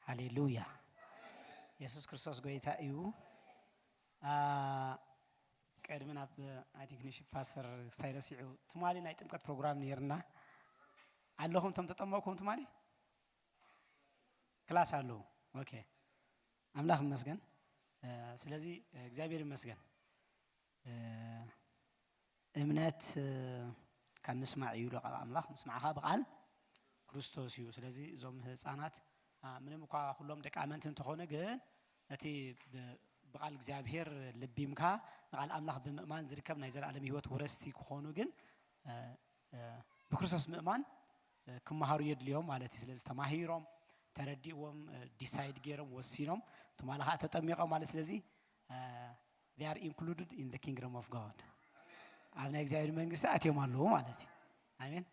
ሃሌሉያ። የሱስ ክርስቶስ ጎይታ እዩ። አ፣ ቅድሚ ናብ፣ I think፣ ንሽ ፓስተር ክስታይ ረሲዑ፣ ትማሊ ናይ ጥምቀት ፕሮግራም ነይርና። ኣለኹም እቶም ተጠመቕኩም ትማሊ? ክላስ ኣለዉ። ኦኬ። ኣምላኽ ይመስገን። እ፣ ስለዚ፣ እ፣ እግዚኣብሔር ይመስገን። እ፣ እምነት፣ እ፣ ካብ ምስማዕ እዩ ኢሉ ቃል ኣምላኽ፣ ምስማዕ ኸኣ ብቓል ክርስቶስ እዩ። ስለዚ እዞም ህፃናት፣ አ፣ ምንም እኳ ኩሎም ደቂ ኣመንቲ እንተኾኑ፣ ግን እቲ ብ-፣ ብቓል እግዚኣብሔር ልቢምካ ንቓል ኣምላኽ ብምእማን ዝርከብ ናይ ዘለኣለም ህይወት ውረስቲ ክኾኑ ግን፣ እ፣ እ፣ ብክርስቶስ ምእማን፣ እ፣ ክመሃሩ የድልዮም ማለት እዩ። ስለዚ ተማሂሮም፣ ተረዲእዎም፣ እ፣ ዲሳይድ ገይሮም፣ ወሲኖም፣ ትማሊ ኸዓ ተጠሚቖም ማለት። ስለዚ፣ እ፣ they are included in the kingdom of God። ኣብ ናይ እግዚኣብሔር መንግስቲ ኣትዮም ኣለዉ ማለት እዩ። ኣሜን።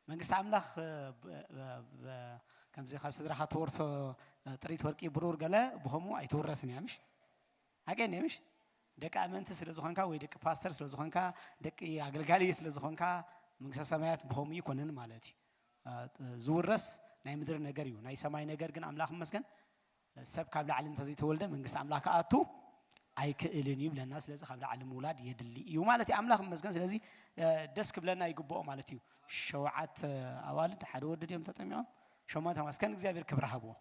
መንግስቲ ኣምላኽ፣ እ፣ ብ-፣ ብ-፣ ብ-፣ ከምዚ ካብ ስድራኻ ትወርሶ፣ እ፣ ጥሪት ወርቂ ብሩር ገለ ብኸምኡ ኣይትውረስን እያ፣ ምሽ? ሓቀይ እያ፣ ምሽ? ደቂ ኣመንቲ ስለ ዝኾንካ ወይ ደቂ ፓስተር ስለ ዝኾንካ፣ ደቂ ኣገልጋሊ ስለ ዝኾንካ፣ መንግስተ ሰማያት ብኸምኡ ይኮነን ማለት እዩ። እ፣ ዝውረስ ናይ ምድሪ ነገር እዩ። ናይ ሰማይ ነገር ግን ኣምላኽ ይመስገን፣ ሰብ ካብ ላዕሊ እንተዘይተወልደ መንግስቲ ኣምላኽ ክኣቱ ኣይክእልን እዩ ይብለና። ስለዚ ካብ ላዕሊ ምውላድ የድሊ እዩ ማለት እዩ። ኣምላኽ ይመስገን። ስለዚ፣ እ፣ ደስ ክብለና ይግብኦ ማለት እዩ። ሸውዓተ ኣዋልድ ሓደ ወዲ ድዮም ተጠሚቖም? ሸሞንተ ማስከን እግዚኣብሔር ክብሪ ሃብዎ።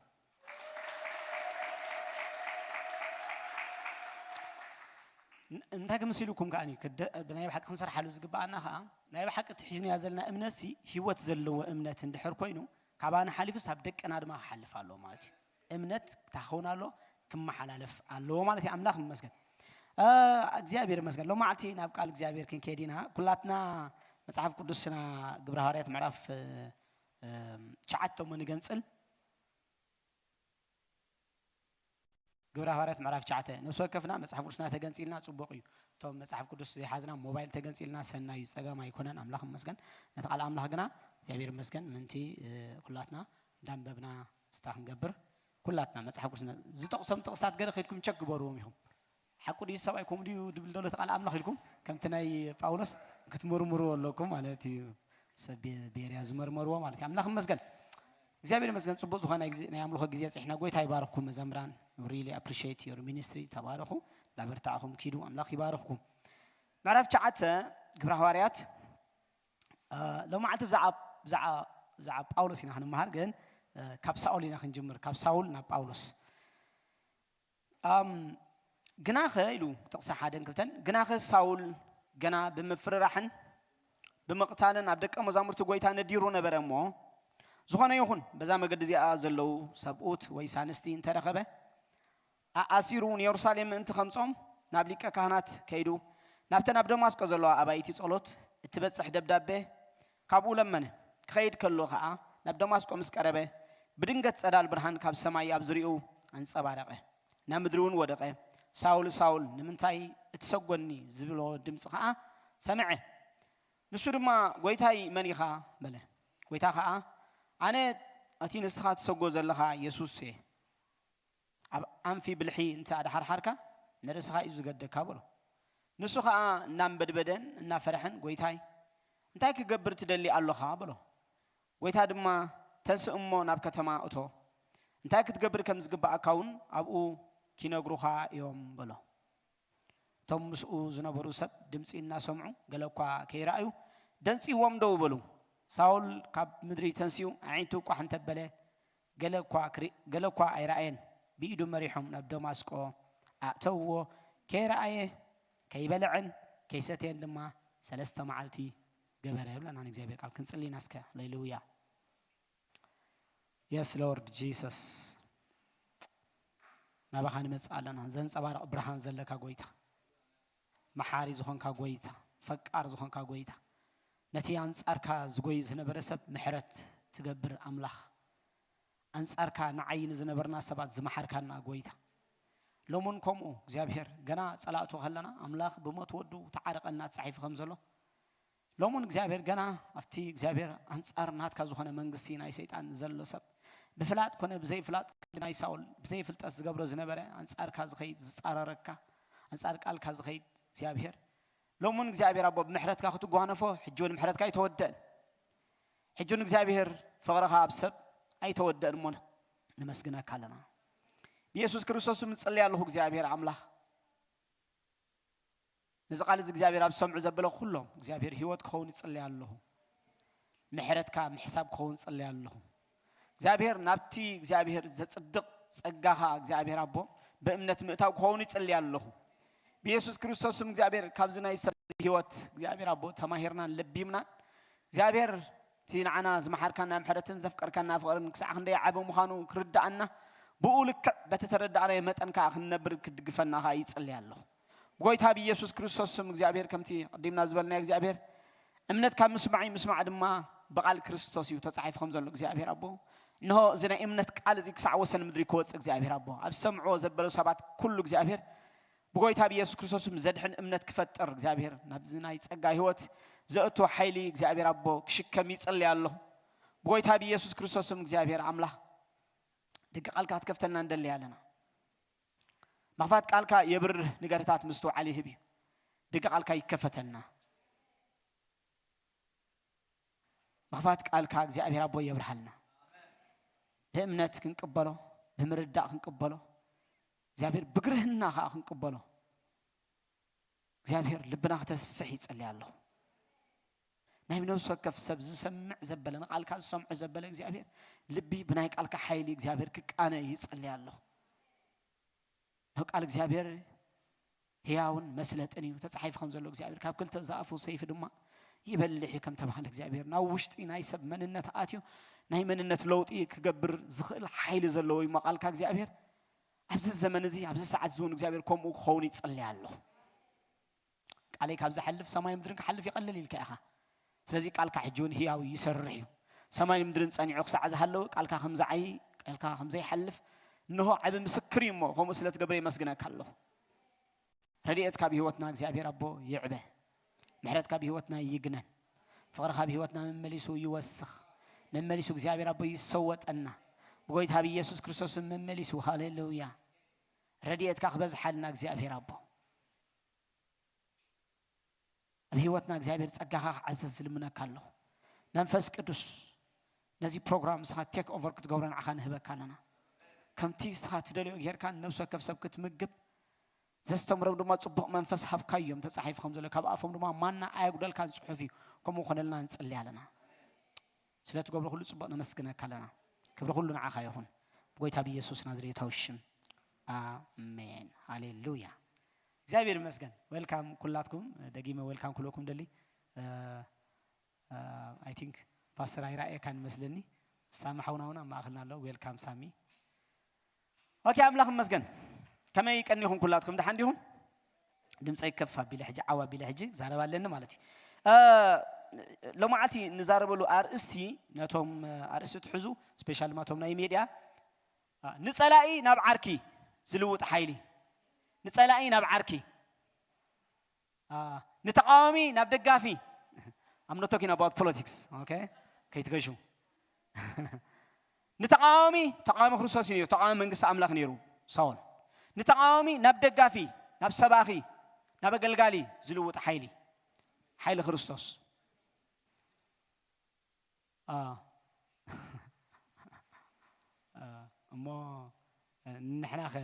ን-፣ እንታይ ክምስል ኢልኩም ከኣ እዩ ክደ-፣ ብናይ ብሓቂ ክንሰርሓሉ ዝግብኣና ከኣ፣ ናይ ብሓቂ እቲ ሒዝናዮ ዘለና እምነትሲ ህይወት ዘለዎ እምነት እንድሕር ኮይኑ፣ ካባና ሓሊፉስ ኣብ ደቅና ድማ ክሓልፍ ኣለዎ ማለት እዩ። እምነት እንታይ ክኸውን ኣለዎ? ክመሓላለፍ ኣለዎ ማለት እዩ። ኣምላኽ ይመስገን። እ፣ እግዚኣብሔር ይመስገን። ሎማዕቲ ናብ ቃል እግዚኣብሔር ክንከይድ ኢና። ኩላትና መጽሓፍ ቅዱስና ግብረ ሃዋርያት ምዕራፍ፣ እ፣ እ፣ ትሽዓተ እሞ ንገንጽል። ግብረ ሃዋርያት ምዕራፍ ትሽዓተ። ነፍሲ ወከፍና መጽሓፍ ቅዱስና ተገንጺልና ጽቡቕ እዩ። እቶም መጽሓፍ ቅዱስ ዘይሓዝና ሞባይል ተገንጺልና ሰናይ እዩ፣ ጸገም ኣይኮነን። ኣምላኽ ይመስገን። ነቲ ቃል ኣምላኽ ግና እግዚኣብሔር ይመስገን ምንቲ፣ እ፣ ኩላትና እንዳንበብና ስታ ክንገብር፣ ኩላትና መጽሓፍ ቅዱስና ዝጠቕሶም ጥቕስታት ገለ ከይድኩም ቸክ ግበርዎም ኢኹም። ሓቁ ድዩ ሰብኣይ ከምኡ ድዩ ድብል ዘሎ እቲ ቃል ኣምላኽ ኢልኩም ከምቲ ናይ ጳውሎስ ክትምርምርዎ ኣለኩም ማለት እዩ። ሰብ ቤ-፣ ቤርያ ዝመርመርዎ ማለት እዩ። ኣምላኽ ይመስገን። እግዚኣብሔር ይመስገን። ጽቡቕ ዝኾነ ናይ ግዜ፣ ናይ ኣምልኾ ግዜ ኣጽሒሕና። ጎይታ ይባርኽኩም መዘምራን። We really appreciate your ministry። ተባረኹ። እንዳበርታዕኹም ኪዱ። ኣምላኽ ይባርኽኩም። ምዕራፍ ትሽዓተ ግብረ ሃዋርያት፣ እ፣ ሎማዕንቲ ብዛዕባ፣ ብዛዕባ፣ ብዛዕባ ጳውሎስ ኢና ክንመሃር፣ ግን፣ እ፣ ካብ ሳኦል ኢና ክንጅምር። ካብ ሳውል ናብ ጳውሎስ። ኣም፣ ግናኸ ኢሉ ጥቕሲ ሓደን ክልተን፣ ግናኸ ሳውል ገና ብምፍርራሕን ብምቕታልን ኣብ ደቀ መዛሙርቲ ጐይታ ነዲሩ ነበረ እሞ፣ ዝኾነ ይኹን በዛ መገዲ እዚኣ ዘለዉ ሰብኡት ወይስ ኣንስቲ እንተረኸበ፣ ኣኣሲሩ ንየሩሳሌም ምእንቲ ኸምጾም ናብ ሊቀ ካህናት ከይዱ፣ ናብተን ኣብ ደማስቆ ዘለዋ ኣባይቲ ጸሎት እትበጽሕ ደብዳቤ ካብኡ ለመነ። ክኸይድ ከሎ ኸኣ ናብ ደማስቆ ምስ ቀረበ፣ ብድንገት ጸዳል ብርሃን ካብ ሰማይ ኣብ ዙርያኡ ኣንጸባረቐ። ናብ ምድሪ እውን ወደቐ። "ሳውል፣ ሳውል፣ ንምንታይ እትሰጎኒ?" ዝብሎ ድምጺ ኸኣ ሰምዐ። ንሱ ድማ፣ "ጐይታይ፣ መን ኢኻ?" በለ። ጐይታ ኸኣ፣ "ኣነ እቲ ንስኻ ትሰጎ ዘለኻ የሱስ እየ። ኣብ ኣንፊ ብልሒ እንተ ኣድሓርሓርካ፣ ንርእስኻ እዩ ዝገደካ" በሎ። ንሱ ኸኣ እናንበድበደን እናፈርሐን፣ "ጐይታይ፣ እንታይ ክገብር ትደሊ ኣሎኻ?" በሎ። ጐይታ ድማ፣ "ተንስእ እሞ ናብ ከተማ እቶ፣ እንታይ ክትገብር ከም ዝግብኣካ እውን ኣብኡ ኪነግሩኻ እዮም" በሎ። እቶም ምስኡ ዝነበሩ ሰብ ድምጺ እናሰምዑ፣ ገለ እኳ ከይረኣዩ፣ ደንጽይዎም ደው በሉ። ሳውል ካብ ምድሪ ተንሲኡ፣ ኣዒንቱ ቋሕ እንተበለ፣ ገለ እኳ ክሪ-፣ ገለ እኳ ኣይረኣየን። ብኢዱ መሪሖም ናብ ደማስቆ ኣእተውዎ። ከይረኣየ፣ ከይበልዐን ከይሰተየን ድማ ሰለስተ መዓልቲ ገበረ። ይብለና ንእግዚኣብሔር ቃል። ክንጽሊ ኢና እስከ። ሃሌሉያ። የስ ሎርድ ጂሰስ፣ ናባኻ ንመጽእ ኣለና። ዘንጸባርቕ ብርሃን ዘለካ ጐይታ፣ መሓሪ ዝኾንካ ጐይታ፣ ፈቃር ዝኾንካ ጐይታ፣ ነቲ ኣንጻርካ ዝጎይ ዝነበረ ሰብ ምሕረት ትገብር ኣምላኽ፣ ኣንጻርካ ንዓይ ንዝነበርና ሰባት ዝመሓርካና ጐይታ፣ ሎምን ከምኡ እግዚኣብሔር፣ ገና ጸላእቱ ከለና ኣምላኽ ብሞት ወዱ ተዓረቐና ተጻሒፉ ከም ዘሎ፣ ሎምን እግዚኣብሔር ገና ኣብቲ እግዚኣብሔር ኣንጻር ናትካ ዝኾነ መንግስቲ ናይ ሰይጣን ዘሎ ሰብ፣ ብፍላጥ ኮነ ብዘይፍላጥ፣ ክንዲ ናይ ሳውል ብዘይፍልጠት ዝገብሮ ዝነበረ፣ ኣንጻርካ ዝኸይድ ዝጻረረካ፣ ኣንጻር ቃልካ ዝኸይድ እግዚኣብሔር፣ ሎምን እግዚኣብሔር ኣቦ ብምሕረትካ ክትጓነፎ፣ ሕጂ እውን ምሕረትካ ኣይተወደእን። ሕጂ እውን እግዚኣብሔር ፍቕርኻ ኣብ ሰብ ኣይተወደእን እሞና። ነመስግነካ ኣለና። ብየሱስ ክርስቶስ ስም እጽሊ ኣለኹ እግዚኣብሔር ኣምላኽ። ነዚ ቃል እዚ እግዚኣብሔር ኣብ ዝሰምዑ ዘበለ ኩሎም እግዚኣብሔር ህይወት ክኸውን ይጽሊ ኣለኹ። ምሕረትካ ምሕሳብ ክኸውን ይጽሊ ኣለኹ። እግዚኣብሔር ናብቲ እግዚኣብሔር ዘጽድቕ ጸጋኻ እግዚኣብሔር ኣቦ ብእምነት ምእታው ክኸውን ይጽሊ ኣለኹ። ብየሱስ ክርስቶስ ስም እግዚኣብሔር ካብዚ ናይ ሰብ ህይወት እግዚኣብሔር ኣቦ ተማሂርናን ለቢምናን እግዚኣብሔር እቲ ንዓና ዝመሓርካና ምሕረትን ዘፍቀርካና ፍቕርን ክሳዕ ክንደይ ዓቢ ምዃኑ ክርድኣና ብኡ ልክዕ በቲ ተረዳእናዮ መጠን ከዓ ክንነብር ክድግፈና ከዓ ይጽሊ ኣለኹ። ብጎይታ ብኢየሱስ ክርስቶስ ስም እግዚኣብሔር ከምቲ ቀዲምና ዝበልናዮ እግዚኣብሔር እምነት ካብ ምስማዕ እዩ፣ ምስማዕ ድማ ብቓል ክርስቶስ እዩ ተጻሒፉ ከም ዘሎ እግዚኣብሔር ኣቦ። እንሆ እዚ ናይ እምነት ቃል እዚ ክሳዕ ወሰን ምድሪ ክወጽእ እግዚኣብሔር ኣቦ ኣብ ዝሰምዕዎ ዘበሉ ሰባት ኩሉ እግዚኣብሔር ብጎይታ ብኢየሱስ ክርስቶስ ስም ዘድሕን እምነት ክፈጥር እግዚኣብሔር ናብዚ ናይ ጸጋ ህይወት ዘእቱ ሓይሊ እግዚኣብሔር ኣቦ ክሽከም ይጽልይ ኣለኹ። ብጎይታ ብኢየሱስ ክርስቶስ ስም እግዚኣብሔር ኣምላኽ ደቂ ቃልካ ክትከፍተልና ንደሊ ኣለና። መኽፋት ቃልካ የብርህ፣ ንገርታት ምስትውዓል ይህብ እዩ። ደቂ ቃልካ ይከፈተልና። መኽፋት ቃልካ እግዚኣብሔር ኣቦ የብርሃልና። ብእምነት ክንቅበሎ፣ ብምርዳእ ክንቅበሎ፣ እግዚኣብሔር ብግርህና ከዓ ክንቅበሎ፣ እግዚኣብሔር ልብና ክተስፍሕ ይጸልይ ኣለኹ። ናይ ነብሲ ወከፍ ሰብ ዝሰምዕ ዘበለ፣ ንቃልካ ዝሰምዑ ዘበለ እግዚኣብሔር ልቢ ብናይ ቃልካ ሓይሊ እግዚኣብሔር ክቃነ ይጸልይ ኣለኹ። ናብ ቃል እግዚኣብሔር ህያውን መስለጥን እዩ። ተጻሒፉ ከም ዘሎ እግዚኣብሔር ካብ ክልተ ዝኣፉ ሰይፊ ድማ ይበልሕ እዩ ከም ተባህለ እግዚኣብሔር ናብ ውሽጢ ናይ ሰብ መንነት ኣትዩ ናይ መንነት ለውጢ ክገብር ዝኽእል ሓይሊ ዘለዎ እዩ ቃልካ እግዚኣብሔር። ኣብዚ ዘመን እዚ ኣብዚ ሰዓት እዚ እውን እግዚኣብሔር ከምኡ ክኸውን ይጸልይ ኣለኹ። ቃለይ ካብ ዝሓልፍ ሰማይ ምድርን ክሓልፍ ይቐልል ኢልካ ኢኻ። ስለዚ ቃልካ ሕጂ እውን ህያው ይሰርሕ እዩ። ሰማይ ምድርን ጸኒዑ ክሳዕ ዝሃለወ ቃልካ ከም ዝዓይ ቃልካ ከም ዘይሓልፍ እንሆ ዓቢ ምስክር እዩ እሞ ከምኡ ስለ ትገብረ የመስግነካ ኣለኹ። ረድኤት ካብ ህይወትና እግዚኣብሔር ኣቦ ይዕበ። ምሕረት ካብ ህይወትና ይግነን። ፍቕሪ ካብ ህይወትና መመሊሱ ይወስኽ። መመሊሱ እግዚኣብሔር ኣቦ ይሰወጠና። ብጎይታ ብኢየሱስ ክርስቶስ መመሊሱ ሃሌሉያ። ረድኤትካ ክበዝሓልና እግዚኣብሔር ኣቦ ኣብ ህይወትና እግዚኣብሔር ጸጋኻ ክዓዘዝ ዝልምነካ ኣለኹ። መንፈስ ቅዱስ ነዚ ፕሮግራም ንስኻ ቴክ ኦቨር ክትገብሮ ንዓኻ ንህበካ ኣለና። ከምቲ ንስኻ ትደልዮ ጌርካ ንነብሲ ወከፍ ሰብ ክትምግብ ዘስተምሮም ድማ ጽቡቕ መንፈስ ሃብካዮም ተጻሒፉ ከም ዘሎ ካብ ኣፎም ድማ ማና ኣየጉደልካን ጽሑፍ እዩ። ከምኡ ኮነልና ንጽሊ ኣለና። ስለ ትገብሮ ኩሉ ጽቡቕ ነመስግነካ ኣለና። ክብሪ ኩሉ ንዓኻ ይኹን። ብጎይታ ብኢየሱስ ናዝሬታዊ ሽም ኣሜን። ሃሌሉያ። እግዚኣብሔር ይመስገን። ዌልካም ኩላትኩም፣ ደጊመ ዌልካም ክብለኩም ደሊ። ኣይ ቲንክ ፓስተር ኣይረኣየካን መስለኒ። ሳሚ ሓውና እውን ኣብ ማእኸልና ኣሎ። ዌልካም ሳሚ። ኦኬ፣ ኣምላኽ ይመስገን። ከመይ ቀኒኹም ኩላትኩም? ደሓን ዲኹም? ድምፀይ ከፍ ኣቢለ ሕጂ ዓው ኣቢለ ሕጂ ዛረብ ኣለኒ ማለት እዩ። ሎማዓልቲ ንዛረበሉ ኣርእስቲ ነቶም ኣርእስቲ ትሕዙ ስፔሻል ድማ ቶም ናይ ሜድያ ንጸላኢ ናብ ዓርኪ ዝልውጥ ሓይሊ፣ ንጸላኢ ናብ ዓርኪ፣ ንተቃዋሚ ናብ ደጋፊ። I'm not talking about politics, okay? ከይትገሹ። ንተቃዋሚ ተቃዋሚ ክርስቶስ እዩ ነይሩ፣ ተቃዋሚ መንግስቲ ኣምላኽ ነይሩ ሳውል። ንተቃዋሚ ናብ ደጋፊ፣ ናብ ሰባኺ፣ ናብ ኣገልጋሊ ዝልውጥ ሓይሊ፣ ሓይሊ ክርስቶስ። እሞ ንሕና ኸ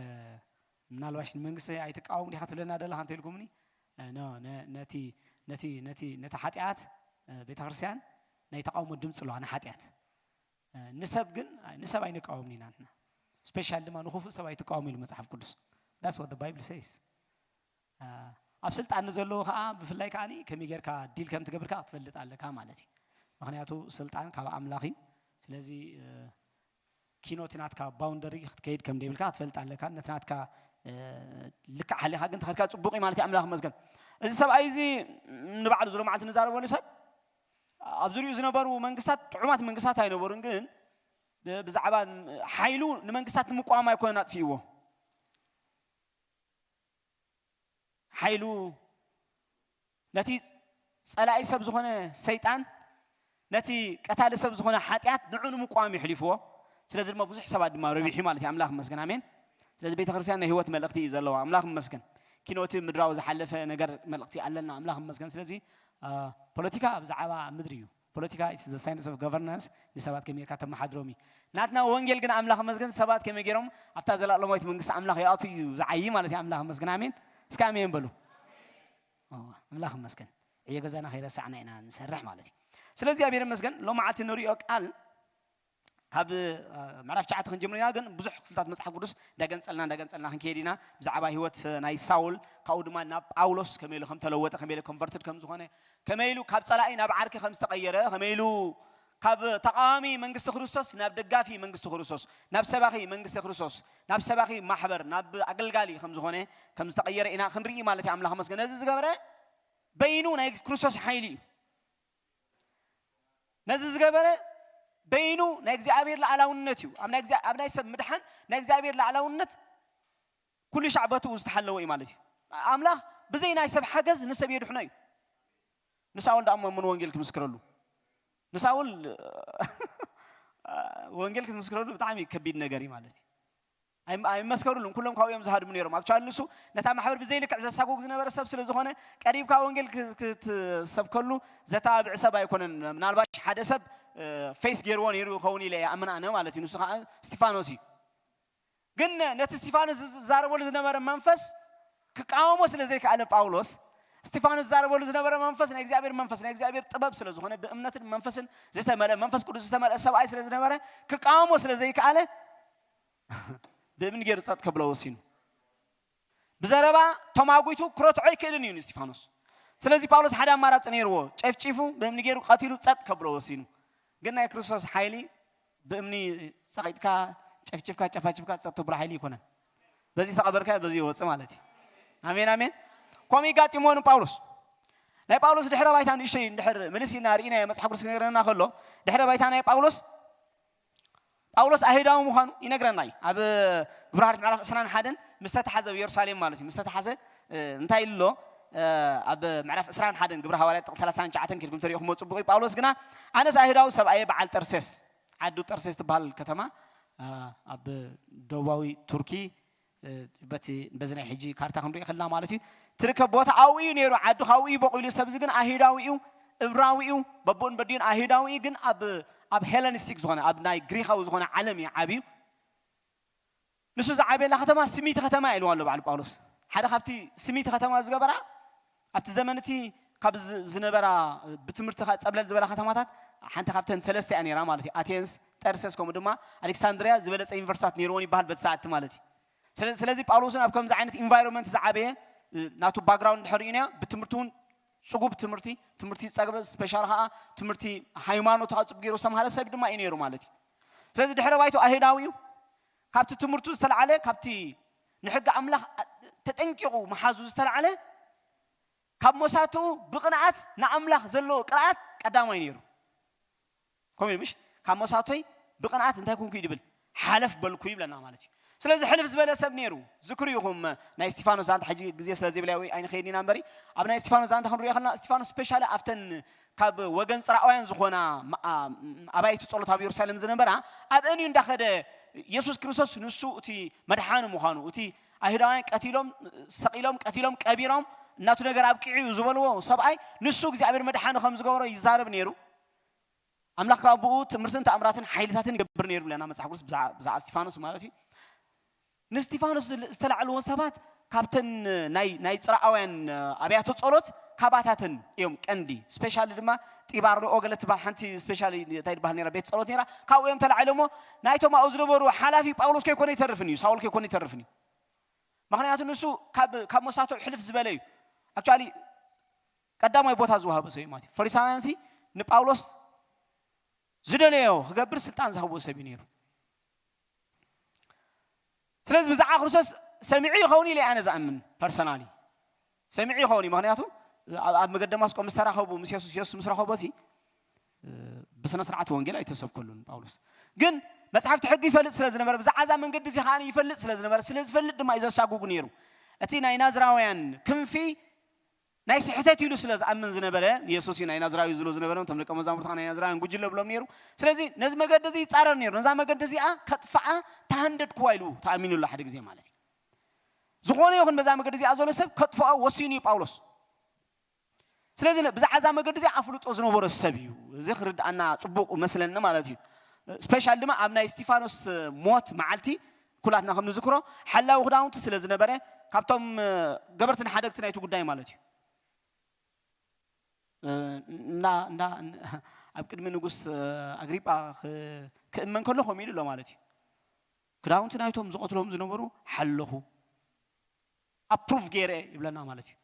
ምናልባሽ ንመንግስቲ ኣይትቃወሙ ዲኻ ትብለና ደለኻ እንተኢልኩምኒ፣ ነቲ ነቲ ነቲ ነቲ ሓጢኣት ቤተ ክርስቲያን ናይ ተቃውሞ ድምፂ ኣለዋ ንሓጢኣት። ንሰብ ግን ንሰብ ኣይንቃወምን ኢና ንሕና። ስፔሻል ድማ ንክፉእ ሰብ ኣይትቃወሙ ኢሉ መፅሓፍ ቅዱስ። That's what the Bible says. ኣብ ስልጣን ንዘለዉ ከዓ ብፍላይ ከዓ ከመይ ጌርካ ዲል ከም ትገብር ከዓ ክትፈልጥ ኣለካ ማለት እዩ። ምክንያቱ ስልጣን ካብ ኣምላኽ እዩ። ስለዚ ኪኖ እቲ ናትካ ባውንደሪ ክትከይድ ከም ደይብልካ ክትፈልጥ ኣለካ። ነቲ ናትካ ልክዕ ሓሊኻ ግን ተኸድካ ፅቡቅ እዩ ማለት እዩ። ኣምላኽ መስገን። እዚ ሰብኣይ እዚ ንባዕሉ ዝሎ መዓልቲ ንዛረበሉ ሰብ ኣብ ዙሪኡ ዝነበሩ መንግስታት ጥዑማት መንግስታት ኣይነበሩን፣ ግን ብዛዕባ ሓይሉ ንመንግስታት ንምቋም ኣይኮነን ኣጥፊእዎ። ሓይሉ ነቲ ጸላኢ ሰብ ዝኾነ ሰይጣን ነቲ ቀታሊ ሰብ ዝኾነ ሓጢኣት ንዑ ንምቋም ይሕሊፍዎ። ስለዚ ድማ ብዙሕ ሰባት ድማ ረቢሑ ማለት እዩ። ኣምላኽ ይመስገን። ኣሜን። ስለዚ ቤተ ክርስቲያን ናይ ህይወት መልእኽቲ እዩ ዘለዋ። ኣምላኽ ይመስገን። ኪኖቲ ምድራዊ ዝሓለፈ ነገር መልእኽቲ ኣለና። ኣምላኽ ይመስገን። ስለዚ ፖለቲካ ብዛዕባ ምድሪ እዩ። ፖለቲካ is the science of governance፣ ንሰባት ከመይ ጌርካ ተመሓድሮም እዩ። ናትና ወንጌል ግን ኣምላኽ መስገን ሰባት ከመይ ገይሮም ኣብታ ዘላለማዊት መንግስቲ ኣምላኽ ይኣቱ እዩ ዝዓይ ማለት እዩ። ኣምላኽ መስገን ኣሜን። እስከ ኣሜን በሉ። ኣምላኽ መስገን። ዕዮ ገዛና ከይረሳዕና ኢና ንሰርሕ ማለት እዩ። ስለዚ እግዚኣብሔር መስገን ሎማዓቲ ንሪኦ ቃል ካብ ምዕራፍ ትሽዓተ ክንጀምር ኢና። ግን ብዙሕ ክፍልታት መፅሓፍ ቅዱስ እንዳገንፀልና እንዳገንፀልና ክንከይድ ኢና። ብዛዕባ ህይወት ናይ ሳውል ካብኡ ድማ ናብ ጳውሎስ ከመይ ኢሉ ከም ተለወጠ ከመይ ኢሉ ኮንቨርትድ ከም ዝኾነ ከመይ ኢሉ ካብ ፀላኢ ናብ ዓርኪ ከም ዝተቐየረ ከመይ ኢሉ ካብ ተቃዋሚ መንግስቲ ክርስቶስ ናብ ደጋፊ መንግስቲ ክርስቶስ ናብ ሰባኺ መንግስቲ ክርስቶስ ናብ ሰባኺ ማሕበር ናብ ኣገልጋሊ ከም ዝኾነ ከም ዝተቐየረ ኢና ክንርኢ ማለት እዩ። ኣምላኽ መስገን ነዚ ዝገበረ በይኑ ናይ ክርስቶስ ሓይሊ እዩ። ነዚ ዝገበረ በይኑ ናይ እግዚኣብሔር ላዕላውነት እዩ። ኣብ ናይ እግዚኣብ- ኣብ ናይ ሰብ ምድሓን ናይ እግዚኣብሔር ላዕላውነት ኩሉ ሻዕ በትኡ ዝተሓለወ እዩ ማለት እዩ። ኣምላኽ ብዘይ ናይ ሰብ ሓገዝ ንሰብ የድሕኖ እዩ። ንሳውል ደኣ እሞ ምን ወንጌል ክምስክረሉ ንሳውል ወንጌል ክትምስክረሉ ብጣዕሚ ከቢድ ነገር እዩ ማለት እዩ። ኣይም- ኣይመስከሩሉን። ኩሎም ካብኡ እዮም ዝሃድሙ ነይሮም። ኣክቹዋሊ ንሱ ነታ ማሕበር ብዘይልክዕ ዘሳጉግ ዝነበረ ሰብ ስለ ዝኾነ ቀሪብካ ወንጌል ክ- ክትሰብከሉ ዘተባብዕ ሰብ ኣይኮነን። ምናልባሽ ሓደ ሰብ ፌስ ገይርዎ ነይሩ ይኸውን ኢለ እየ ኣምን ኣነ ማለት እዩ። ንሱ ከዓ እስጢፋኖስ እዩ። ግን ነቲ እስጢፋኖስ ዝዛረበሉ ዝነበረ መንፈስ ክቃወሞ ስለ ዘይከኣለ ጳውሎስ እስጢፋኖስ ዝዛረበሉ ዝነበረ መንፈስ ናይ እግዚኣብሔር መንፈስ ናይ እግዚኣብሔር ጥበብ ስለ ዝኾነ ብእምነትን መንፈስን ዝተመልአ መንፈስ ቅዱስ ዝተመልአ ሰብኣይ ስለ ዝነበረ ክቃወሞ ስለ ዘይከኣለ ብእምኒ ገይሩ ጸጥ ከብሎ ወሲኑ። ብዘረባ ተማጒቱ ክረትዖ ኣይክእልን እዩ ንእስጢፋኖስ። ስለዚ ጳውሎስ ሓደ ኣማራጺ ነይርዎ። ጨፍጪፉ ብእምኒ ገይሩ ቀቲሉ ጸጥ ከብሎ ወሲኑ። ግን ናይ ክርስቶስ ሓይሊ ብእምኒ ጸቒጥካ ጨፍጭፍካ ጨፋጭፍካ ጸጥ ተብሎ ሓይሊ ኣይኮነን። በዚ ተቐበርካ በዚ ይወጽእ ማለት እዩ። ኣሜን ኣሜን። ከምኡ ይጋጢምዎ ንጳውሎስ። ናይ ጳውሎስ ድሕረ ባይታ ንእሽተይ እንድሕር ምልስ ኢልና ርኢናዮ መጽሓፍ ቅዱስ ክነግረና ከሎ ድሕረ ባይታ ናይ ጳውሎስ ጳውሎስ ኣይሁዳዊ ምዃኑ ይነግረና እዩ። ኣብ ግብረ ሃርት ምዕራፍ ዕስራን ሓደን ምስ ተታሓዘ ኣብ ኢየሩሳሌም ማለት እዩ ምስ ተታሓዘ እንታይ ኢሉ ኣሎ? ኣብ ምዕራፍ ዕስራን ሓደን ግብረ ሃዋርያት ጥቕሲ ሰላሳን ትሽዓተን ከድኩም ተሪእኹም ፅቡቕ እዩ። ጳውሎስ ግና ኣነስ ኣይሁዳዊ ሰብኣየ በዓል ጠርሴስ ዓዱ ጠርሴስ ትበሃል ከተማ ኣብ ደቡባዊ ቱርኪ በቲ በዚ ናይ ሕጂ ካርታ ክንሪኦ ከለና ማለት እዩ ትርከብ ቦታ ኣብኡ እዩ ነይሩ። ዓዱ ካብኡ እዩ በቑሉ። ሰብዚ ግን ኣይሁዳዊ እዩ፣ እብራዊ እዩ፣ በቦን በዲን ኣይሁዳዊ እዩ። ግን ኣብ ኣብ ሄለኒስቲክ ዝኾነ ኣብ ናይ ግሪኻዊ ዝኾነ ዓለም እዩ ዓብዩ። ንሱ ዝዓበየላ ከተማ ስሚቲ ከተማ ኢልዋ ኣሎ በዓል ጳውሎስ። ሓደ ካብቲ ስሚቲ ከተማ ዝገበራ ኣብቲ ዘመን እቲ ካብ ዝ- ዝነበራ ብትምህርቲ ከ- ፀብለል ዝበላ ከተማታት ሓንቲ ካብተን ሰለስተ እያ ነይራ ማለት እዩ። ኣቴንስ፣ ጠርሴስ ከምኡ ድማ ኣሌክሳንድሪያ ዝበለፀ ዩኒቨርሲታት ነይርዎን ይበሃል በቲ ሰዓት ማለት እዩ። ስለ- ስለዚ ጳውሎስን ኣብ ከምዚ ዓይነት ኢንቫይሮንመንት ዝዓበየ እ፣ ናቱ ባክግራውንድ ድሕር ኢና ብትምህርቲ እውን ፅጉብ ትምህርቲ ትምህርቲ ዝፀግበ ስፔሻል ከዓ ትምህርቲ ሃይማኖት ከዓ ፅቡቅ ገይሩ ዝተምሃረ ሰብ ድማ እዩ ነይሩ ማለት እዩ። ስለዚ ድሕረ ባይቱ ኣይሁዳዊ እዩ። ካብቲ ትምህርቱ ዝተላዓለ ካብቲ ንሕጊ ኣምላኽ ተጠንቂቑ መሓዙ ዝተላዓለ ካብ መሳትኡ ብቕንኣት ንኣምላኽ ዘለዎ ቅርኣት ቀዳማይ ነይሩ። ከምኡ እዩ ምሽ ካብ መሳቶይ ብቕንኣት እንታይ ኮንኩ እዩ ድብል ሓለፍ በልኩ ይብለና ማለት እዩ። ስለዚ ሕልፍ ዝበለ ሰብ ነይሩ። ዝክሩ ይኹም ናይ እስቲፋኖስ ዛንታ ሕጂ ግዜ ስለ ዘይብላ ወይ ኣይንኸይድን ኢና እምበሪ ኣብ ናይ እስቲፋኖስ ዛንታ ክንሪኦ ከለና እስቲፋኖስ ስፔሻሊ ኣብተን ካብ ወገን ፅራኣውያን ዝኾና ማ- ኣ- ኣባይቲ ጸሎት ኣብ ኢየሩሳሌም ዝነበራ ኣብአን እዩ እንዳኸደ የሱስ ክርስቶስ ንሱ እቲ መድሓኒ ምዃኑ እቲ ኣይሁዳውያን ቀቲሎም ሰቒሎም ቀቲሎም ቀቢሮም እናቱ ነገር ኣብቂዑ እዩ ዝበልዎ ሰብኣይ ንሱ እግዚኣብሔር መድሓኒ ከም ዝገብሮ ይዛረብ ነይሩ። ኣምላኽ ካብ ብኡ ትምህርትን ተኣምራትን ሓይልታትን ይገብር ነይሩ ብለና መጽሓፍ ቅዱስ ብዛዕ- ብዛዕባ እስቲፋኖስ ማለት እዩ። ንእስቲፋኖስ ዝል- ዝተላዕልዎ ሰባት ካብተን ናይ ናይ ጽርዓውያን ኣብያተ ጸሎት ካባታተን እዮም ቀንዲ። ስፔሻሊ ድማ ጢባርኦ ገለ ትበሃል ሓንቲ ስፔሻሊ እንታይ ትበሃል ነራ ቤት ጸሎት ነራ ካብኡ እዮም ተላዒሎሞ። ናይቶም ኣብኡ ዝነበሩ ሓላፊ ጳውሎስ ከይኮነ ይተርፍን እዩ ሳውል ከይኮነ ይተርፍን እዩ። ምክንያቱ ንሱ ካብ ካብ መሳቶ ሕልፍ ዝበለ እዩ። ኣክቹዋሊ ቀዳማይ ቦታ ዝወሃቦ ሰብ እዩ ማለት እዩ። ፈሪሳውያን ሲ ንጳውሎስ ዝደለዮ ክገብር ስልጣን ዝሃብዎ ሰብ እዩ ነይሩ። ስለዚ ብዛዕባ ክርስቶስ ሰሚዑ ይኸውን ኢለ ኣነ ዝኣምን ፐርሰናሊ ሰሚዑ ይኸውን እዩ። ምክንያቱ ኣብ ኣብ መገዲ ደማስቆ ምስ ተራኸቡ ምስ የሱስ የሱስ ምስ ረኸቦ ሲ ብስነ ስርዓት ወንጌል ኣይተሰብከሉን ጳውሎስ። ግን መጽሓፍቲ ሕጊ ይፈልጥ ስለ ዝነበረ ብዛዕባ እዛ መንገዲ እዚ ከዓ ይፈልጥ ስለ ዝነበረ ስለ ዝፈልጥ ድማ እዩ ዘሳጉጉ ነይሩ። እቲ ናይ ናዝራውያን ክንፊ ናይ ስሕተት ኢሉ ስለ ዝኣምን ዝነበረ የሱስ እዩ ናይ ናዝራዊ ዝብሎ ዝነበረ እቶም ደቀ መዛሙርቲ ናይ ናዝራውያን ጉጅለ ብሎም ነይሩ። ስለዚ ነዚ መገዲ እዚ ይፃረር ነይሩ። ነዛ መገዲ እዚኣ ከጥፍኣ ተሃንደድክዋ ኢሉ ተኣሚኑሉ ሓደ ግዜ ማለት እዩ። ዝኾነ ይኹን በዛ መገዲ እዚኣ ዘሎ ሰብ ከጥፍኦ ወሲኑ እዩ ጳውሎስ። ስለዚ ብዛዕባ እዛ መገዲ እዚኣ ኣፍልጦ ዝነበሮ ሰብ እዩ። እዚ ክርድኣና ጽቡቕ መስለኒ ማለት እዩ። ስፔሻል ድማ ኣብ ናይ እስቲፋኖስ ሞት መዓልቲ ኩላትና ከም ንዝክሮ ሓላዊ ክዳውንቲ ስለ ዝነበረ ካብቶም ገበርትን ሓደግቲ ናይቲ ጉዳይ ማለት እዩ። እንዳ እንዳ ኣብ ቅድሚ ንጉስ ኣግሪጳ ክእመን ከሎ ከምኡ ኢሉ ኣሎ ማለት እዩ። ክዳውንቲ ናይቶም ዝቐትሎም ዝነበሩ ሓለኹ ኣፕሩቭ ገይረ ይብለና ማለት እዩ።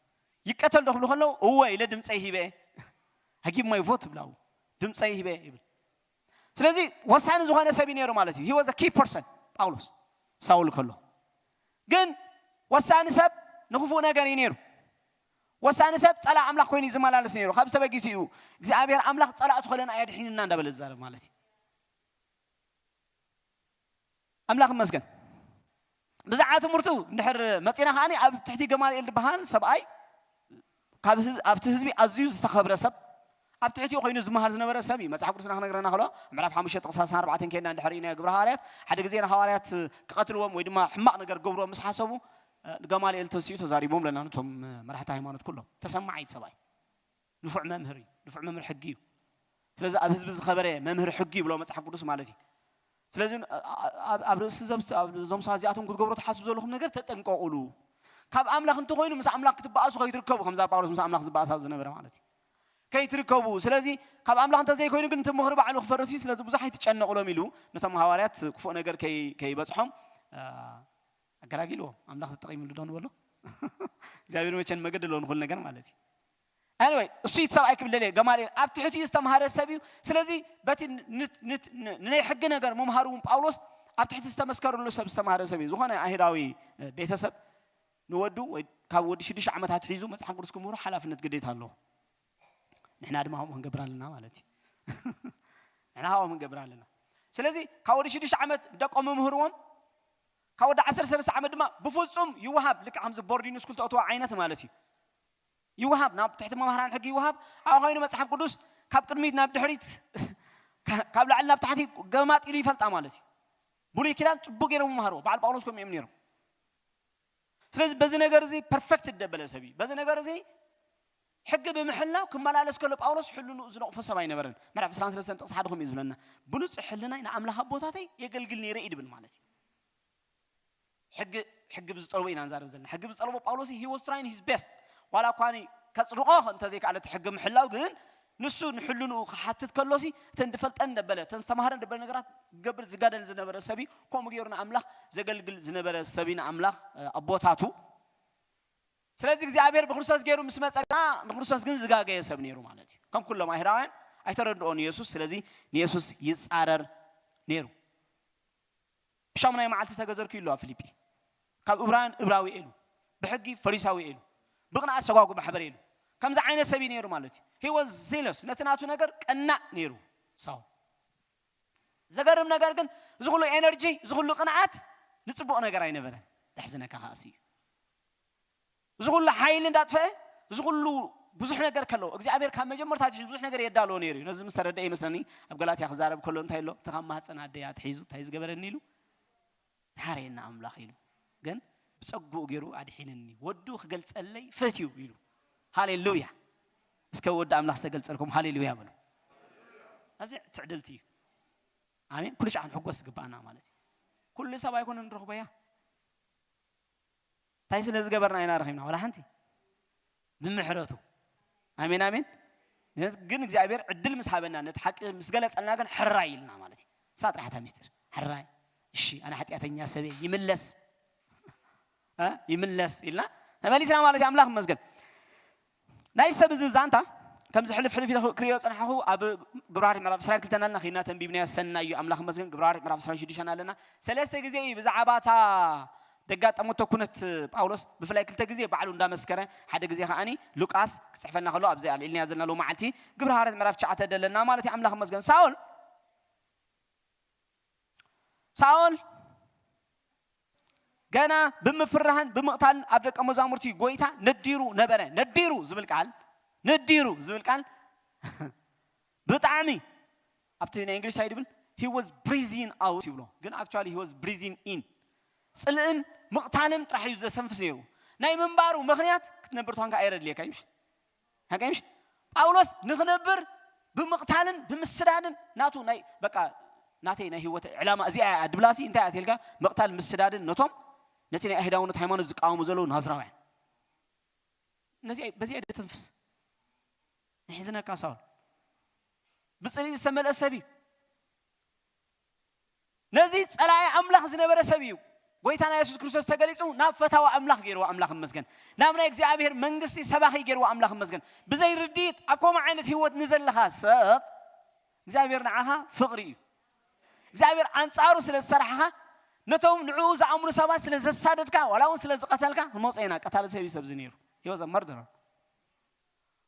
ይቀተል ዶ ክብሉ ከለዉ እወ ኢለ ድምፀይ ሂበ። I give my vote ብላው ድምፀይ ሂበ ይብል። ስለዚ ወሳኒ ዝኾነ ሰብ እዩ ነይሩ ማለት እዩ። He was a key person ጳውሎስ ሳውል ከሎ ግን ወሳኒ ሰብ ንክፉእ ነገር እዩ ነይሩ። ወሳኒ ሰብ ፀላእ ኣምላኽ ኮይኑ እዩ ዝመላለስ ነይሩ። ካብ ዝተበጊሱ እዩ እግዚኣብሔር ኣምላኽ ፀላእቱ ከለና ኣየድሒንና እንዳበለ ዝዛረብ ማለት እዩ። ኣምላኽ ይመስገን። ብዛዕባ ትምህርቱ እንድሕር መፂና ከዓኒ ኣብ ትሕቲ ገማልኤል ዝበሃል ሰብኣይ ካብ ህዝ- ኣብቲ ህዝቢ ኣዝዩ ዝተኸብረ ሰብ ኣብ ትሕቲኡ ኮይኑ ዝመሃር ዝነበረ ሰብ እዩ። መፅሓፍ ቅዱስና ክነግረና ከሎ ምዕራፍ ሓሙሽተ ጥቕሲ ኣርባዕተ ከይድና እንድሕር ኢና ግብረ ሃዋርያት ሓደ ግዜ ንሃዋርያት ክቐትልዎም ወይ ድማ ሕማቕ ነገር ክገብርዎም ምስ ሓሰቡ ገማልኤል ተንሲኡ ተዛሪቦም ለና ነቶም መራሕቲ ሃይማኖት ኩሎም። ተሰማዓይት ሰብኣይ ንፉዕ መምህር እዩ። ንፉዕ መምህር ሕጊ እዩ። ስለዚ ኣብ ህዝቢ ዝኸበረ መምህር ሕጊ ይብሎ መፅሓፍ ቅዱስ ማለት እዩ። ስለዚ ኣብ ርእሲ እዞም ሰባት እዚኣቶም ክትገብሩ ትሓስቡ ዘለኹም ነገር ተጠንቀቑሉ። ካብ ኣምላኽ እንተኮይኑ ምስ ኣምላኽ ክትበኣሱ ከይትርከቡ ከምዛ ጳውሎስ ምስ ኣምላኽ ዝበኣሳ ዝነበረ ማለት እዩ። ከይትርከቡ ስለዚ ካብ ኣምላኽ እንተዘይኮይኑ ግን እቲ ምኽሪ ባዕሉ ክፈርስ እዩ። ስለዚ ብዙሕ ኣይትጨነቑሎም ኢሉ ነቶም ሃዋርያት ክፉእ ነገር ከይበፅሖም ኣገላጊልዎም። ኣምላኽ ተጠቒምሉ ዶ ንበሎ እግዚኣብሔር መቸን መገዲ ኣለዎ ንኹሉ ነገር ማለት እዩ። Anyway እሱ እቲ ሰብኣይ ክብል ደልየ ገማልኤል ኣብ ትሕቲኡ ዝተምሃረ ሰብ እዩ። ስለዚ በቲ ንናይ ሕጊ ነገር ምምሃሩ እውን ጳውሎስ ኣብ ትሕቲ ዝተመስከረሉ ሰብ ዝተምሃረ ሰብ እዩ። ዝኾነ ኣይሁዳዊ ቤተሰብ ንወዱ ወይ ካብ ወዲ ሽዱሽተ ዓመታት ሒዙ መፅሓፍ ቅዱስ ክምህሩ ሓላፍነት ግዴታ ኣለዎ። ንሕና ድማ ከምኡ ክንገብር ኣለና ማለት እዩ። ንሕና ከምኡ ክንገብር ኣለና። ስለዚ ካብ ወዲ ሽዱሽተ ዓመት ደቆም ምምህርዎም ካብ ወዲ ዓሰርተ ሰለስተ ዓመት ድማ ብፍፁም ይወሃብ። ልክዕ ከምዚ ቦርዲንግ ስኩል ተእትዎ ዓይነት ማለት እዩ። ይወሃብ ናብ ትሕቲ መምሃራን ሕጊ ይወሃብ። ኣብ ኮይኑ መፅሓፍ ቅዱስ ካብ ቅድሚት ናብ ድሕሪት ካብ ላዕሊ ናብ ታሕቲ ገማጢሉ ይፈልጣ ማለት እዩ። ብሉይ ኪዳን ፅቡቅ ገይሮም ይመሃርዎ። በዓል ጳውሎስ ከምኡ እዮም ነይሮም። ስለዚ በዚ ነገር እዚ ፐርፌክት ደበለ ሰብ እዩ። በዚ ነገር እዚ ሕጊ ብምሕላው ክመላለስ ከሎ ጳውሎስ ሕልንኡ ዝነቕፎ ሰብ ኣይነበረን። ምዕራፍ ዕስራን ሰለስተን ጥቕሲ ሓደ ከምኡ እዩ ዝብለና፣ ብንጹሕ ሕልናይ ንኣምላኽ ኣቦታተይ የገልግል ነይረ እዩ ድብል ማለት እዩ። ሕጊ ሕጊ ብዝጠልቦ ኢና ንዛረብ ዘለና። ሕጊ ብዝጠልቦ ጳውሎስ he was trying his best ዋላ እኳ ከጽድቆ እንተዘይከኣለ እቲ ሕጊ ምሕላው ግን ንሱ ንሕልንኡ ክሓትት ከሎሲ እተን ድፈልጠን ደበለ እተን ዝተማህረን ደበለ ነገራት ገብር ዝጋደል ዝነበረ ሰብ እዩ። ከምኡ ገይሩ ንኣምላኽ ዘገልግል ዝነበረ ሰብ እዩ ንኣምላኽ ኣቦታቱ። ስለዚ እግዚኣብሔር ብክርስቶስ ገይሩ ምስ መጸ ግና ንክርስቶስ ግን ዝጋገየ ሰብ ነይሩ ማለት እዩ። ከም ኩሎም ኣይሁዳውያን ኣይተረድኦን የሱስ። ስለዚ ንየሱስ ይጻረር ነይሩ። ብሻሙናይ መዓልቲ ተገዘርኩ ኢሉ ኣብ ፊልጲ። ካብ እብራውያን እብራዊ ኢሉ፣ ብሕጊ ፈሪሳዊ ኢሉ፣ ብቕንኣት ሰጓጉ ማሕበር ኢሉ። ከምዚ ዓይነት ሰብ እዩ ነይሩ ማለት እዩ። He was zealous ነቲ ናቱ ነገር ቀናእ ነይሩ ሳውል። ዘገርም ነገር ግን እዚ ኩሉ ኤነርጂ እዚ ኩሉ ቅንኣት ንጽቡቕ ነገር ኣይነበረን። ተሕዝነካ ከኣሲ እዩ። እዚ ኩሉ ሓይሊ እንዳጥፈአ እዚ ኩሉ ብዙሕ ነገር ከለዎ እግዚኣብሔር ካብ መጀመርታ ኣትሒዙ ብዙሕ ነገር የዳለዎ ነይሩ እዩ። ነዚ ምስ ተረደአ ይመስለኒ ኣብ ገላትያ ክዛረብ ከሎ እንታይ ኣሎ እቲ ካብ ማህፀን ኣደይ ኣትሒዙ እንታይ ዝገበረኒ ኢሉ ተሓረየና ኣምላኽ ኢሉ ግን ብፀግኡ ገይሩ ኣድሒንኒ ወዱ ክገልፀለይ ፈትዩ ኢሉ። ሃሌሉያ። እስከ ወዲ ኣምላኽ ዝተገልፀልኩም ሃሌሉያ በሉ። እዚ ትዕድልቲ እዩ። ኣሜን። ኩሉ ሻዕ ንሕጎስ ዝግባኣና ማለት እዩ። ኩሉ ሰብ ኣይኮነ ንረኽቦ እያ እንታይ ስለ ዝገበርና ኢና ረኺብና ዋላ ሓንቲ ብምሕረቱ። ኣሜን ኣሜን። ግን እግዚኣብሔር ዕድል ምስ ሃበና ነቲ ሓቂ ምስ ገለጸልና ግን ሕራይ ኢልና ማለት እዩ። እሳ ጥራሕታ ሚስጥር ሕራይ። እሺ ኣነ ሓጢኣተኛ ሰበ ይምለስ እ ይምለስ ኢልና ተመሊስና ማለት እዩ። ኣምላኽ ይመስገን። ናይ ሰብ እዚ ዛንታ ከምዚ ሕልፍ ሕልፍ ኢለ ክሪኦ ጸናሕኹ ኣብ ግብረ ሃዋርያት ምዕራፍ ዕስራን ክልተን ኣለና ኺና ተንቢብናዮ ሰናይ እዩ ኣምላኽ ይመስገን። ግብረ ሃዋርያት ምዕራፍ ዕስራን ሽዱሽተን ኣለና ሰለስተ ግዜ እዩ ብዛዕባ እታ ደጋጠመቶ ኩነት ጳውሎስ ብፍላይ ክልተ ግዜ ባዕሉ እንዳመስከረ ሓደ ግዜ ከዓኒ ሉቃስ ክጽሕፈና ከሎ ኣብዚ ኣልዒልናዮ ዘለና ሎ መዓልቲ ግብረ ሃዋርያት ምዕራፍ ትሽዓተ ደለና ማለት እዩ። ኣምላኽ ይመስገን። ሳኦል ሳኦል ገና ብምፍራህን ብምቕታልን ኣብ ደቀ መዛሙርቲ ጎይታ ነዲሩ ነበረ። ነዲሩ ዝብል ቃል ነዲሩ ዝብል ቃል ብጣዕሚ ኣብቲ ናይ እንግሊሽ ሳይድ ይብል he was breathing out ይብሎ ግን actually he was breathing in ጽልእን ምቕታልን ጥራሕ እዩ ዘሰንፍስ ነይሩ። ናይ ምንባሩ ምኽንያት ክትነብር ተኾንካ ኣይረድልየካ ይምሽ ሓቀ ይምሽ ጳውሎስ ንኽነብር ብምቕታልን ብምስዳድን ናቱ ናይ በቃ ናተይ ናይ ህይወት ዕላማ እዚኣ እያ ድብላሲ እንታይ እያ ተልካ ምቕታል ምስዳድን ነቶም ነቲ ናይ ኣይሁዳውነት ሃይማኖት ዝቃወሙ ዘለዉ ናዝራውያን ነዚ በዚኣ ደተንፍስ ንሕዝነካ ሳውል ብፅልኢ ዝተመልአ ሰብ እዩ ነዚ ጸላኢ ኣምላኽ ዝነበረ ሰብ እዩ። ጎይታና የሱስ ክርስቶስ ተገሊጹ ናብ ፈታዊ ኣምላኽ ገይርዎ ኣምላኽ መስገን ናብ ናይ እግዚኣብሔር መንግስቲ ሰባኺ ገይርዎ ኣምላኽ መስገን ብዘይ ርድኢት ኣብ ከምኡ ዓይነት ህይወት ንዘለኻ ሰብ እግዚኣብሔር ንዓኻ ፍቕሪ እዩ እግዚኣብሔር ኣንጻሩ ስለ ዝሰራሕኻ ነቶም ንዕኡ ዝኣምኑ ሰባት ስለ ዘሳደድካ ዋላ እውን ስለ ዝቐተልካ ክመፀ ኢና ቀታሊ ሰብ እዩ ሰብ ዝነይሩ ህይወት መርደረር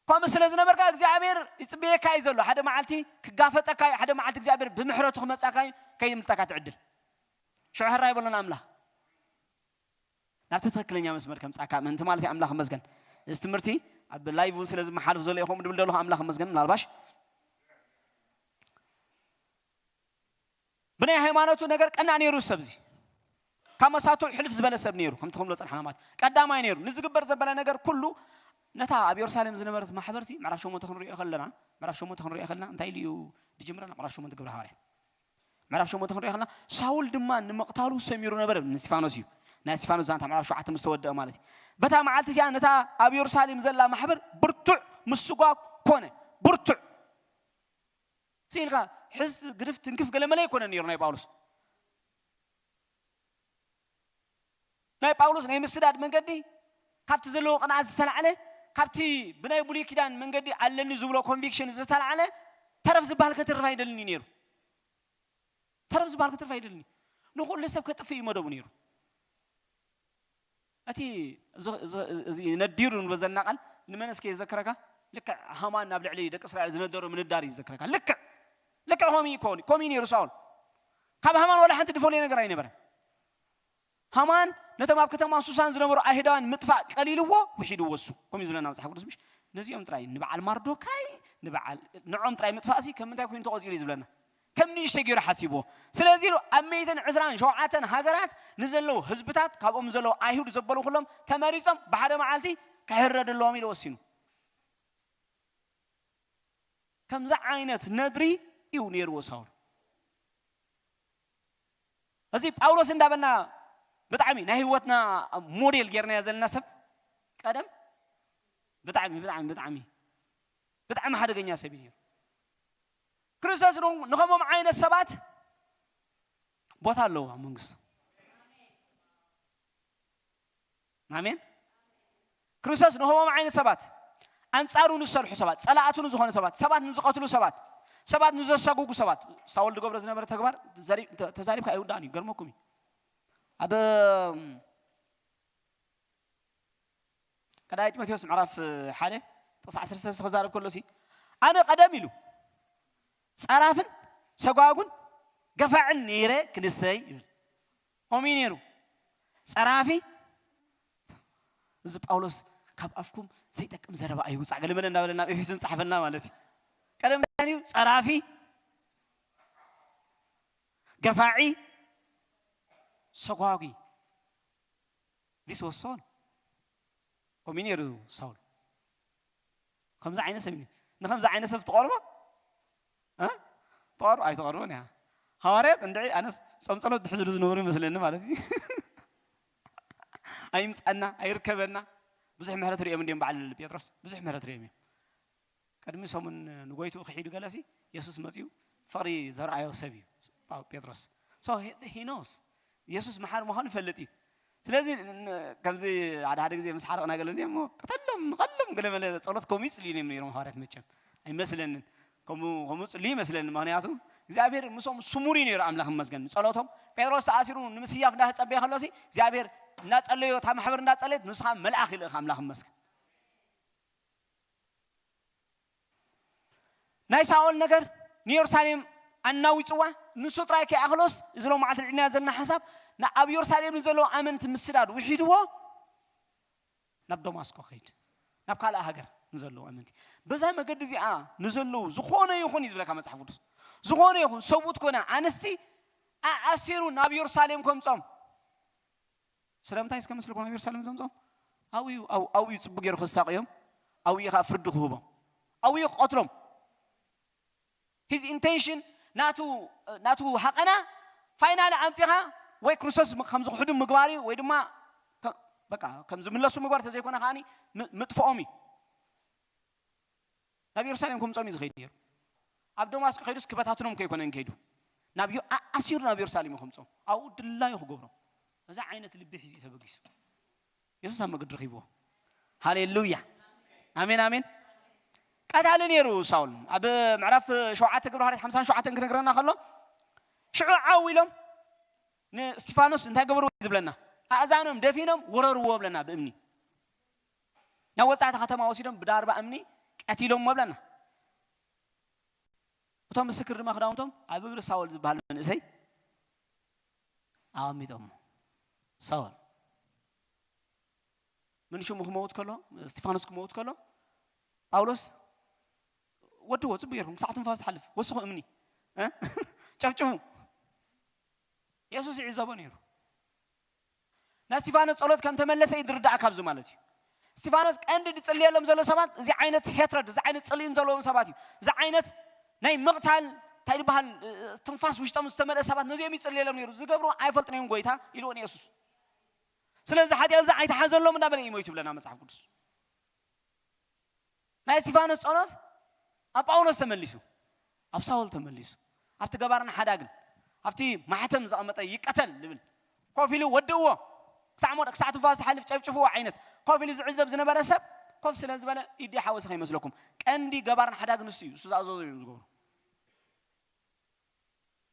ከምኡ ስለ ዝነበርካ እግዚኣብሔር ይፅበየካ እዩ ዘሎ ሓደ መዓልቲ ክጋፈጠካ እዩ ሓደ መዓልቲ እግዚኣብሔር ብምሕረቱ ክመፃካ እዩ ከይምልጠካ ትዕድል ሽዑ ሕራ ይበሎና ኣምላኽ ናብቲ ትክክለኛ መስመር ከምፃካ ምእንቲ ማለት ኣምላኽ መስገን እዚ ትምህርቲ ኣብ ላይቭ እውን ስለ ዝመሓልፍ ዘሎ ኢኹም ድብል ደለኹ ኣምላኽ መስገን ምናልባሽ ብናይ ሃይማኖቱ ነገር ቀናእ ነይሩ ሰብዚ ካብ መሳቱ ሕልፍ ዝበለ ሰብ ነይሩ ከምቲ ክብሎ ፀንሓና ማለት ቀዳማይ ነይሩ ንዝግበር ዘበለ ነገር ኩሉ ነታ ኣብ የሩሳሌም ዝነበረት ማሕበርሲ ምዕራፍ ሸሞንተ ክንሪኦ ከለና ምዕራፍ ሸሞንተ ክንሪኦ ከለና እንታይ ኢሉ እዩ ዝጅምረና ምዕራፍ ሸሞንተ ግብረ ሃዋርያ ምዕራፍ ሸሞንተ ክንሪኦ ከለና ሳውል ድማ ንምቕታሉ ሰሚሩ ነበረ ንስቲፋኖስ እዩ ናይ እስቲፋኖስ ዛንታ ምዕራፍ ሸውዓተ ምስ ተወደአ ማለት እዩ በታ መዓልቲ እዚኣ ነታ ኣብ የሩሳሌም ዘላ ማሕበር ብርቱዕ ምስጓግ ኮነ ብርቱዕ ስኢልካ ሕዝ ግድፍ ትንክፍ ገለመለ ኣይኮነን ነይሩ ናይ ጳውሎስ ናይ ጳውሎስ ናይ ምስዳድ መንገዲ ካብቲ ዘለዎ ቅንዓት ዝተላዕለ ካብቲ ብናይ ብሉይ ኪዳን መንገዲ ኣለኒ ዝብሎ ኮንቪክሽን ዝተላዕለ ተረፍ ዝበሃል ከትርፍ ኣይደልን እዩ ነይሩ ተረፍ ዝበሃል ከትርፍ ኣይደልን እዩ ንኩሉ ሰብ ከጥፍ እዩ መደቡ ነይሩ እቲ እዚ ነዲሩ ንበዘና ቃል ንመን እስከ የዘክረካ ልክዕ ሃማን ናብ ልዕሊ ደቂ እስራኤል ዝነደሮ ምንዳር እዩ ዝዘክረካ ልክዕ ልክዕ ከምኡ ይኮን ከምኡ ነይሩ ሳውል ካብ ሃማን ወላ ሓንቲ ድፈልዮ ነገር ኣይነበረን ሃማን ነቶም ኣብ ከተማ ሱሳን ዝነበሩ ኣይሁዳውያን ምጥፋእ ቀሊልዎ ውሒድዎ እሱ ከምኡ ዝብለና መፅሓፍ ቅዱስ ምሽ ነዚኦም ጥራይ ንበዓል ማርዶካይ ንበዓል ንዖም ጥራይ ምጥፋእሲ ከም ምንታይ ኮይኑ ተቆፂሩ እዩ ዝብለና ከም ንእሽተይ ገይሩ ሓሲብዎ ስለዚ ኢሉ ኣብ መይትን ዕስራን ሸውዓተን ሃገራት ንዘለዉ ህዝብታት ካብኦም ዘለዉ ኣይሁድ ዘበሉ ኩሎም ተመሪፆም ብሓደ መዓልቲ ክሕረድ ኣለዎም ኢሉ ወሲኑ ከምዚ ዓይነት ነድሪ እዩ ነይርዎ ሳውል እዚ ጳውሎስ እንዳበልና ብጣዕሚ ናይ ህይወትና ሞዴል ጌርናዮ ዘለና ሰብ ቀደም ብጣዕሚ ብጣዕሚ ብጣዕሚ ብጣዕሚ ሓደገኛ ሰብ እዩ ነይሩ ክርስቶስ ንኸሞም ዓይነት ሰባት ቦታ ኣለዎ ኣብ መንግስቱ ኣሜን ክርስቶስ ንኸሞም ዓይነት ሰባት ኣንጻሩ ንዝሰርሑ ሰባት ጸላእቱ ንዝኾኑ ሰባት ሰባት ንዝቐትሉ ሰባት ሰባት ንዘሳጉጉ ሰባት ሳውል ዝገብሮ ዝነበረ ተግባር ተዛሪብካ ኣይውዳእን እዩ ገርመኩም እዩ ኣብ ቀዳይ ጢሞቴዎስ ምዕራፍ ሓደ ጥቕሲ ዓሰርተ ሰለስተ ክዛረብ ከሎ ሲ ኣነ ቀደም ኢሉ ጸራፍን ሰጓጉን ገፋዕን ነይረ ክንሰይ ይብል ከምኡ ነይሩ ጸራፊ እዚ ጳውሎስ ካብ ኣፍኩም ዘይጠቅም ዘረባ ኣይውፃእ ገለመለ እንዳበለ ናብ ኤፌሶን ፃሕፈልና ማለት እዩ ቀደም ዩ ጸራፊ ገፋዒ ሰጓጉ ሊስ ወሶን ከምኡ ነይሩ ሳውል ከምዚ ዓይነት ሰብ ንከምዚ ዓይነት ሰብ ትቐርቦ ትቐርቦ ኣይትቐርቦን እያ ሃዋርያት እንድዒ ኣነስ ጾም ጸሎት ድሕዝሉ ዝነበሩ ይመስለኒ ማለት እዩ ኣይምፃና ኣይርከበና ብዙሕ ምህረት ሪኦም እንዲም በዓል ጴጥሮስ ብዙሕ ምህረት ሪኦም እዮም ቅድሚ ሰሙን ንጎይትኡ ክሒዱ ገለሲ የሱስ መፅኡ ፍቕሪ ዘርኣዮ ሰብ እዩ ጴጥሮስ ሂኖስ የሱስ መሓር ምዃኑ ይፈልጥ እዩ ስለዚ ከምዚ ሓደ ሓደ ግዜ ምስ ሓረቕና ገለ እዚኦም ቅተሎም ንቐሎም ገለ መለ ጸሎት ከምኡ ይጽልዩ እዮም ነይሮም ሃዋርያት መቸም ኣይመስለንን ከምኡ ከምኡ ጽልዩ ይመስለኒ ምክንያቱ እግዚኣብሔር ምስኦም ስሙር እዩ ነይሩ ኣምላኽ መስገን ጸሎቶም ጴጥሮስ ተኣሲሩ ንምስያፍ እንዳተጸበየ ከሎሲ እግዚኣብሔር እናጸለዮ እታ ማሕበር እንዳጸለየት ንስኻ መልኣኽ ይልእኻ ኣምላኽ መስገን ናይ ሳኦል ነገር ንየሩሳሌም ኣናዊፅዋ ንሱ ጥራይ ከይኣኽሎስ እዚ ሎም መዓልቲ ልዕልና ዘለና ሓሳብ ኣብ የሩሳሌም ንዘለዉ ኣመንቲ ምስዳድ ውሒድዎ ናብ ደማስቆ ከይድ ናብ ካልእ ሃገር ንዘለዉ ኣመንቲ በዛ መገዲ እዚኣ ንዘለዉ ዝኾነ ይኹን እዩ ዝብለካ መፅሓፍ ቅዱስ ዝኾነ ይኹን ሰብኡት ኮነ ኣንስቲ ኣኣሲሩ ናብ የሩሳሌም ከምፆም ስለምንታይ እስከ ምስልኩም ኣብ የሩሳሌም ዘምፅኦም ኣብኡ ኣብኡ ፅቡቅ ገይሩ ክሳቅዮም ኣብኡ ከዓ ፍርዲ ክህቦም ኣብዩ ክቐትሎም። His intention፣ ናቱ ናቱ ሃቐና ፋይናል ኣምጺኻ ወይ ክርስቶስ ከም ዝኽሕዱ ምግባር እዩ፣ ወይ ድማ ከ- በቃ ከም ዝምለሱ ምግባር፣ ተዘይኮነ ከዓኒ ም- ምጥፍኦም እዩ። ናብ የሩሳሌም ከምጾም እዩ ዝኸይድ ነይሩ። ኣብ ደማስቆ ከይዱስ ክበታትኖም ከይኮነን ከይዱ፣ ናብ ዮ- ኣ- ኣሲሩ ናብ የሩሳሌም እዩ ከምጾም፣ ኣብኡ ድላዩ ክገብሮም። እዛ ዓይነት ልቢ ሒዙ እዩ ተበጊሱ። የሱስ ኣብ መገዲ ረኺብዎ። ሃሌሉያ፣ ኣሜን፣ ኣሜን። ቀታሊ ነይሩ ሳውል። ኣብ ምዕራፍ ሸውዓተ ግብረ ሃዋርያት ሓምሳን ሸውዓተን ክነግረና ከሎ፣ ሽዑ ዓው ኢሎም ንእስጢፋኖስ እንታይ ገበርዎ እዩ ዝብለና? ኣእዛኖም ደፊኖም ውረርዎ ብለና ብእምኒ። ናብ ወጻእቲ ከተማ ወሲዶም ብዳርባ እምኒ ቀቲሎምዎ ብለና። እቶም ምስክር ድማ ክዳውንቶም ኣብ እግሪ ሳውል ዝበሃል መንእሰይ ኣቐሚጦሞ። ሳውል ምን ሽሙ ክመውት ከሎ፣ እስጢፋኖስ ክመውት ከሎ፣ ጳውሎስ ወድዎ፣ ጽቡቕ ጌርኩም፣ ክሳዕ ትንፋስ ትሓልፍ፣ ወስኹ እምኒ፣ እ? ጨፍጭፉ። የሱስ ይዕዘቦ ነይሩ። ናይ እስጢፋኖስ ጸሎት ከም ተመለሰ እዩ ዝርዳእ ካብዚ ማለት እዩ። እስጢፋኖስ ቀንዲ ዝጽልየሎም ዘሎ ሰባት እዚ ዓይነት ሄትረድ፣ እዚ ዓይነት ጽልኢን ዘለዎም ሰባት እዩ። እዚ ዓይነት ናይ ምቕታል እንታይ ዝበሃል፣ እ፣ ትንፋስ ውሽጦም ዝተመልአ ሰባት ነዚኦም ይጽልየሎም ነይሩ። ዝገብርዎ ኣይፈልጥን እዮም ጎይታ ኢልዎ ንየሱስ። ስለዚ ሓጢኣት እዚ ኣይተሓዘሎም እንዳበለ እዩ ሞይቱ ብለና መጽሓፍ ቅዱስ። ናይ እስጢፋኖስ ጸሎት ኣብ ጳውሎስ ተመሊሱ፣ ኣብ ሳውል ተመሊሱ፣ ኣብቲ ገባርን ሓዳግን፣ ኣብቲ ማሕተም ዘቐመጠ ይቀተል ዝብል ኮፍ ኢሉ ወድእዎ። ክሳዕ ሞት፣ ክሳዕ ትንፋስ ዝሓልፍ ጨፍጭፍዎ ዓይነት ኮፍ ኢሉ ዝዕዘብ ዝነበረ ሰብ ኮፍ ስለ ዝበለ፣ ኢዲ ሓወሰ ከይመስለኩም። ቀንዲ ገባርን ሓዳግን ንሱ እዩ። እሱ ዝኣዘዞ እዮም ዝገብሩ።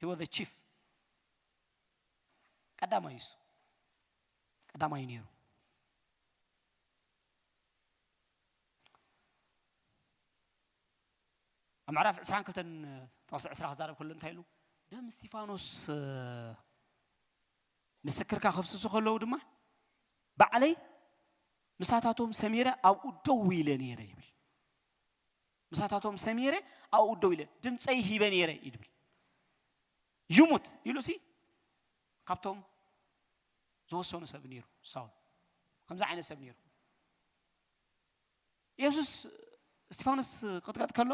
He was the chief። ቀዳማይ እሱ ቀዳማይ ነይሩ። ኣብ ምዕራፍ ዕስራን ክልተን ጥቕሲ ዕስራ ክዛረብ ከሎ እንታይ ኢሉ? ደም እስጢፋኖስ፣ እ፣ ምስክርካ ከፍስሱ ከለዉ ድማ ባዕለይ ምሳታቶም ሰሚረ ኣብኡ ደው ኢለ ነይረ ይብል። ምሳታቶም ሰሚረ ኣብኡ ደው ኢለ ድምፀይ ሂበ ነይረ ይብል። ይሙት ኢሉ ሲ ካብቶም ዝወሰኑ ሰብ ነይሩ ሳውል። ከምዚ ዓይነት ሰብ ነይሩ። የሱስ እስጢፋኖስ ቅጥቀጥ ከሎ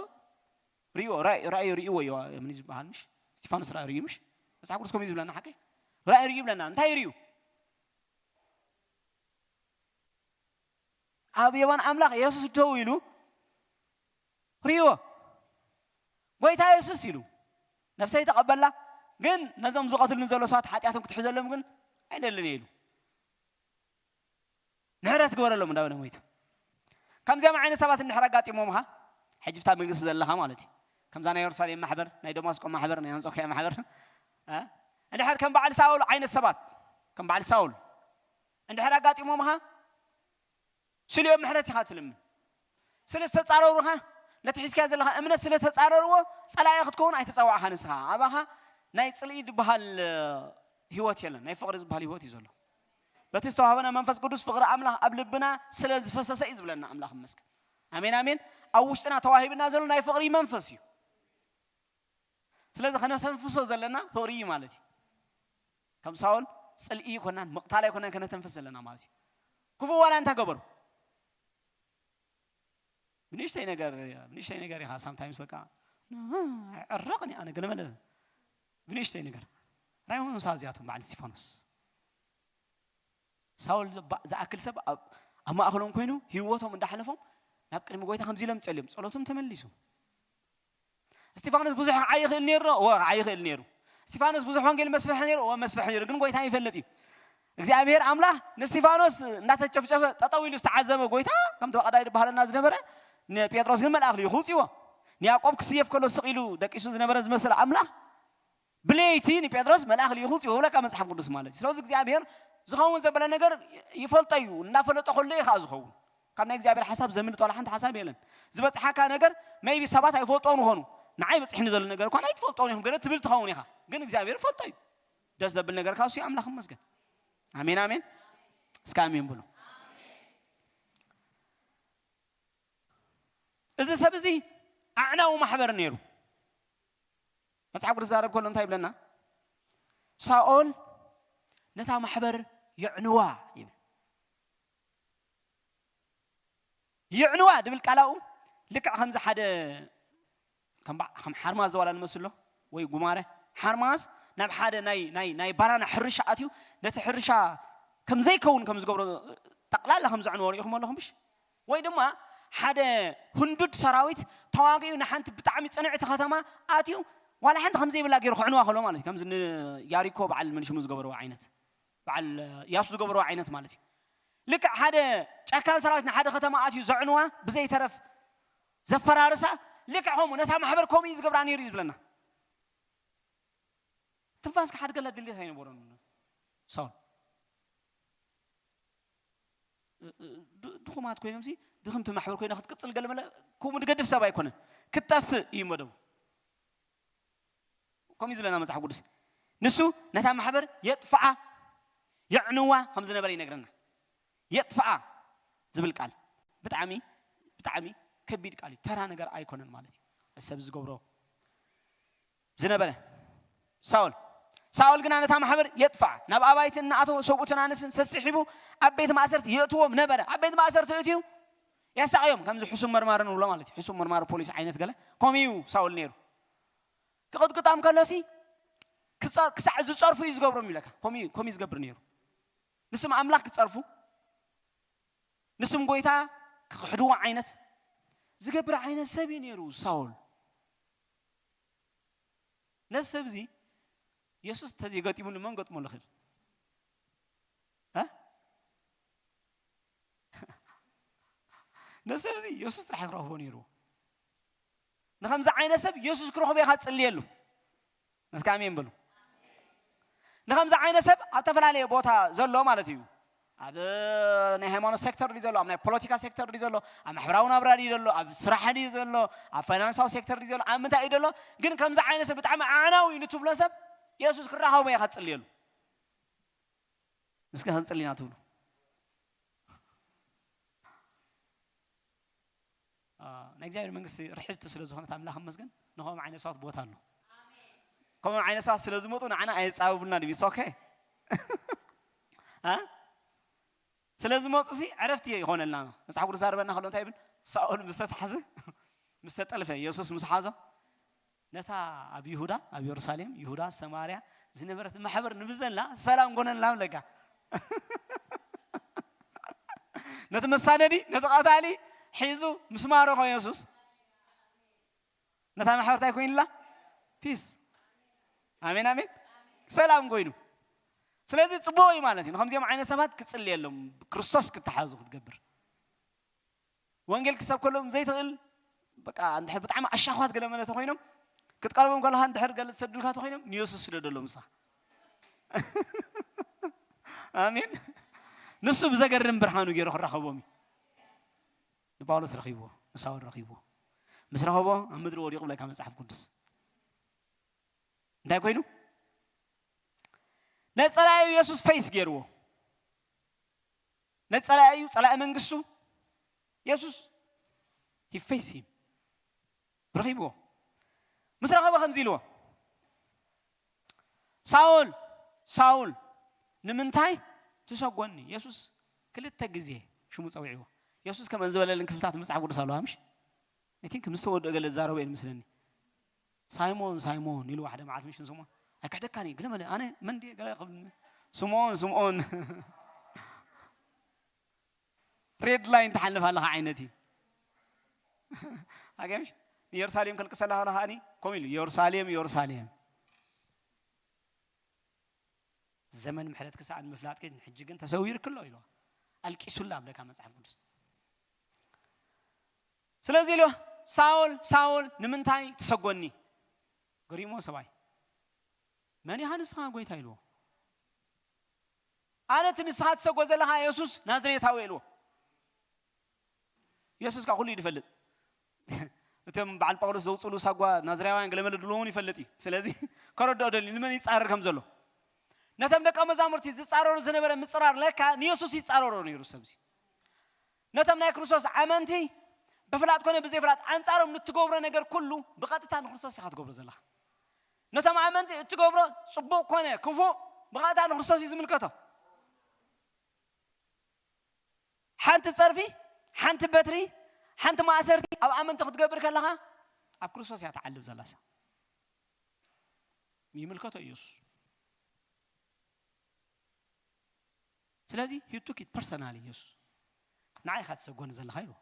ሪኦ፣ ራእይ፣ ራእይ ሪእዎ እዩ፣ ምኒ ዝበሃል ምሽ? እስጢፋኖስ ራእይ ሪኡ ምሽ? መጽሓፍ ቅዱስ ከምኡ እዩ ዝብለና ሓቀይ? ራእይ ሪኡ ይብለና። እንታይ ሪኡ? ኣብ የማን ኣምላኽ የሱስ ደው ኢሉ ሪእዎ። ጎይታ የሱስ ኢሉ፣ "ነፍሰይ ተቐበላ፣ ግን ነዞም ዝቐትሉኒ ዘለዉ ሰባት ሓጢኣቶም ክትሕዘሎም ግን ኣይደልን እየ" ኢሉ። "ምሕረት ግበረሎም" እንዳበለ ሞይቱ። ከምዚኦም ዓይነት ሰባት እንድሕር ኣጋጢሞምኻ፣ ሕጂ ብታ መንግስቲ ዘለኻ ማለት እዩ። ከምዛ ናይ የሩሳሌም ማሕበር፣ ናይ ደማስቆ ማሕበር፣ ናይ ኣንጾክያ ማሕበር፣ እ? እንድሕር ከም በዓል ሳውል ዓይነት ሰባት፣ ከም በዓል ሳውል እንድሕር ኣጋጢሞምኻ፣ ስሊኦም ምሕረት ኢኻ ትልምን። ስለ ዝተጻረሩኻ፣ ነቲ ሒዝካዮ ዘለኻ እምነት ስለ ዝተጻረርዎ፣ ጸላኢ ክትከውን ኣይተጸዋዕኻ ንስኻ። ኣባኻ ናይ ጽልኢ ዝበሃል፣ እ፣ ህይወት የለን። ናይ ፍቕሪ ዝበሃል ህይወት እዩ ዘሎ። በቲ ዝተዋህበና መንፈስ ቅዱስ ፍቕሪ ኣምላኽ ኣብ ልብና ስለ ዝፈሰሰ እዩ ዝብለና ኣምላኽ ይመስገን። ኣሜን፣ ኣሜን። ኣብ ውሽጥና ተዋሂብና ዘሎ ናይ ፍቕሪ መንፈስ እዩ። ስለዚ ከነተንፍሶ ዘለና ፍቕሪ እዩ ማለት እዩ። ከም ሳውል ጽልኢ ኣይኮናን፣ ምቕታል ኣይኮናን ከነተንፍስ ዘለና ማለት እዩ። ክፉእ ዋላ እንታይ ገበሩ? ብንእሽተይ ነገር፣ ብንእሽተይ ነገር ኢኻ ሳምታይምስ በቃ፣ "ዕረቕኒ ኣነ ገለመለ" ብንእሽተይ ነገር። ራእዮም ምሳ እዚኣቶም በዓል እስጢፋኖስ። ሳውል ዘባ-፣ ዝኣክል ሰብ ኣብ፣ ኣብ ማእከሎም ኮይኑ ህይወቶም እንዳሕለፎም ናብ ቅድሚ ጎይታ ከምዚ ኢሎም ጸልዮም፣ ጸሎቶም ተመሊሱ። እስጢፋኖስ ብዙሕ ክዓይ ይኽእል ነይሩ ዶ? እወ፣ ክዓይ ይኽእል ነይሩ። እስጢፋኖስ ብዙሕ ወንጌል መስፍሕ ነይሩ? እወ፣ መስፍሕ ነይሩ። ግን ጎይታ ይፈልጥ እዩ። እግዚኣብሔር ኣምላኽ ንእስጢፋኖስ እንዳተጨፍጨፈ ጠጠው ኢሉ ዝተዓዘበ ጎይታ፣ ከምቲ ቀዳይ ዝበሃለና ዝነበረ፣ ንጴጥሮስ ግን መልኣኽ ልኢኹ ውፅዎ። ንያዕቆብ ክስየፍ ከሎ ስቕ ኢሉ ደቂሱ ዝነበረ ዝመስል ኣምላኽ፣ ብለይቲ ንጴጥሮስ መልኣኽ ልኢኹ ውፅዎ፣ ይብለካ መጽሓፍ ቅዱስ ማለት እዩ። ስለዚ እግዚኣብሔር ዝኸውን ዘበለ ነገር ይፈልጦ እዩ። እንዳፈለጦ ከሎ እዩ ከዓ ዝኸውን። ካብ ናይ እግዚኣብሔር ሓሳብ ዘምልጥ ዋላ ሓንቲ ሓሳብ የለን። ዝበጽሓካ ነገር ሜይቢ ሰባት ኣይፈልጦን ይኾኑ። ንዓይ በጺሕኒ ዘሎ ነገር እኳ ኣይትፈልጦን ኢኹም፣ ገለ ትብል ትኸውን ኢኻ። ግን እግዚኣብሔር ይፈልጦ እዩ። ደስ ዘብል ነገር ካብ እሱ እዩ። ኣምላኽ ይመስገን። ኣሜን፣ ኣሜን። እስከ ኣሜን ብሉ። እዚ ሰብ እዚ ኣዕናዊ ማሕበር ነይሩ። መጽሓፍ ቅዱስ ዝዛረብ ከሎ እንታይ ይብለና? ሳኦል ነታ ማሕበር የዕንዋ ይብል። የዕንዋ ድብል ቃል ኣብኡ ልክዕ ከምዚ ሓደ ከም በዓ- ከም ሓርማዝ ዘዋላ ንመስሎ ወይ ጉማረ ሓርማዝ ናብ ሓደ ናይ ናይ ናይ ባናና ሕርሻ ኣትዩ ነቲ ሕርሻ ከም ዘይከውን ከም ዝገብሮ ጠቕላላ ከም ዘዕንዎ ሪኢኹም ኣለኹም ምሽ? ወይ ድማ ሓደ ህንዱድ ሰራዊት ተዋጊኡ ንሓንቲ ብጣዕሚ ጽንዕቲ ከተማ ኣትዩ ዋላ ሓንቲ ከም ዘይብላ ገይሩ ክዕንዋ ከሎ ማለት እዩ። ከምዚ ንያሪኮ በዓል መንሽሙ ዝገበርዎ ዓይነት በዓል ያሱ ዝገበርዎ ዓይነት ማለት እዩ። ልክዕ ሓደ ጨካን ሰራዊት ንሓደ ከተማ ኣትዩ ዘዕንዋ ብዘይተረፍ ዘፈራርሳ ልክዕ ከምኡ ነታ ማሕበር ከምኡ እዩ ዝገብራ ነይሩ እዩ ዝብለና። ትንፋስካ ሓድገላ ድሌት ኣይነበሮን ሳውል። እ- እ- ድ- ድኹማት ኮይኖም ሲ ድኽምቲ ማሕበር ኮይና ክትቅጽል ገለ መለ ከምኡ ድገድፍ ሰብ ኣይኮነን። ክትጠፍእ እዩ መደቡ። ከምኡ እዩ ዝብለና መጽሓፍ ቅዱስ። ንሱ ነታ ማሕበር የጥፍኣ የዕንዋ ከም ዝነበረ ይነግረና። የጥፍኣ ዝብል ቃል ብጣዕሚ ብጣዕሚ ከቢድ ቃል እዩ። ተራ ነገር ኣይኮነን ማለት እዩ። ሰብ ዝገብሮ ዝነበረ ሳውል ሳውል ግና ነታ ማሕበር የጥፍኣ ናብ ኣባይቲ እናኣተወ ሰብኡትን ኣንስትን ሰሲሒቡ ኣብ ቤት ማእሰርቲ የእትዎም ነበረ። ኣብ ቤት ማእሰርቲ እትዩ ያሳቕዮም ከምዚ ሕሱም መርማሪ ንብሎ ማለት እዩ። ሕሱም መርማሪ ፖሊስ ዓይነት ገለ ከምኡ እዩ ሳውል ነይሩ። ክቕጥቅጣም ከሎሲ ክጸ- ክሳዕ ዝጸርፉ እዩ ዝገብሮም ይብለካ። ከምኡ እዩ- ከምኡ እዩ ዝገብር ነይሩ። ንስም ኣምላኽ ክጸርፉ ንስም ጎይታ ክኽሕድዎ ዓይነት ዝገብር ዓይነት ሰብ እዩ ነይሩ ሳውል። ነዚ ሰብ እዚ የሱስ እንተዘይገጢሙሉ መን ገጥሞ ልኽእል? እ? ነዚ ሰብ እዚ የሱስ ጥራሕ ክረኽቦ ነይርዎ። ንኸምዚ ዓይነት ሰብ የሱስ ክረኽቦ ኢኻ ትጽልየሉ። እስከ ኣሜን በሉ። ንኸምዚ ዓይነት ሰብ ኣብ ተፈላለየ ቦታ ዘሎ ማለት እዩ። ኣብ ናይ ሃይማኖት ሴክተር ድዩ ዘሎ፣ ኣብ ናይ ፖለቲካ ሴክተር ድዩ ዘሎ፣ ኣብ ማሕበራዊ ናብራ ድዩ ዘሎ፣ ኣብ ስራሕ ድዩ ዘሎ፣ ኣብ ፋይናንሳዊ ሴክተር ድዩ ዘሎ፣ ኣብ ምንታይ እዩ ዘሎ? ግን ከምዚ ዓይነት ሰብ ብጣዕሚ ኣዕናዊ እዩ ንትብሎ ሰብ የሱስ ክራኸቦ ኢኻ ትጽልየሉ። እስከ ክንጽሊ ኢና ትብሉ። ናይ እግዚኣብሔር መንግስቲ ርሕብቲ ስለ ዝኾነት ኣምላኽ መስገን ንኸምኡ ዓይነት ሰባት ቦታ ኣሎ። ከምኡ ዓይነት ሰባት ስለ ዝመጡ ንዓና ኣየጻብቡልና ድዩ? ኦኬ ስለ ዝመፁ ሲ ዕረፍቲ ይኾነልና። መፅሓፍ ቅዱስ ዛረበና ከሎ እንታይ ይብል? ሳኦል ምስ ተታሕዘ ምስ ተጠልፈ ኢየሱስ ምስ ሓዞ ነታ ኣብ ይሁዳ ኣብ የሩሳሌም ይሁዳ ሰማርያ ዝነበረት ማሕበር ንብዘላ ሰላም ጎነልና ብለካ። ነቲ መሳደዲ ነቲ ቀታሊ ሒዙ ምስ ማረኾ ኢየሱስ ነታ ማሕበር እንታይ ኮይኑላ? ፒስ። ኣሜን ኣሜን። ሰላም ኮይኑ ስለዚ ፅቡቅ እዩ ማለት እዩ። ንከምዚኦም ዓይነት ሰባት ክፅልየሎም ክርስቶስ ክተሓዙ ክትገብር ወንጌል ክሰብከሎም ዘይትኽእል በቃ እንድሕር ብጣዕሚ ኣሻኳት ገለ መለ ተኮይኖም ክትቀርቦም ከለካ እንድሕር ገለ ዝሰዱልካ ተኮይኖም ንየሱስ ስደደሎም ንስኻ። ኣሜን። ንሱ ብዘገርም ብርሃኑ ገይሩ ክራኸቦም እዩ። ንጳውሎስ ረኺብዎ ንሳውል ረኺብዎ ምስ ረኸቦ ኣብ ምድሪ ወዲቑ ብለካ መፅሓፍ ቅዱስ እንታይ ኮይኑ ነፀላዩ የሱስ ፈይስ ገይርዎ ነፀላዩ ፀላኢ መንግስቱ የሱስ ሂፈይስ ረኺብዎ ምስ ረኸቦ ከምዚ ኢልዎ ሳውል ሳውል ንምንታይ ትሰጎኒ የሱስ ክልተ ግዜ ሽሙ ፀዊዕዎ የሱስ ከምአን ዝበለልን ክፍልታት መፅሓፍ ቅዱስ ኣለዋ ምሽ እቲ ምስ ተወድኦ ገለ ዝዛረቡ እየ ምስለኒ ሳይሞን ሳይሞን ኢሉ ሓደ መዓልቲ ምሽን ስሞን ኣይክሕደካን እዩ ግለ መለ ኣነ መን ድየ ገለ ክብል ስምኦን ስምኦን ሬድ ላይን ትሓልፍ ኣለኻ ዓይነት እዩ ኣገምሽ ንየሩሳሌም ከልቅሰላ ከለኻ ኣኒ ከምኡ ኢሉ የሩሳሌም የሩሳሌም ዘመን ምሕረት ክሳኣን ምፍላጥኪ ንሕጂ ግን ተሰዊርኪ ኣሎ ኢልዋ ኣልቂሱላ ኣብለካ መፅሓፍ ቅዱስ ስለዚ ኢልዋ ሳውል ሳውል ንምንታይ ትሰጎኒ ገሪሞ ሰብኣይ መን ኢኻ ንስኻ ጎይታ ኢልዎ ኣነ እቲ ንስኻ ትሰጎ ዘለኻ የሱስ ናዝሬታዊ ኢልዎ የሱስ ካ ኩሉ ይድፈልጥ እቶም በዓል ጳውሎስ ዘውፅሉ ሳጓ ናዝራውያን ገለመለ ድልዎ እውን ይፈልጥ እዩ ስለዚ ከረድኦ ደሊ ንመን ይፃረር ከም ዘሎ ነቶም ደቀ መዛሙርቲ ዝፃረሩ ዝነበረ ምፅራር ለካ ንየሱስ ይፃረሮ ነይሩ ሰብዚ ነቶም ናይ ክርስቶስ ኣመንቲ ብፍላጥ ኮነ ብዘይፍላጥ ኣንፃሮም ንትገብሮ ነገር ኩሉ ብቐጥታ ንክርስቶስ ኢኻ ትገብሮ ዘለኻ ነቶም ኣመንቲ እትገብሮ ፅቡቅ ኮነ ክፉእ ብቐጥታ ንክርስቶስ እዩ ዝምልከቶ ሓንቲ ጸርፊ ሓንቲ በትሪ ሓንቲ ማእሰርቲ ኣብ ኣመንቲ ክትገብር ከለኻ ኣብ ክርስቶስ እያ ትዓልብ ዘላሳ። ይምልከቶ ኢየሱስ። ስለዚ he took it personally ኢየሱስ። ንዓይ ኢኻ ትሰጎኒ ዘለኻ ኢልዎ።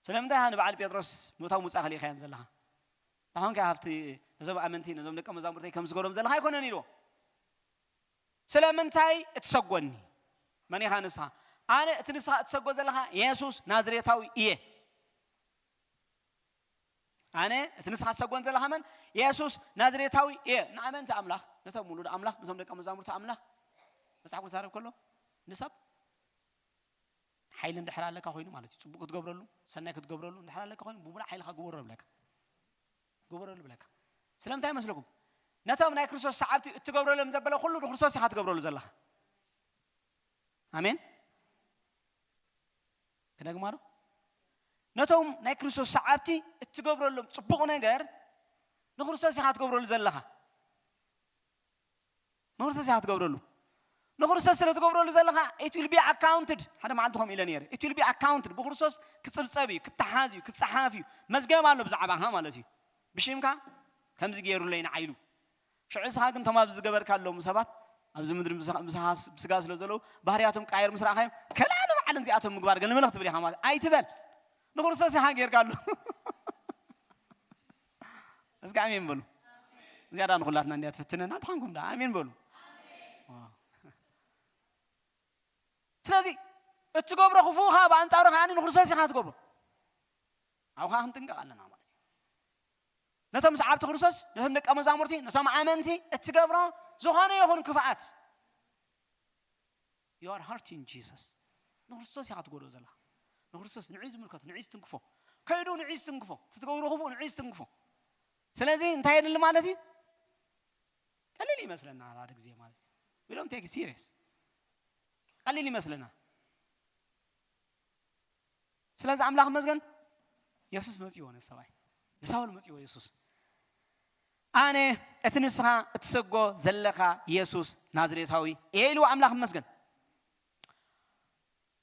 ስለምንታይ ኢኻ ንበዓል ጴጥሮስ ምእታው ምውጻእ ከሊእካዮም ዘለኻ? ታኾንካ ሃብቲ ነዞም ኣመንቲ ነዞም ደቀ መዛሙርተይ ከም ዝገሮም ዘለኻ ኣይኮነን ኢልዎ። ስለምንታይ እትሰጎኒ? መን ኢኻ ንስኻ? ኣነ እቲ ንስኻ እትሰጎ ዘለኻ የሱስ ናዝሬታዊ እየ። ኣነ እቲ ንስኻ ትሰጎን ዘለኻ መን? የሱስ ናዝሬታዊ እየ። ንኣመንቲ ኣምላኽ፣ ነቶም ውሉድ ኣምላኽ፣ ነቶም ደቀ መዛሙርቲ ኣምላኽ መጽሓፍ ክዛረብ ከሎ ንሰብ ሓይሊ እንድሕር ኣለካ ኮይኑ ማለት እዩ። ጽቡቕ ክትገብረሉ፣ ሰናይ ክትገብረሉ እንድሕር ኣለካ ኮይኑ ብሙሉእ ሓይልኻ ግበሮ ይብለካ። ግበረሉ ይብለካ። ስለምንታይ ይመስለኩም? ነቶም ናይ ክርስቶስ ሰዓብቲ እትገብረሎም ዘበለ ኩሉ ንክርስቶስ ኢኻ ትገብረሉ ዘለኻ። ኣሜን። ክደግማ ዶ? ነቶም ናይ ክርስቶስ ሰዓብቲ እትገብረሎም ጽቡቕ ነገር ንክርስቶስ ኢኻ ትገብረሉ ዘለኻ። ንክርስቶስ ኢኻ ትገብረሉ። ንክርስቶስ ስለ ትገብረሉ ዘለኻ it will be accounted። ሓደ መዓልቲ ከምኡ ኢለ ነይረ። It will be accounted። ብክርስቶስ ክጽብጸብ እዩ፣ ክተሓዝ እዩ፣ ክጸሓፍ እዩ። መዝገብ ኣሎ ብዛዕባኻ ማለት እዩ። ብሽምካ ከምዚ ገይሩለይ ንዓይ ኢሉ። ሽዑ ንስኻ ግን እቶም ኣብዚ ዝገበርካሎም ሰባት ኣብዚ ምድሪ ብስኻ- ብስኻ- ብስጋ ስለ ዘለዉ ባህርያቶም ቀያየር ምስ ረኣኻዮም ከላ ንባዕልን እዚኣቶም ምግባር ገለ መለ ክትብል ኢኻ ማለት ኣይትበል። ንክርስቶስ ኢኻ ጌርካሉ። እስኪ ኣሜን በሉ። እዚኣ ዳ ንኹላትና እንድያ ትፍትነና። ድሓንኩም ዳ ኣሜን በሉ። ስለዚ እትገብሮ ክፉእ ከዓ ብኣንጻሩ ከዓ ንክርስቶስ ኢኻ ትገብሮ። ኣብኡ ከዓ ክንጥንቀቕ ኣለና ማለት እዩ። ነቶም ሰዓብቲ ክርስቶስ፣ ነቶም ደቀ መዛሙርቲ፣ ነቶም ኣመንቲ እትገብሮ ዝኾነ ይኹን ክፍኣት you are hurting Jesus። ንክርስቶስ ኢኻ ትጎድኦ ዘለኻ። ንክርስቶስ ንዕይ ዝምልከት፣ ንዕይ ዝትንክፎ። ከይዱ ንዕይ ዝትንክፎ። እቲ ትገብሮ ክፉእ ንዕይ ዝትንክፎ። ስለዚ እንታይ የድሊ ማለት እዩ? ቀሊል ይመስለና ሓደ ግዜ ማለት እዩ። We don't take it serious። ቀሊል ይመስለና። ስለዚ ኣምላኽ መስገን የሱስ መጺዎ ነቲ ሰብኣይ ንሳውል መጺዎ የሱስ ኣነ እቲ ንስኻ እትሰጎ ዘለኻ የሱስ ናዝሬታዊ እየ ኢልዎ ኣምላኽ መስገን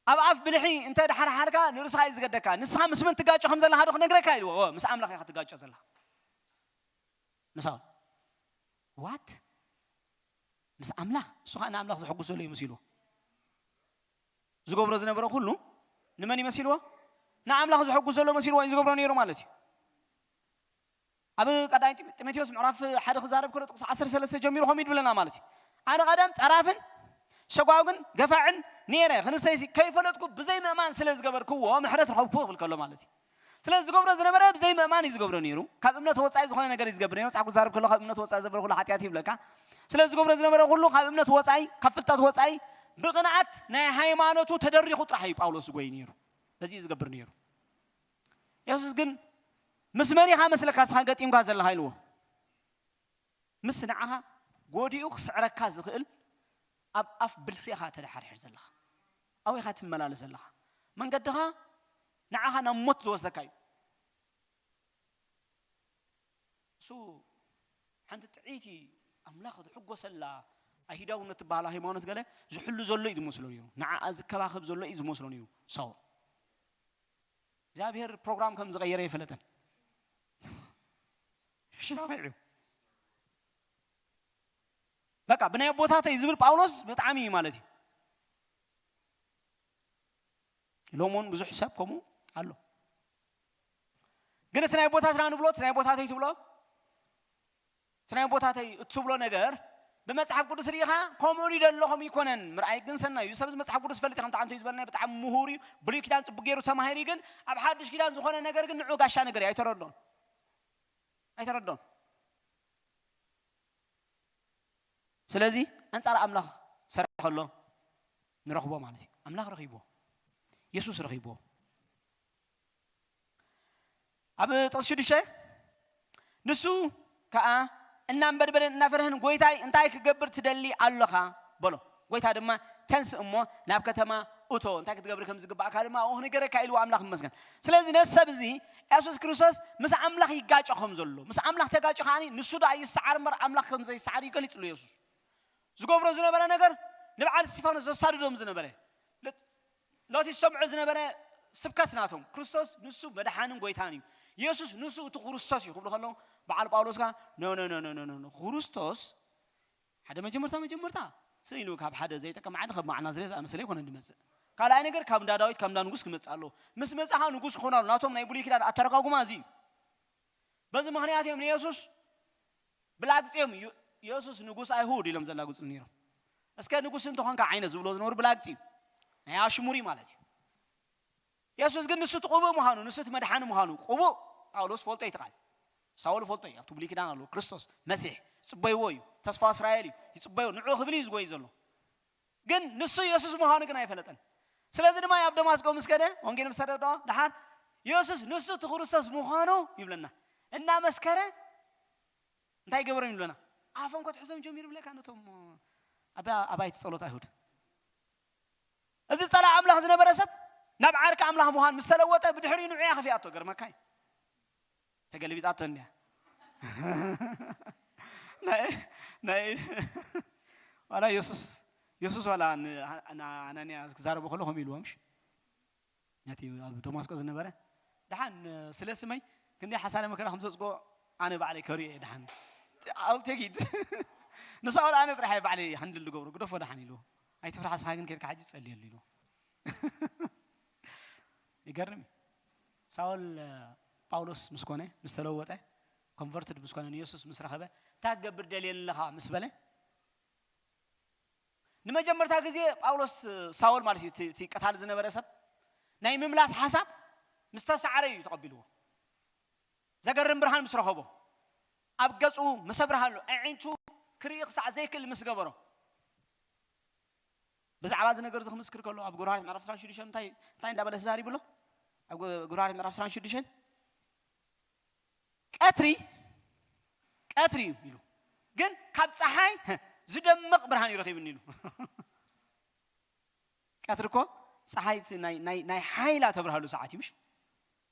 ኣብ ኣፍ ብልሒ እንተ ድሓርሓርካ ንርእስኻ እዩ ዝገደካ ንስኻ ምስ መን ትጋጮ ከም ዘለኻ ዶ ክነግረካ ኢልዎ ኦ፣ ምስ ኣምላኽ ኢኻ ትጋጮ ዘለኻ ንሳውል ዋት ምስ ኣምላኽ እሱ ከዓ ንኣምላኽ ዘሐጉስ ዘሎ እዩ መሲልዎ ዝገብሮ ዝነበረ ኩሉ ንመን ይመሲልዎ ንኣምላኽ ዘሐጉስ ዘሎ መሲልዎ እዩ ዝገብሮ ነይሩ ማለት እዩ ኣብ ቀዳይ ጢሞቴዎስ ምዕራፍ ሓደ ክዛረብ ከሎ ጥቅሲ ዓሰርተ ሰለስተ ጀሚሩ ከምኡ ይድብለና ማለት እዩ ኣነ ቀደም ፀራፍን ሰጓጉን ገፋዕን ነይረ ክንሰይሲ ከይፈለጥኩ ብዘይ ምእማን ስለ ዝገበርክዎ ምሕረት ረኸብኩ ክብል ከሎ ማለት እዩ ስለ ዝገብሮ ዝነበረ ብዘይ ምእማን እዩ ዝገብሮ ነይሩ ካብ እምነት ወፃኢ ዝኾነ ነገር እዩ ዝገብር ነይሩ መፅሓፍ ክዛረብ ከሎ ካብ እምነት ወፃኢ ዝገብረ ኩሉ ሓጢኣት ይብለካ ስለ ዝገብሮ ዝነበረ ኩሉ ካብ እምነት ወፃኢ ካብ ፍልጠት ወፃኢ ብቕንኣት ናይ ሃይማኖቱ ተደሪኹ ጥራሕ እዩ ጳውሎስ ዝጎይ ነይሩ በዚ እዩ ዝገብር ነይሩ የሱስ ግን ምስ መን ኢኻ መስለካ ስኻ ገጢምካ ዘለኻ ኢልዎ ምስ ንዓኻ ጎዲኡ ክስዕረካ ዝኽእል ኣብ ኣፍ ብልሒ ኢኻ ተደሓርሕር ዘለኻ ኣብኡ ኢኻ ትመላለስ ዘለኻ መንገድኻ ንዓኻ ናብ ሞት ዝወስደካ እዩ እሱ ሓንቲ ጥዕይቲ ኣምላኽ ዝሕጎሰላ ኣይሁዳውነት ትበሃል ሃይማኖት ገለ ዝሕሉ ዘሎ እዩ ዝመስሎ ነይሩ ንዓኣ ዝከባኸብ ዘሎ እዩ ዝመስሎ ነይሩ ሳውል እግዚኣብሔር ፕሮግራም ከም ዝቐየረ ይፈለጠን ሻኺዑ በቃ ብናይ ኣቦታተይ ዝብል ጳውሎስ ብጣዕሚ እዩ ማለት እዩ ሎሞን ብዙሕ ሰብ ከምኡ ኣሎ ግን እቲ ናይ ኣቦታትና ንብሎ እቲ ናይ ኣቦታተይ ትብሎ እቲ ናይ ኣቦታተይ እትብሎ ነገር ብመፅሓፍ ቅዱስ ርኢኻ ከምኡ ሪደ ኣለኹም ይኮነን ምርኣይ ግን ሰናይ እዩ ሰብዚ መፅሓፍ ቅዱስ ፈልጥ ከም ተዓንቶ እዩ ዝበለና ብጣዕሚ ምሁር እዩ ብሉይ ኪዳን ፅቡቅ ገይሩ ተማሂሩ ግን ኣብ ሓድሽ ኪዳን ዝኾነ ነገር ግን ንዑ ጋሻ ነገር እዩ ኣይተረድኦን ኣይተረድኦን ስለዚ ኣንጻር ኣምላኽ ሰሪሑ ከሎ ንረኽቦ ማለት እዩ ኣምላኽ ረኺብዎ የሱስ ረኺብዎ ኣብ ጥቕሲ ሽዱሽተ ንሱ ከኣ እናንበድበደን እናፈርህን ጎይታይ እንታይ ክገብር ትደሊ ኣለኻ በሎ ጎይታ ድማ ተንስ እሞ ናብ ከተማ እቶ እንታይ ክትገብር ከም ዝግባእካ ድማ ኣብኡ ክንገረካ ኢልዎ ኣምላኽ ይመስገን ስለዚ ነዚ ሰብ እዚ የሱስ ክርስቶስ ምስ ኣምላኽ ይጋጮ ከም ዘሎ ምስ ኣምላኽ ተጋጮ ከዓኒ ንሱ ደኣ ይሰዓር እምበር ኣምላኽ ከም ዘይሰዓር ይገሊፅሉ የሱስ ዝገብሮ ዝነበረ ነገር ንበዓል እስቲፋኖስ ዘሳድዶም ዝነበረ ሎቲ ዝሰምዖ ዝነበረ ስብከት ናቶም ክርስቶስ ንሱ መድሓንን ጎይታን እዩ፣ የሱስ ንሱ እቲ ክርስቶስ እዩ ክብሉ ከለዉ፣ በዓል ጳውሎስ ከኣ፣ "ኖ፣ ኖ፣ ኖ፣ ኖ፣ ኖ፣ ኖ፣ ኖ፣ ክርስቶስ ሓደ መጀመርታ፣ መጀመርታ ስኢኑ ካብ ሓደ ዘይጠቅም ዓዲ ከም መዓና ዝሬ ዝኣመሰለ ኣይኮነን ዝመጽእ። ካልኣይ ነገር ካብ እንዳ ዳዊት፣ ካብ እንዳ ንጉስ ክመጽእ ኣለዎ። ምስ መጽእ ከኣ ንጉስ ክኾን ኣለዎ። ናቶም ናይ ብሉይ ኪዳን ኣተረጓጉማ እዚ እዩ። በዚ ምኽንያት እዮም ንየሱስ ብላግጺ እዮም ዩ-፣ የሱስ ንጉስ ኣይሁድ ኢሎም ዘላግጹ ነይሮም። እስከ ንጉስ እንተኾንካ ዓይነት ዝብሎ ዝነበሩ ብላግጺ እዩ። ናይ ኣሽሙሪ ማለት እዩ። የሱስ ግን ንሱ እቲ ቅቡእ ምዃኑ፣ ንሱ እቲ መድሓኒ ምዃኑ፣ ቅቡእ ጳውሎስ ፈልጦ እዩ እቲ ቃል። ሳውል ፈልጦ እዩ፣ ኣብቲ ብሉይ ኪዳን ኣለዎ። ክርስቶስ መሲሕ፣ ይጽበይዎ እዩ። ተስፋ እስራኤል እዩ፣ ይጽበይዎ። ንዕኡ ክብል እዩ ዝጎይ ዘሎ። ግን ንሱ የሱስ ምዃኑ ግን ኣይፈለጠን። ስለዚ ድማ ኣብ ደማስቆ ምስ ከደ፣ ወንጌል ምስ ተረድኦ፣ ደሓር የሱስ ንሱ እቲ ክርስቶስ ምዃኑ ይብለና። እናመስከረ እንታይ ገበሮም ይብለና? ኣፎም ከትሕዞም ጀሚሩ ይብለካ ነቶም ኣባ-፣ ኣባይቲ ጸሎት ኣይሁድ። እዚ ጸላእ ኣምላኽ ዝነበረ ሰብ ናብ ዓርኪ ኣምላኽ ምዃን ምስ ተለወጠ፣ ብድሕሪኡ ንዑ እያ ከፊኣቶ። ገርመካ እዩ። ተገልቢጣቶ እንድያ። ናይ፣ ናይ፣ ዋላ የሱስ፣ የሱስ ዋላ ን-፣ ንኣናንያ ክዛረቦ ከሎ ከምኡ ኢልዎ፣ ምሽ? ነቲ ኣብ ደማስቆ ዝነበረ፣ "ደሓን ስለ ስመይ ክንደይ ሓሳረ መከራ ከም ዘጽግኦ ኣነ ባዕለይ ከርእዮ እየ፣ ደሓን። I'll take it." ንሳኦል ኣነ ጥራሕ እየ ባዕለይ ሃንድል ዝገብሮ፣ ግደፎ ደሓን ኢልዎ። "ኣይትፍራሕ፣ ንስኻ ግን ኬድካ ሕጂ ጸልየሉ" ኢልዎ። ይገርም እዩ። ሳውል፣ እ፣ ጳውሎስ ምስ ኮነ፣ ምስ ተለወጠ፣ ኮንቨርትድ ምስ ኮነ፣ ንየሱስ ምስ ረኸበ፣ "እንታይ ክትገብር ደልየ ኣለኻ?" ምስ በለ፣ ንመጀመርታ ግዜ ጳውሎስ፣ እ፣ ሳውል ማለት እዩ፣ እቲ፣ እቲ ቀታሊ ዝነበረ ሰብ፣ ናይ ምምላስ ሓሳብ ምስ ተሳዕረ እዩ ተቐቢልዎ። ዘገርም ብርሃን ምስ ረኸቦ፣ ኣብ ገጹ ምስ ኣብርሃሉ፣ ኣዒንቱ ክርኢ ክሳዕ ዘይክእል ምስ ገበሮ፣ ብዛዕባ እዚ ነገር እዚ ክምስክር ከሎ፣ ኣብ ግብረ ሃዋርያት ምዕራፍ ዕስራን ሽዱሽተን እንታይ፣ እንታይ እንዳበለ ተዛሪቡ ኣሎ? ኣብ ግ-፣ ግብረ ሃዋርያት ምዕራፍ ዕስራን ሽዱሽተን፣ "ቀትሪ፣ ቀትሪ እዩ" ኢሉ፣ ግን ካብ ጸሓይ ዝደምቕ ብርሃን እዩ ረኺብኒ ኢሉ። ቀትሪ እኮ ጸሓይ እቲ ናይ፣ ናይ፣ ናይ ሓይላ ተብርሃሉ ሰዓት እዩ፣ ምሽ?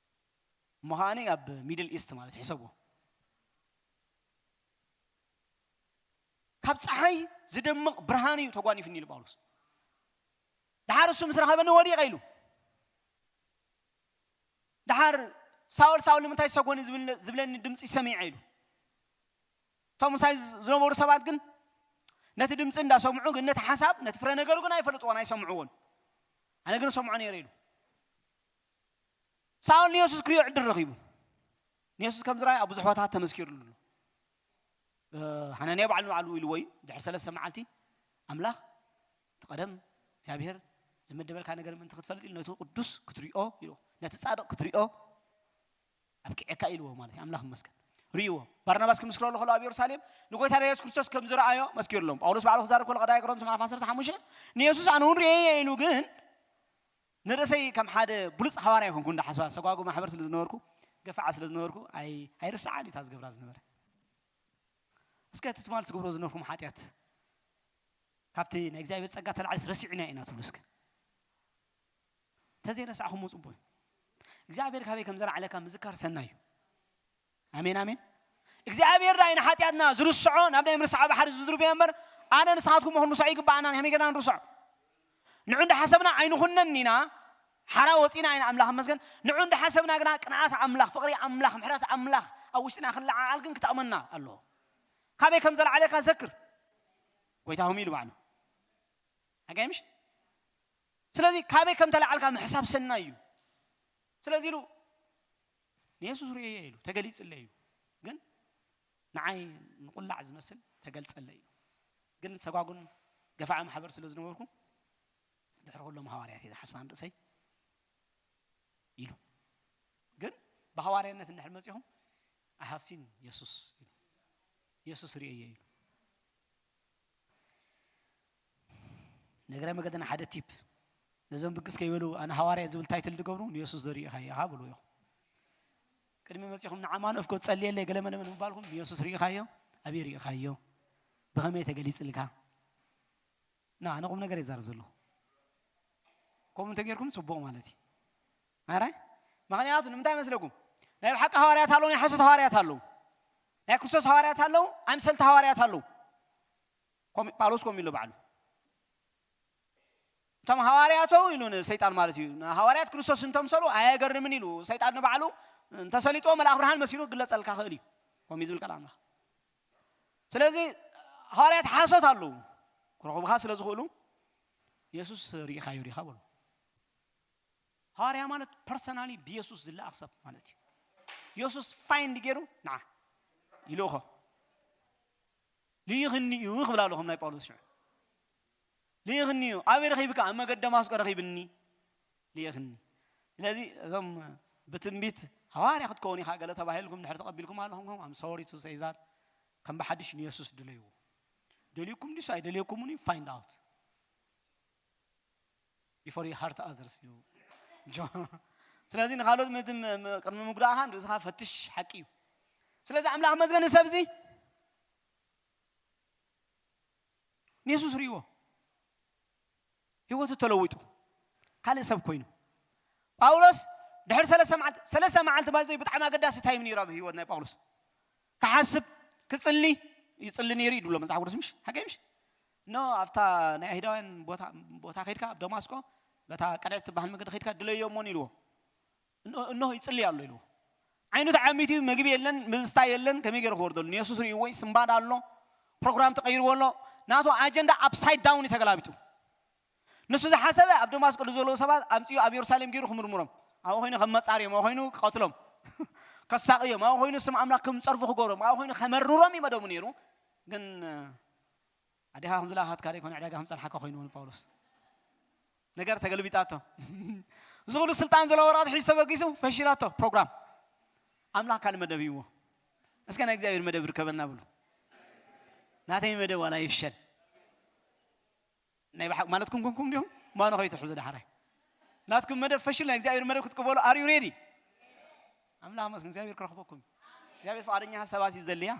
እሞ ከኣኒ ኣብ ሚድል ኢስት ማለት ሕሰብዎ። "ካብ ጸሓይ ዝደምቕ ብርሃን እዩ ተጓኒፍኒ" ኢሉ ጳውሎስ። ደሓር እሱ ምስ ረኸበኒ ወዲቐ ኢሉ። ደሓር "ሳውል፣ ሳውል፣ ንምንታይ ትሰጎኒ?" ዝብል-፣ ዝብለኒ ድምጺ ሰሚዐ ኢሉ። እቶም ምሳይ ዝ-፣ ዝነበሩ ሰባት ግን ነቲ ድምጺ እንዳሰምዑ ግን ነቲ ሓሳብ፣ ነቲ ፍረ ነገሩ ግን ኣይፈልጥዎን፣ ኣይሰምዕዎን። ኣነ ግን እሰምዖ ነይረ ኢሉ። ሳውል ንየሱስ ክሪኦ ዕድል ረኺቡ። ንየሱስ ከም ዝረኣየ ኣብ ብዙሕ ቦታታት ተመስኪሩሉ ኣሎ። እ፣ ሓናንያ ባዕሉ ንባዕሉ ኢልዎ እዩ። ድሕሪ ሰለስተ መዓልቲ ኣምላኽ፣ እቲ ቀደም እግዚኣብሔር ዝመደበልካ ነገር ምእንቲ ክትፈልጥ ኢሉ ነቲ ቅዱስ ክትሪኦ ኢልዎ። ነቲ ጻድቕ ክትሪኦ ኣብቂዐካ ኢልዎ ማለት እዩ። ኣምላኽ ይመስገን። ርእይዎ። ባርናባስ ክምስክረሉ ከሎ ኣብ የሩሳሌም ንጎይታና የሱስ ክርስቶስ ከም ዝረኣዮ መስኪሩሎም። ጳውሎስ ባዕሉ ክዛረብ ከሎ ቀዳማይ ቆሮንቶስ ምዕራፍ ዓሰርተ ሓሙሽተ ንየሱስ ኣነ እውን ርእየ ኢሉ፣ ግን ንርእሰይ ከም ሓደ ብሉጽ ሃዋርያ ኣይኮንኩ እንዳሓስባ ሰጓጉ ማሕበር ስለ ዝነበርኩ፣ ገፋዓ ስለ ዝነበርኩ ኣይ-፣ ኣይርስዓን እዩ እታ ዝገብራ ዝነበረ። እስከ እቲ ትማሊ ትገብሮ ዝነበርኩም ሓጢኣት ካብቲ ናይ እግዚኣብሔር ጸጋ ተላዕሊት ረሲዕና ኢና ትብሉ እስከ። እንተዘይረሳዕኹምዎ ጽቡቕ እዩ። እግዚኣብሔር ካበይ ከም ዘላዕለካ ምዝካር ሰናይ እዩ። ኣሜን፣ ኣሜን። እግዚኣብሔር ዳይ ንሓጢኣትና ዝርስዖ ናብ ናይ ምርሳዕ ባሕሪ ዝድርብዮ እምበር፣ ኣነ ንስኻትኩም ክንርስዖ ይግባኣና፣ ከመይ ጌርና ንርስዖ? ንዑ እንዳሓሰብና ኣይንኹነን ኢና፣ ሓራ ወፂና ኢና፣ ኣምላኽ ይመስገን። ንዑ እንዳሓሰብና ግና ቅንኣት ኣምላኽ፣ ፍቕሪ ኣምላኽ፣ ምሕረት ኣምላኽ ኣብ ውሽጥና ክለዓዓል ግን ክጠቕመና ኣለዎ። ካበይ ከም ዘላዕለካ ዘክር። ጎይታ ከምኡ ኢሉ ባዕሉ። ሓጋይ ምሽ? ስለዚ ካበይ ከም ተላዓልካ ምሕሳብ ሰናይ እዩ። ስለዚ ኢሉ ንየሱስ ርእየ ኢሉ ተገሊጽለይ እዩ። ግን ንዓይ ንቁላዕ ዝመስል ተገልጸለይ እዩ። ግን ሰጓጉን ገፋዒ ማሕበር ስለ ዝነበርኩ ድሕሪ ኩሎም ሃዋርያት እየ ዝሓስባ ንርእሰይ ኢሉ። ግን ብሃዋርያነት እንድሕር መጺኹም I have seen የሱስ ኢሉ። የሱስ ርእየ ኢሉ። ነገረ መገደና ሓደ ቲፕ ነዞም ብግስ ከይበሉ ኣነ ሃዋርያ ዝብል ታይትል ዝገብሩ ንየሱስ ዘርእኻዮ ኢኻ በሉ ኢኹም። ቅድሚ መጺኹም ንዓማኑኤል እኮ ጸልየለይ ገለመለመ ንምባልኩም ንየሱስ ርኢኻዮ? ኣበይ ርኢኻዮ? ብኸመይ ተገሊጽልካ? ና፣ ኣነ ቁም ነገር ይዛረብ ዘለኹ። ከምኡ እንተጌርኩም ጽቡቕ ማለት እዩ። ኣራይ? ምኽንያቱ ንምንታይ መስለኩም? ናይ ብሓቂ ሃዋርያት ኣለዉ፣ ናይ ሓሶት ሃዋርያት ኣለዉ። ናይ ክርስቶስ ሃዋርያት ኣለዉ፣ ኣምሰልቲ ሃዋርያት ኣለዉ። ኮም-፣ ጳውሎስ ከምኡ ኢሉ ባዕሉ። እቶም ሃዋርያት ው ኢሉ ንሰይጣን ማለት እዩ። ንሃዋርያት ክርስቶስ እንተምሰሉ ኣየገርምን ኢሉ ሰይጣን ንባዕሉ እንተሰሊጥዎ መልኣኽ ብርሃን መሲሉ ክግለጸልካ ክእል እዩ። ከምኡ እዩ ዝብል ቃል ኣምላኽ። ስለዚ ሃዋርያት ሓሶት ኣለዉ። ክረኽቡኻ ስለ ዝኽእሉ፣ "የሱስ ርኢኻዮ ዲኻ?" በሉ። ሃዋርያ ማለት ፐርሰናሊ ብየሱስ ዝለኣኽ ሰብ ማለት እዩ። የሱስ ፋይንድ ገይሩ ንዓ ይልእኾ። "ልኢኽኒ እዩ" ክብል ኣለኹም ናይ ጳውሎስ ሽዑ። "ልኢኽኒ እዩ። ኣበይ ረኺብካ?" "ኣብ መገዲ ደማስቆ ረኺብኒ፣ ልኢኽኒ።" ስለዚ እዞም ብትንቢት ሃዋርያ ክትከውን ኢኻ ገለ ተባሂልኩም ድሕር ተቐቢልኩም ኣለኹም፣ I'm sorry to say that፣ ከም ብሓድሽ ንየሱስ ድለይዎ። ደልዩኩም ድዩ ኣይደልየኩምን እዩ፣ ፋይንድ ኣውት before you hurt others። እዩ ጆ። ስለዚ ንኻልኦት ምእንቲ ም- ም- ቅድሚ ምጉዳእኻ ንርእስኻ ፈትሽ፣ ሓቂ እዩ። ስለዚ ኣምላኽ መስገን ንሰብ እዚ ንየሱስ ርእይዎ፣ ህይወቱ ተለዊጡ ካልእ ሰብ ኮይኑ። ጳውሎስ ድሕሪ ሰለስተ መዓልቲ፣ ሰለስተ መዓልቲ ማለት እዩ፣ ብጣዕሚ ኣገዳሲ ታይም ነይሩ ኣብ ህይወት ናይ ጳውሎስ። ክሓስብ፣ ክጽሊ፣ ይጽሊ ነይሩ እዩ ድብሎ መጽሓፍ ቅዱስ፣ ምሽ ሓቀይ ምሽ? ኖ ኣብታ ናይ ኣይሁዳውያን ቦታ ቦታ ከድካ ኣብ ደማስቆ በታ ቀንዕቲ ትበሃል መገዲ ከድካ ድለዮሞን ኢልዎ። እኖ እኖ ይጽሊ ኣሎ ኢልዎ። ዓይኑ ተዓሚቱ፣ መግቢ የለን፣ ምስታይ የለን፣ ከመይ ገይሩ ክወርደሉ? ንየሱስ ርእይዎ እዩ፣ ስምባድ ኣሎ፣ ፕሮግራም ተቐይርዎ ኣሎ። ናቱ ኣጀንዳ ኣፕሳይድ ዳውን እዩ ተገላቢጡ። ንሱ ዝሓሰበ ኣብ ደማስቆ ንዘለዉ ሰባት ኣምጺኡ ኣብ የሩሳሌም ገይሩ ክምርምሮም፣ ኣብኡ ኮይኑ ከም መጻርዮም፣ ኣብኡ ኮይኑ ክቐትሎም፣ ከሳቕዮም፣ ኣብኡ ኮይኑ ስም ኣምላኽ ከም ጸርፉ ክገብሮም፣ ኣብኡ ኮይኑ ከመርሮም እዩ መደቡ ነይሩ። ግን ኣዴኻ ከም ዝለኣኻትካ ደይኮነ ዕዳጋ ከም ጸንሓካ ኮይንዎ ንጳውሎስ። ነገር ተገልቢጣቶ። እዚ ኩሉ ስልጣን ዘለዎ ወረቐት ሒዙ ተበጊሱ፣ ፈሺላቶ ፕሮግራም። ኣምላኽ ካልእ መደብ ይዎ። እስከ ናይ እግዚኣብሔር መደብ ርከበና ብሉ። ናተይ መደብ ዋላ ይፍሸል። ናይ ብሓቅ ማለትኩም ኮንኩም ዲኹም? ማኖ ከይትሕዙ ዳሕራይ። ናትኩም መደብ ፈሽል ናይ እግዚኣብሔር መደብ ክትቅበሉ፣ are you ready? ኣምላኽ መስገን እግዚኣብሔር ክረኽበኩም። እግዚኣብሔር ፍቓደኛ ሰባት እዩ ዝደልያ።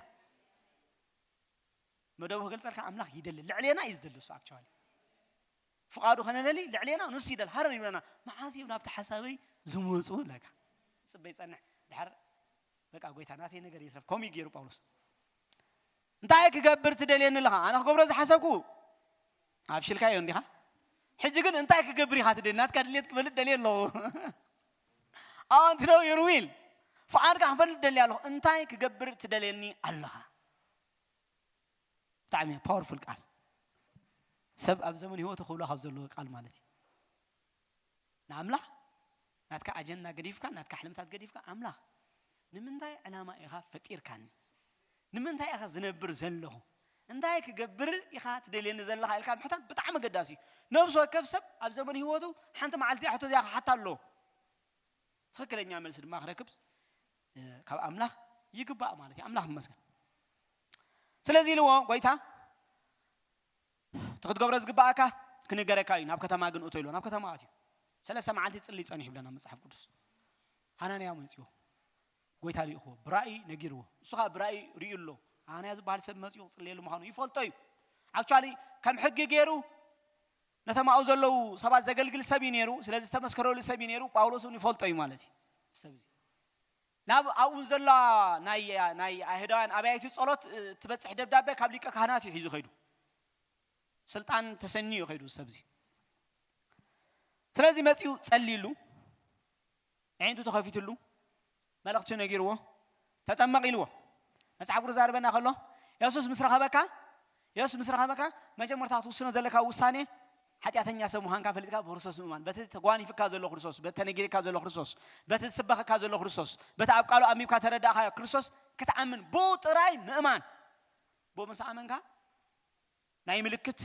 መደቡ ክገልጸልካ ኣምላኽ ይደሊ። ልዕሌና እዩ ዝደሊ እሱ ኣክቹዋሊ። ፍቓዱ ከነለሊ ልዕሌና ንሱ ይደል። ሃረር ይብለና። መዓስ እዮም ናብቲ ሓሳበይ ዝመጹ ለካ። ጽበይ ጸንሕ። ድሓር በቃ ጎይታ ናተይ ነገር ይትረፍ። ከምኡ እዩ ገይሩ ጳውሎስ። እንታይ ክገብር ትደልየኒ ኣለኻ? ኣነ ክገብሮ ዝሓሰብኩ ኣብ ሽልካዮ እንዲኻ። ሕጂ ግን እንታይ ክገብር ኢኻ ትደሊ? ናትካ ድሌት ክፈልጥ ደልየ ኣለኹ። I want to know your will። ፍቓድካ ክፈልጥ ደልየ ኣለኹ። እንታይ ክገብር ትደልየኒ ኣለኻ? ብጣዕሚ ፓወርፉል ቃል። ሰብ ኣብ ዘመን ህይወቱ ክብሎ ካብ ዘለዎ ቃል ማለት እዩ። ንኣምላኽ ናትካ ኣጀንዳ ገዲፍካ፣ ናትካ ሕልምታት ገዲፍካ፣ ኣምላኽ ንምንታይ ዕላማ ኢኻ ፈጢርካኒ? ንምንታይ ኢኻ ዝነብር ዘለኹ? እንታይ ክገብር ኢኻ ትደልየኒ ዘለኻ ኢልካ ምሕታት ብጣዕሚ ኣገዳሲ እዩ። ነብሲ ወከፍ ሰብ ኣብ ዘመን ህይወቱ ሓንቲ መዓልቲ እዚኣ ሕቶ እዚኣ ክሓታ ኣለዎ። ትኽክለኛ መልሲ ድማ ክረክብ እ፣ ካብ ኣምላኽ ይግባእ ማለት እዩ። ኣምላኽ ይመስገን። ስለዚ ኢልዎ ጎይታ እቲ ክትገብሮ ዝግባኣካ ክንገረካ እዩ፣ ናብ ከተማ ግን እቶ ኢልዎ። ናብ ከተማ ኣትዩ ሰለስተ መዓልቲ ይጽሊ ጸኒሑ ይብለና መጽሓፍ ቅዱስ። ሃናንያ መጺዎ፣ ጎይታ ልኢኽዎ፣ ብራእይ ነጊርዎ። እሱ ኸኣ ብራእይ ርእዩ ኣሎ። ሃናንያ ዝበሃል ሰብ መጺኡ ክጽልየሉ ምዃኑ ይፈልጦ እዩ። ኣክቹዋሊ ከም ሕጊ ገይሩ ነቶም ኣብኡ ዘለዉ ሰባት ዘገልግል ሰብ እዩ ነይሩ። ስለዚ ዝተመስከረሉ ሰብ እዩ ነይሩ። ጳውሎስ እውን ይፈልጦ እዩ ማለት እዩ። ሰብ እዚ ናብ ኣብኡ ዘላ ናይ ናይ ኣይሁዳውያን ኣብያይቲ ጸሎት እ፣ ትበጽሕ ደብዳቤ ካብ ሊቀ ካህናት እዩ ሒዙ ኸይዱ። ስልጣን ተሰንዩ እዩ ኸይዱ ሰብ እዚ። ስለዚ መጺኡ ጸልይሉ፣ ኣዒንቱ ተኸፊትሉ፣ መልእኽቲ ነጊርዎ፣ "ተጠመቕ" ኢልዎ። መጽሓፍ ቅዱስ ዛርበና ከሎ፣ የሱስ ምስ ረኸበካ፣ የሱስ ምስ ረኸበካ፣ መጀመርታ ክትውስኖ ዘለካ ውሳኔ፣ ሓጢኣተኛ ሰብ ምዃንካ ፈሊጥካ ብክርስቶስ ምእማን። በቲ ተጓኒፍካ ዘሎ ክርስቶስ፣ በቲ ተነጊርካ ዘሎ ክርስቶስ፣ በቲ ዝስበኸካ ዘሎ ክርስቶስ፣ በቲ ኣብ ቃሉ ኣንቢብካ ተረዳእካዮ ክርስቶስ ክትኣምን፣ ብኡ ጥራይ ምእማን። ብኡ ምስ ኣመንካ፣ ናይ ምልክት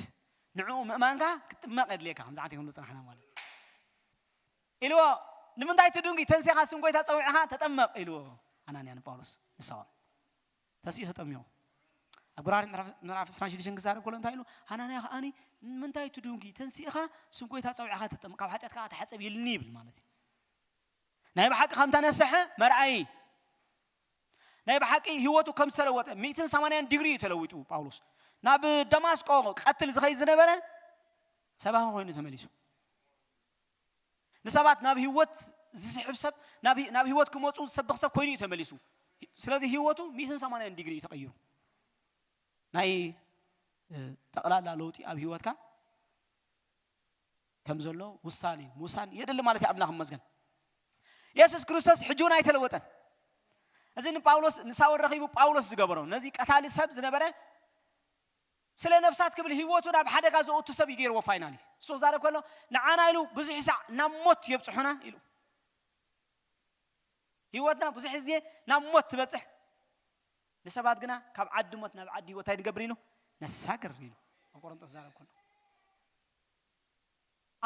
ንዕኡ ምእማንካ ክትጥመቕ የድልየካ፣ ከምዚ ዓንተ ክንብሎ ጽናሕና ማለት እዩ። ኢልዎ፣ "ንምንታይ ትድንጉይ? ተንሲኻ ስም ጎይታ ጸዊዕኻ ተጠመቕ" ኢልዎ ሃናንያ ንጳውሎስ ንሳውል። ተሲኡ ተጠሚቑ። ኣብ ጎራሪት ምዕራፍ ምዕራፍ ዕስራን ሽዱሽተን ክዛረብ ከሎ እንታይ ኢሉ? ሃናንያ ከኣኒ፣ "ንምንታይ ትድንጉይ? ተንሲእኻ ስም ጎይታ ጸዊዕኻ ተጠመቕ፣ ካብ ሓጢኣትካ ተሓጸብ" ኢልኒ ይብል ማለት እዩ። ናይ ብሓቂ ከም ተነስሐ መርኣዪ። ናይ ብሓቂ ህይወቱ ከም ዝተለወጠ፣ ሚእትን ሰማንያን ዲግሪ እዩ ተለዊጡ ጳውሎስ። ናብ ደማስቆ ቀትል ዝኸይድ ዝነበረ ሰባኺ ኮይኑ ተመሊሱ። ንሰባት ናብ ህይወት ዝስሕብ ሰብ፣ ናብ ናብ ህይወት ክመጹ ዝሰብኽ ሰብ ኮይኑ እዩ ተመሊሱ። ስለዚ ህይወቱ ሚእትን ሰማንያን ዲግሪ እዩ ተቐይሩ። ናይ፣ እ፣ ጠቕላላ ለውጢ ኣብ ህይወትካ ከም ዘሎ ውሳኔ ምውሳን የድሊ ማለት እዩ። ኣምላኽ ይመስገን። የሱስ ክርስቶስ ሕጂ እውን ኣይተለወጠን። እዚ ንጳውሎስ ንሳውል ረኺቡ ጳውሎስ ዝገበሮ ነዚ ቀታሊ ሰብ ዝነበረ ስለ ነፍሳት ክብል ህይወቱ ናብ ሓደጋ ዘእቱ ሰብ እዩ ገይርዎ። ፋይናሊ እሱ ክዛረብ ከሎ ንዓና ኢሉ ብዙሕ ሳዕ ናብ ሞት የብፅሑና ኢሉ ህይወትና ብዙሕ ግዜ ናብ ሞት ትበፅሕ። ንሰባት ግና ካብ ዓዲ ሞት ናብ ዓዲ ህይወት ኣይንገብር ኢሉ ነሳግር ኢሉ ኣብ ቆሮንቶስ ዛረብ ከሎ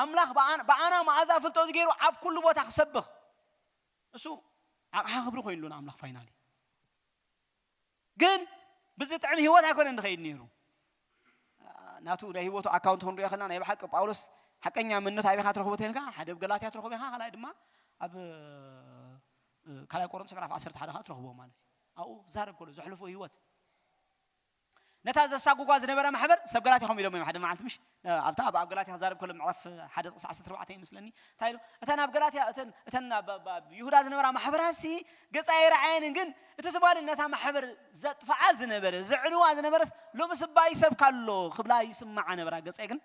ኣምላኽ ብኣና መኣዛ ፍልጠቱ ገይሩ ኣብ ኩሉ ቦታ ክሰብኽ እሱ ኣቕሓ ክብሪ ኮይኑሉ ንኣምላኽ ፋይናሊ ግን ብዝጥዕም ህይወት ኣይኮነን ንኸይድ ነይሩ። ናቱ ናይ ህይወቱ ኣካውንት ክንሪኦ ከለና ናይ ብሓቂ ጳውሎስ ሓቀኛ መንነት ኣበይ ኢኻ ትረኽቦ ተልካ ሓደ ኣብ ገላትያ ትረኽቦ ኢኻ ካልኣይ ድማ ኣብ ካልኣይ ቆሮንቶስ ምዕራፍ ዓሰርተ ሓደ ከዓ ትረኽቦ ማለት እዩ። ኣብኡ ዛረብ ከሎ ዘሕልፎ ህይወት ነታ ዘሳጉጓ ዝነበረ ማሕበር ሰብ ገላትያ ከም ኢሎም እዮም ሓደ መዓልቲ ምሽ ኣብታ ኣብ ገላትያ ክዛረብ ከሎ ምዕራፍ ሓደ ጥቅሲ ዓሰርተ ኣርባዕተ ይመስለኒ እንታይ ኢሉ እተን ኣብ ገላትያ እተን እተን ኣብ ይሁዳ ዝነበራ ማሕበራሲ ገጻ ኣይረኣየንን ግን እቲ ትማሊ ነታ ማሕበር ዘጥፋኣ ዝነበረ ዘዕንዋ ዝነበረስ ሎሚ ስባይ ሰብ ካሎ ክብላ ይስማዓ ነበራ ገጸ ግን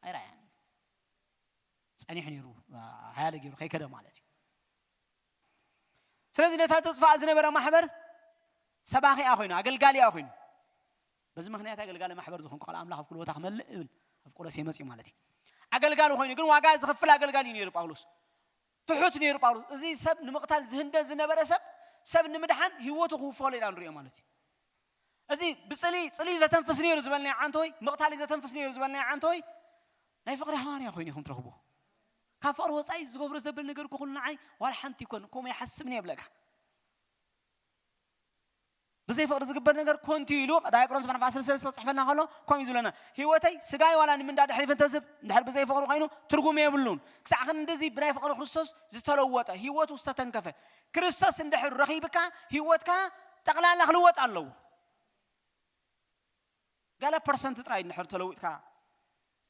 ኣይረኣያን ጸኒሑ ነይሩ ሓያለ ገይሩ ከይከደ ማለት እዩ ስለዚ ነታ ተጥፋኣ ዝነበረ ማሕበር ሰባኺኣ ኮይኑ ኣገልጋሊኣ ኮይኑ በዚ ምክንያት ኣገልጋሊ ማሕበር ዝኾንኩ ቃል ኣምላኽ ኣብ ኩሉ ቦታ ክመልእ እብል ኣብ ቆሎሴ መፅኡ ማለት እዩ ኣገልጋሊ ኮይኑ ግን ዋጋ ዝኸፍል ኣገልጋሊ እዩ ነይሩ ጳውሎስ ትሑት ነይሩ ጳውሎስ እዚ ሰብ ንምቕታል ዝህንደ ዝነበረ ሰብ ሰብ ንምድሓን ህይወቱ ክውፈሎ ኢና ንሪኦ ማለት እዩ እዚ ብፅሊ ፅሊ ዘተንፍስ ነይሩ ዝበልናዮ ዓንተወይ ምቕታል ዘተንፍስ ነይሩ ዝበልናዮ ዓንተወይ ናይ ፍቕሪ ሃዋርያ ኮይኑ ኢኹም ትረኽብዎ ካብ ፍቕሪ ወፃኢ ዝገብሮ ዘብል ነገር ኩሉ ንዓይ ዋላ ሓንቲ ይኮን ከምኡ ይሓስብ ይብለካ ብዘይ ፍቕሪ ዝግበር ነገር ኮንቱ ኢሉ ዳይ ቆሮንቶስ ምዕራፍ ዓሰርተ ሰለስተ ክፅሕፈልና ከሎ ከምኡ ዝብለና ህይወተይ ስጋይ ዋላ ንምንዳ ድሕሪፈ እንተዝብ እንድሕር ብዘይ ፍቕሪ ኮይኑ ትርጉም የብሉን ክሳዕ ክንድዚ ብናይ ፍቕሪ ክርስቶስ ዝተለወጠ ህይወቱ ዝተተንከፈ ክርስቶስ እንድሕር ረኺብካ ህይወትካ ጠቕላላ ክልወጥ ኣለዎ ገለ ፐርሰንት ጥራይ እንድሕር ተለዊጥካ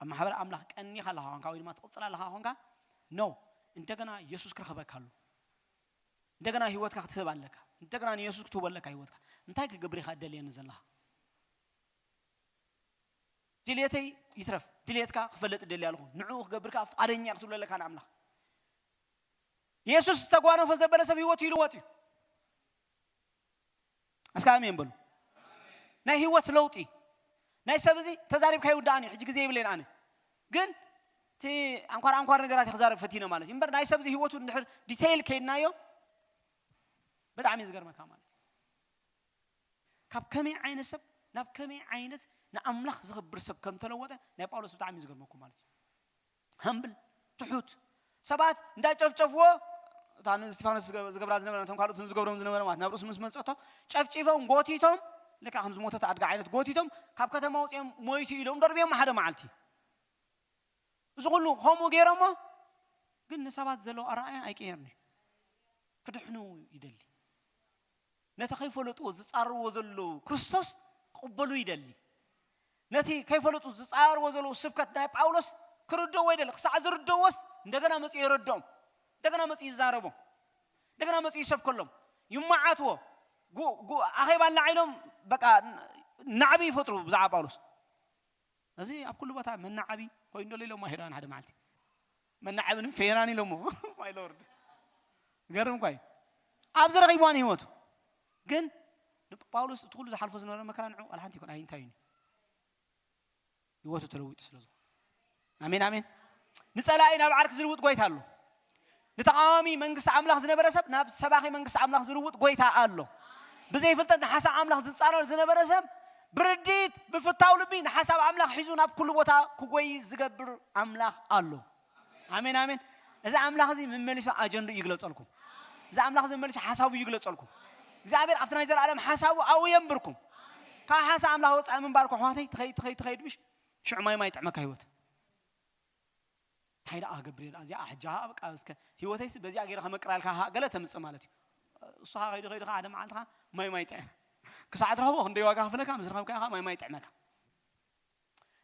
ኣብ ማሕበር ኣምላኽ ቀኒኻ ኣለኻ ኮንካ ወይ ድማ ትቕፅል ኣለኻ ኮንካ ኖ እንደገና የሱስ ክረኽበካ ኣሎ እንደገና ህይወትካ ክትህብ ኣለካ እንደገና ንየሱስ ክትህቦ ኣለካ ህይወትካ እንታይ ክገብር ኢኻ ደልየኒ ዘለኻ ድልየተይ ይትረፍ ድልየትካ ክፈልጥ ደሊ ኣለኹ ንዕኡ ክገብርካ ፍቃደኛ ክትብሎ ኣለካ ንኣምላኽ የሱስ ዝተጓነፎ ዘበለ ሰብ ህይወቱ ይልወጥ እዩ እስካ ኣሜን በሉ ናይ ህይወት ለውጢ ናይ ሰብ እዚ ተዛሪብካ ይውዳእን እዩ ሕጂ ግዜ ይብለይን ኣነ ግን እቲ ኣንኳር ኣንኳር ነገራት ክዛረብ ፈቲነ ማለት እዩ እምበር ናይ ሰብ እዚ ህይወቱ እንድሕር ዲቴይል ከይድናዮ ብጣዕሚ እዩ ዝገርመካ ማለት እዩ ካብ ከመይ ዓይነት ሰብ ናብ ከመይ ዓይነት ንኣምላኽ ዘኽብር ሰብ ከም ተለወጠ ናይ ጳውሎስ ብጣዕሚ እዩ ዝገርመኩም ማለት እዩ ሃምብል ትሑት ሰባት እንዳጨፍጨፍዎ እታ ንእስቲፋኖስ ዝገ- ዝገብራ ዝነበረ ነቶም ካልኦት ዝገብሮም ዝነበረ ማለት ናብ ርእሱ ምስ መፀቶ ጨፍጪፎም ጎቲቶም ልካ ከም ዝሞተት ኣድጋ ዓይነት ጎቲቶም ካብ ከተማ ውፅኦም ሞይቱ ኢሎም ደርብዮም ሓደ መዓልቲ እዚ ኩሉ ከምኡ ገይሮሞ ግን ንሰባት ዘለዎ ኣረኣያ ኣይቀየርን እዩ ክድሕኑ ይደሊ ነቲ ከይፈለጥዎ ዝፃርዎ ዘለዉ ክርስቶስ ክቕበሉ ይደሊ ነቲ ከይፈለጡ ዝፃርዎ ዘለዉ ስብከት ናይ ጳውሎስ ክርደዎ ይደሊ ክሳዕ ዝርደዎስ እንደገና መፅኡ የረድኦም እንደገና መፅኡ ይዛረቦም እንደገና መፅኡ ይሰብከሎም ይመዓትዎ ኣኼባ ኣላዒሎም በቃ ናዕቢ ይፈጥሩ ብዛዕባ ጳውሎስ እዚ ኣብ ኩሉ ቦታ መናዓቢ ኮይኑ ዶ ኢሎሞ ሄራን ሓደ መዓልቲ መናዓብን ፌራን ኢሎሞ ማይ ሎርድ ገርም ኳይ ኣብዚ ረኺብዋን ህይወቱ ግን ጳውሎስ እቲ ኩሉ ዝሓልፎ ዝነበረ መከራ ንዑ ዋላ ሓንቲ ይኮን ኣይንታይን ህይወቱ ተለዊጡ ስለ ዝኾነ ኣሜን ኣሜን ንፀላኢ ናብ ዓርክ ዝልውጥ ጎይታ ኣሎ ንተቃዋሚ መንግስቲ ኣምላኽ ዝነበረ ሰብ ናብ ሰባኺ መንግስቲ ኣምላኽ ዝልውጥ ጎይታ ኣሎ ብዘይ ፍልጠት ንሓሳብ ኣምላኽ ዝፃረር ዝነበረ ሰብ ብርዲት ብፍታው ልቢ ንሓሳብ ኣምላኽ ሒዙ ናብ ኩሉ ቦታ ክጎይ ዝገብር ኣምላኽ ኣሎ ኣሜን ኣሜን እዚ ኣምላኽ እዚ መመሊሱ ኣጀንዱ ይግለፀልኩም እዚ ኣምላኽ እዚ መመሊሱ ሓሳቡ ይግለፀልኩም እግዚኣብሔር ኣብቲ ናይ ዘለኣለም ሓሳቡ ኣብኡ የንብርኩም ካብ ሓሳብ ኣምላኽ ወፃኢ ምንባር ከሕዋተይ ትኸይድ ትኸይድ ትኸይድ ምሽ ሽዑ ማይ ማይ ጥዕመካ ህይወት እንታይ ደኣ ክገብር እየ እዚኣ ሕጂ በቃ እስከ ህይወተይስ በዚኣ ገይረ ከመቅራልካ ገለ ተምፅእ ማለት እዩ እሱኻ ከይዱ ከይዱ ሓደ መዓልትኻ ማይ ማይ ጥዕም ክሳዕ ትረኽቦ ክንደይ ዋጋ ክፍለካ ምስ ረኸብካ ኢኻ ማይ ማይ ጥዕመካ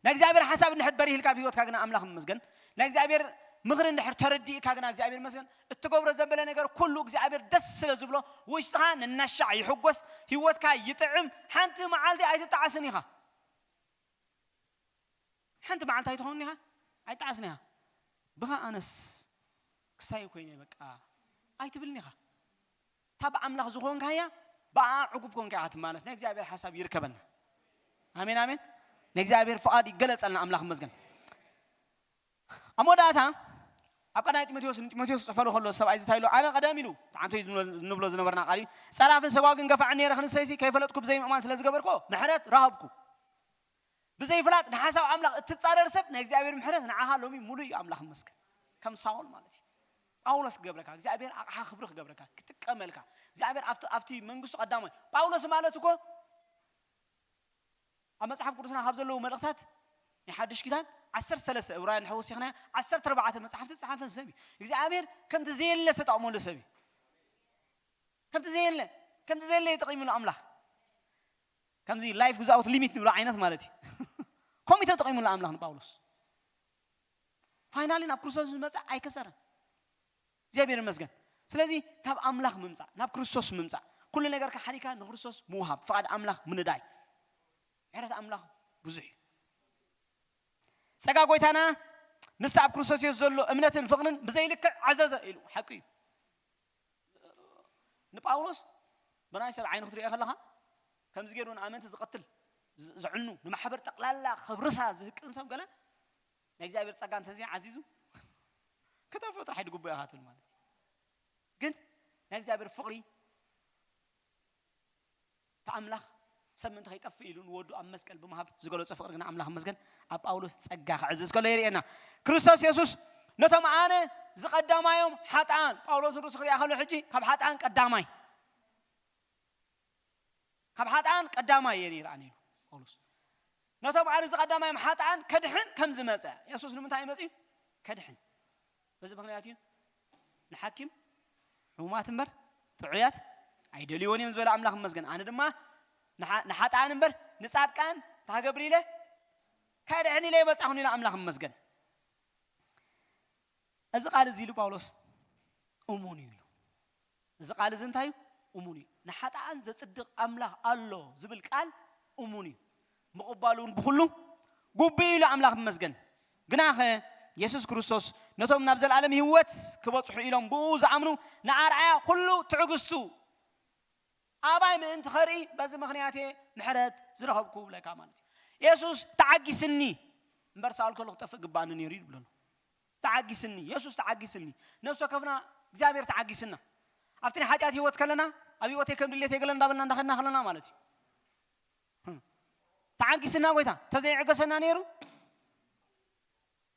ናይ እግዚኣብሔር ሓሳብ እንድሕር በሪህልካ ኣብ ህይወትካ ግና ኣምላኽ መስገን ናይ እግዚኣብሔር ምኽሪ እንድሕር ተረዲእካ ግና እግዚኣብሔር መስገን እትገብሮ ዘበለ ነገር ኩሉ እግዚኣብሔር ደስ ስለ ዝብሎ ውሽጥኻ ንናሻዕ ይሕጎስ ህይወትካ ይጥዕም ሓንቲ መዓልቲ ኣይትጣዓስን ኢኻ ሓንቲ መዓልቲ ኣይትኸውን ኢኻ ኣይጣዓስን ኢኻ ብኻ ኣነስ ክስታይ ኮይነ በቃ ኣይትብልን ኢኻ። እታ ብኣምላኽ ዝኾንካያ ብኣ ዕጉብ ኮንካ ኢኻ ትማለስ። ናይ እግዚኣብሔር ሓሳብ ይርከበና። ኣሜን ኣሜን። ናይ እግዚኣብሔር ፍቓድ ይገለጸልና። ኣምላኽ ይመስገን። ኣብ መወዳእታ ኣብ ቀዳማይ ጢሞቴዎስ ንጢሞቴዎስ ዝጽሕፈሉ ከሎ ሰብኣይ ዝታይ ኢሉ ኣነ ቀደም ኢሉ ተዓንቶ ንብሎ ዝነበርና ቃል እዩ። ጸራፍን ሰጓግን ገፋዕን ነይረ ክንሰይሲ ከይፈለጥኩ ብዘይምእማን ስለ ዝገበርኮ ምሕረት ረኸብኩ። ብዘይፍላጥ ንሓሳብ ኣምላኽ እትጻረር ሰብ ናይ እግዚኣብሔር ምሕረት ንዓኻ ሎሚ ሙሉእ እዩ። ኣምላኽ ይመስገን። ከም ሳውል ማለት እዩ። ጳውሎስ ክገብረካ እግዚኣብሔር ኣቕሓ ክብሪ ክገብረካ ክጥቀመልካ እግዚኣብሔር ኣብቲ ኣብቲ መንግስቱ ቀዳማይ ጳውሎስ ማለት እኮ ኣብ መጽሓፍ ቅዱስና ካብ ዘለዉ መልእኽታት ናይ ሓድሽ ኪዳን ዓሰርተ ሰለስተ እብራውያን ንሕወሲኽና ዓሰርተ ኣርባዕተ መጽሓፍቲ ዝጸሓፈ ሰብ እዩ። እግዚኣብሔር ከምቲ ዘየለ ዝተጠቕመሉ ሰብ እዩ። ከምቲ ዘየለ ከምቲ ዘየለ ይጠቒምሉ ኣምላኽ። ከምዚ ላይፍ ጉዛውት ሊሚት ንብሎ ዓይነት ማለት እዩ። ኮሚተ ተጠቒምሉ ኣምላኽ ንጳውሎስ። ፋይናሊ ናብ ክርስቶስ ዝመጸ ኣይከሰረን። እግዚኣብሔር ይመስገን። ስለዚ ካብ ኣምላኽ ምምጻእ ናብ ክርስቶስ ምምጻእ ኩሉ ነገርካ ሓዲካ ንክርስቶስ ምውሃብ ፍቓድ ኣምላኽ ምንዳይ ምሕረት ኣምላኽ ብዙሕ እዩ። ጸጋ ጎይታና ምስቲ ኣብ ክርስቶስ የሱስ ዘሎ እምነትን ፍቕርን ብዘይልክዕ ዓዘዘ ኢሉ ሓቂ እዩ። ንጳውሎስ ብናይ ሰብ ዓይኒ ክትሪኦ ከለኻ ከምዚ ገይሩ ንኣመንቲ ዝቐትል ዝ- ዝዕኑ ንማሕበር ጠቕላላ ከብርሳ ዝህቅን ሰብ ገለ ናይ እግዚኣብሔር ጸጋ እንተዘይ ዓዚዙ ክተፍኦ ጥራሕ ድግቡ ኢኻ ትብል ማለት እዩ። ግን ናይ እግዚኣብሔር ፍቕሪ እቲ ኣምላኽ ሰብ ምእንቲ ከይጠፍእ ኢሉ ንወዱ ኣብ መስቀል ብምሃብ ዝገለጾ ፍቕሪ ግን ኣምላኽ መስገን ኣብ ጳውሎስ ጸጋ ክዕዝዝ ከሎ የርእየና። ክርስቶስ የሱስ ነቶም ኣነ ዝቐዳማዮም ሓጥኣን ጳውሎስ ርእሱ ክሪኣ ከሎ ሕጂ ካብ ሓጥኣን ቀዳማይ ካብ ሓጥኣን ቀዳማይ እየ ነይረ ኣነ ኢሉ ጳውሎስ። ነቶም ኣነ ዝቐዳማዮም ሓጥኣን ከድሕን ከም ዝመጸ የሱስ ንምንታይ መጽዩ? ከድሕን። በዚ ምኽንያት እዩ ንሓኪም ሕሙማት እምበር ጥዑያት ኣይደልይዎን እዮም ዝበለ ኣምላኽ ይመስገን። ኣነ ድማ ንሓ- ንሓጥኣን እምበር ንጻድቃን እንታይ ክገብር ኢለ ከድሕን ኢለ የመጻኹን ኢለ ኣምላኽ ይመስገን። እዚ ቃል እዚ ኢሉ ጳውሎስ እሙን እዩ ኢሉ። እዚ ቃል እዚ እንታይ እዩ? እሙን እዩ። ንሓጥኣን ዘጽድቕ ኣምላኽ ኣሎ ዝብል ቃል እሙን እዩ። ምቕባሉ እውን ብኹሉ ጉቡእ እዩ ኢሉ ኣምላኽ ይመስገን። ግናኸ የሱስ ክርስቶስ ነቶም ናብ ዘለኣለም ህይወት ክበጽሑ ኢሎም ብኡ ዝኣምኑ ንኣርኣያ ኩሉ ትዕግስቱ ኣባይ ምእንቲ ኸርኢ በዚ ምኽንያት እየ ምሕረት ዝረኸብኩ ብለካ ማለት እዩ። የሱስ ተዓጊስኒ እምበር ሳኦል ከሎ ክጠፍእ ግባእኒ ነይሩ እዩ ይብለሉ። ተዓጊስኒ የሱስ ተዓጊስኒ ነፍሲ ወከፍና እግዚኣብሔር ተዓጊስና ኣብቲ ናይ ሓጢኣት ህይወት ከለና ኣብ ህይወተይ ከም ድሌት የገለ እንዳበልና እንዳኸድና ከለና ማለት እዩ። ተዓጊስና ጎይታ ተዘይዕገሰና ነይሩ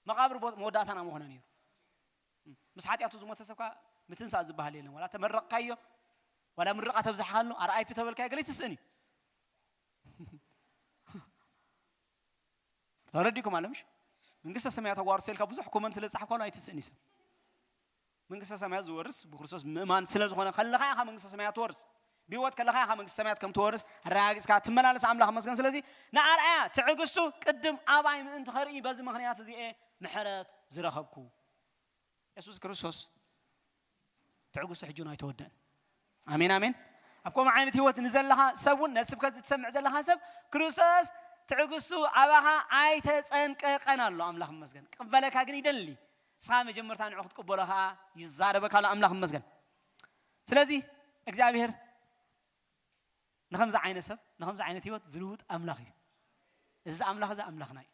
መቓብር ቦ- መወዳእታና ምኾነ ነይሩ። ምስ ሓጢኣቱ ዝሞተ ሰብካ ምትንሳእ ዝበሃል የለን። ዋላ ተመረቕካዮ ዋላ ምርቓ ተብዝሓሉ ኣርኣይፒ ተበልካዮ ገለ ይትስእን እዩ። ተረዲኩም ኣለምሽ መንግስተ ሰማያት ኣዋርሶ ኢልካ ብዙሕ ኮመንት ስለ ዝጻሕኳሉ ኣይትስእን እዩ ሰብ መንግስተ ሰማያት ዝወርስ ብክርስቶስ ምእማን ስለ ዝኾነ ከለኻ ኢኻ መንግስተ ሰማያት ትወርስ ብህይወት ከለኻ ኢኻ መንግስተ ሰማያት ከም ትወርስ ኣረጋጊጽካ ትመላለስ ኣምላኽ መስገን ስለዚ ንኣርኣያ ትዕግስቱ ቅድም ኣባይ ምእንቲ ኸርኢ በዚ ምኽንያት እዚኤ ምሕረት ዝረኸብኩ የሱስ ክርስቶስ ትዕግስቱ ሕጂ እውን ኣይተወደእን ኣሜን ኣሜን ኣብ ከምኡ ዓይነት ህይወት ንዘለኻ ሰብ እውን ነዚ ስብከት ዝትሰምዕ ዘለኻ ሰብ ክርስቶስ ትዕግስቱ ኣባኻ ኣይተጸንቀቀን ኣሎ ኣምላኽ መስገን ቅበለካ ግን ይደሊ ንስኻ መጀመርታ ንዑ ክትቅበሎ ከዓ ይዛረበካ ኣሎ ኣምላኽ መስገን ስለዚ እግዚኣብሔር ንኸምዚ ዓይነት ሰብ ንኸምዚ ዓይነት ህይወት ዝልውጥ ኣምላኽ እዩ እዚ ኣምላኽ እዚ ኣምላኽና እዩ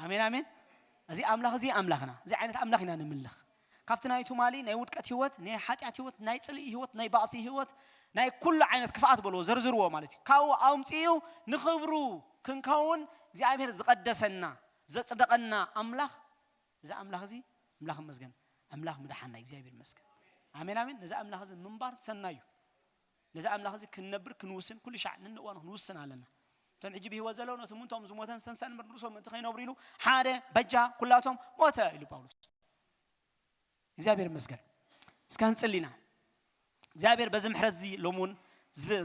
ኣሜን ኣሜን እዚ ኣምላኽ እዚ ኣምላኽና እዚ ዓይነት ኣምላኽ ኢና ንምልኽ ካብቲ ናይ ትማሊ ናይ ውድቀት ህይወት ናይ ሓጢኣት ህይወት ናይ ፅልኢ ህይወት ናይ ባእሲ ህይወት ናይ ኩሉ ዓይነት ክፍኣት በልዎ ዘርዝርዎ ማለት እዩ ካብኡ ኣውምፅኡ ንኽብሩ ክንከውን እግዚኣብሔር ዝቐደሰና ዘፅደቐና ኣምላኽ እዚ ኣምላኽ እዚ ኣምላኽ ይመስገን ኣምላኽ ምድሓና እግዚኣብሔር ይመስገን ኣሜን ኣሜን ነዚ ኣምላኽ እዚ ምንባር ሰናዩ ነዚ ኣምላኽ እዚ ክንነብር ክንውስን ኩሉ ሻዕ ነንእዋኑ ክንውስን ኣለና እቶም ሕጂ ብህይወት ዘለዉ ነቲ ምንቶም ዝሞተን ዝተንሰን ምርምርሶም ምእንቲ ከይነብሩ ኢሉ ሓደ በጃ ኩላቶም ሞተ ኢሉ ጳውሎስ እግዚኣብሔር ይመስገን እስከ ክንጽል ኢና እግዚኣብሔር በዚ ምሕረት እዚ ሎም እውን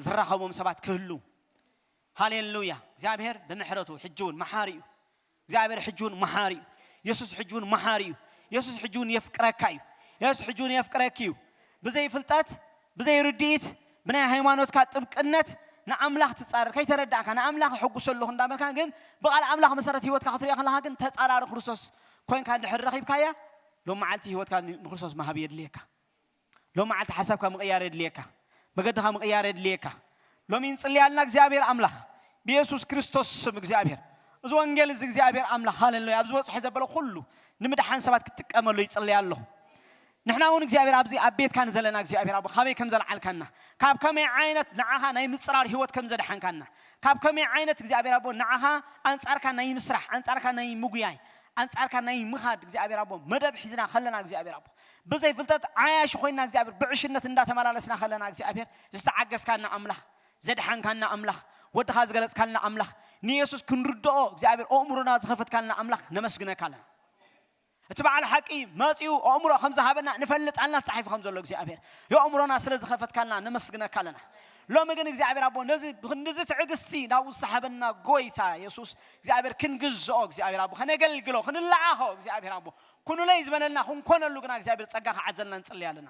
ዝራኸቦም ሰባት ክህሉ ሃሌሉያ እግዚኣብሔር ብምሕረቱ ሕጂ እውን መሓሪ እዩ እግዚኣብሔር ሕጂ እውን መሓሪ እዩ የሱስ ሕጂ እውን መሓሪ እዩ የሱስ ሕጂ እውን የፍቅረካ እዩ የሱስ ሕጂ እውን የፍቅረኪ እዩ ብዘይ ፍልጠት ብዘይ ርድኢት ብናይ ሃይማኖትካ ጥብቅነት ንኣምላኽ ትጻረር ከይተረዳእካ ንኣምላኽ ሕጉሰ ኣለኹ እንዳበልካ ግን ብቓል ኣምላኽ መሰረት ህይወትካ ክትሪኦ ከለኻ ግን ተጻራሪ ክርስቶስ ኮንካ እንድሕር ረኺብካያ ሎም መዓልቲ ህይወትካ ን- ንክርስቶስ ምሃብ የድልየካ። ሎም መዓልቲ ሓሳብካ ምቕያር የድልየካ። መገድኻ ምቕያር የድልየካ። ሎሚ ንጽልይ ኣለና እግዚኣብሔር ኣምላኽ ብየሱስ ክርስቶስ ስም እግዚኣብሔር፣ እዚ ወንጌል እዚ እግዚኣብሔር ኣምላኽ ሃሌሉያ ኣብ ዝበጽሖ ዘበለ ኩሉ ንምድሓን ሰባት ክትጥቀመሉ ይጽልይ ኣለኹ። ንሕና እውን እግዚኣብሔር ኣብዚ ኣብ ቤትካ ንዘለና እግዚኣብሔር ኣቦ ካበይ ከም ዘልዓልካና፣ ካብ ከመይ ዓይነት ንዓኻ ናይ ምጽራር ህይወት ከም ዘድሓንካና፣ ካብ ከመይ ዓይነት እግዚኣብሔር ኣቦ ንዓኻ ኣንጻርካ ናይ ምስራሕ፣ ኣንጻርካ ናይ ምጉያይ፣ ኣንጻርካ ናይ ምኻድ እግዚኣብሔር ኣቦ መደብ ሒዝና ከለና እግዚኣብሔር ኣቦ ብዘይ ፍልጠት ዓያሽ ኮይና እግዚኣብሔር ብዕሽነት እንዳተመላለስና ከለና እግዚኣብሔር ዝተዓገስካና ኣምላኽ፣ ዘድሓንካና ኣምላኽ፣ ወድኻ ዝገለጽካልና ኣምላኽ፣ ንየሱስ ክንርድኦ እግዚኣብሔር ኣእምሮና ዝኸፈትካልና ኣምላኽ ነመስግነካ ኣለና። እቲ በዓል ሓቂ መጺኡ ኣእምሮ ከም ዝሃበና ንፈልጥ ኣለና ተጻሒፉ ከም ዘሎ እግዚኣብሔር የኣእምሮና ስለ ዝኸፈትካልና ነመስግነካ ኣለና። ሎሚ ግን እግዚኣብሔር ኣቦ ነዚ ብክንድዚ ትዕግስቲ ናብኡ ዝሰሓበና ጎይታ የሱስ እግዚኣብሔር ክንግዝኦ እግዚኣብሔር ኣቦ ከነገልግሎ ክንለኣኾ እግዚኣብሔር ኣቦ ኩኑለይ ዝበለልና ክንኮነሉ ግና እግዚኣብሔር ጸጋ ክዓዘልና ንጽልይ ኣለና።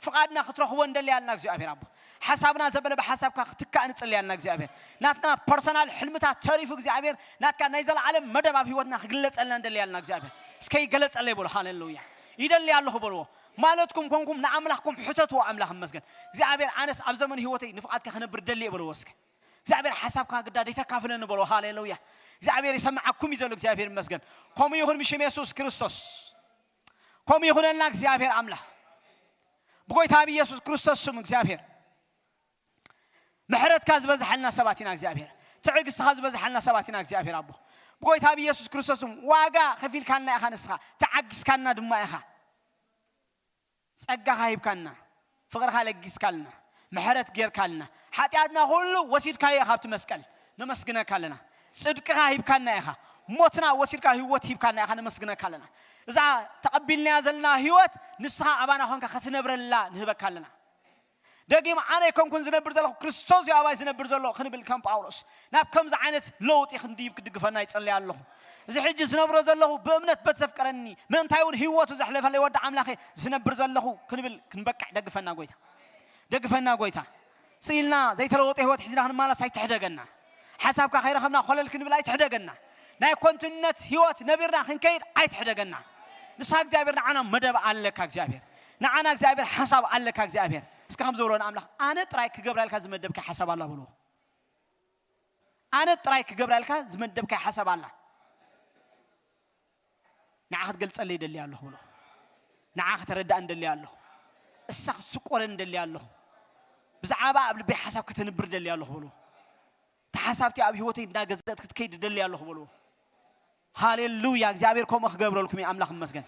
ፍቓድና ክትረኽቦ እንደልያ ኣለና እግዚኣብሔር ኣቦ። ሓሳብና ዘበለ ብሓሳብካ ክትካእ ንጽልይ ኣለና እግዚኣብሔር። ናትና ፐርሰናል ሕልምታት ተሪፉ እግዚኣብሔር ናትካ ናይ ዘለዓለም መደብ ኣብ ህይወትና ክግለጸልና እንደልያ ኣለና እግዚኣብሔር። እስከ ይገለጸለይ በሉ። ሃሌሉያ። ይደሊ ኣለኹ በልዎ። ማለትኩም ኮንኩም ንኣምላኽኩም ሕተትዎ። ኣምላኽ ይመስገን እግዚኣብሔር። ኣነስ ኣብ ዘመን ህይወተይ ንፍቓድካ ክነብር ደልየ በልዎ እስከ። እግዚኣብሔር ሓሳብካ ግዳ ደይተካፍለኒ በልዎ። ሃሌሉያ። እግዚኣብሔር ይሰምዓኩም እዩ ዘሎ። እግዚኣብሔር ይመስገን። ከምኡ ይኹን ብሽም የሱስ ክርስቶስ። ከምኡ ይኹነልና እግዚኣብሔር ኣምላኽ። ብጎይታ ብኢየሱስ ክርስቶስ ስም እግዚኣብሔር ምሕረትካ ዝበዝሓልና ሰባት ኢና እግዚኣብሔር። ትዕግስትኻ ዝበዝሓልና ሰባት ኢና እግዚኣብሔር ኣቦ። ብጎይታ ብኢየሱስ ክርስቶስ ስም ዋጋ ከፊልካልና ኢኻ ንስኻ፣ ተዓጊስካና ድማ ኢኻ። ጸጋኻ ሂብካና፣ ፍቕርኻ ለጊስካልና፣ ምሕረት ጌርካልና፣ ሓጢኣትና ኩሉ ወሲድካዮ ኢኻ ኣብቲ መስቀል። ነመስግነካ ኣለና። ጽድቅኻ ሂብካና ኢኻ። ሞትና ወሲድካ ህይወት ሂብካና ኢኻ። ነመስግነካ ኣለና። እዛ ተቐቢልናያ ዘለና ህይወት ንስኻ ኣባና ኮንካ ክትነብረላ ንህበካ ኣለና። ደጊም ኣነ ኣይኮንኩን ዝነብር ዘለኹ ክርስቶስ እዩ ኣባይ ዝነብር ዘሎ ክንብል ከም ጳውሎስ ናብ ከምዚ ዓይነት ለውጢ ክንድይብ ክድግፈና ይጸልይ ኣለኹ። እዚ ሕጂ ዝነብሮ ዘለኹ ብእምነት በቲ ዘፍቀረኒ ምእንታይ እውን ህይወቱ ዘሕለፈለይ ወዲ ኣምላኸ ዝነብር ዘለኹ ክንብል ክንበቅዕ ደግፈና ጎይታ። ደግፈና ጎይታ። ስኢልና ዘይተለወጠ ህይወት ሒዝና ክንመላለስ ኣይትሕደገና። ሓሳብካ ከይረኸብና ኮለል ክንብል ኣይትሕደገና። ናይ ኮንትነት ህይወት ነቢርና ክንከይድ ኣይትሕደገና። ንስኻ እግዚኣብሔር ንዓና መደብ ኣለካ እግዚኣብሔር። ንዓና እግዚኣብሔር ሓሳብ ኣለካ እግዚኣብሔር። እስከ ከም ዝበሎ ንኣምላኽ ኣነ ጥራይ ክገብራ ኢልካ ዝመደብካ ሓሳብ ኣላ በልዎ። ኣነ ጥራይ ክገብራ ኢልካ ዝመደብካ ሓሳብ ኣላ። ንዓ ክትገልጸለይ ደሊ ኣለኹ ብሎ። ንዓ ከተረዳእ እንደሊ ኣለኹ። እሳ ክትስቆረ እንደሊ ኣለኹ። ብዛዕባ ኣብ ልበይ ሓሳብ ከተንብር ደሊ ኣለኹ ብሎ። ተሓሳብቲ ኣብ ህይወተይ እንዳገዘእት ክትከይድ ደሊ ኣለኹ ብሎ። ሃሌሉያ። እግዚኣብሔር ከምኡ ክገብረልኩም እዩ። ኣምላኽ ይመስገን።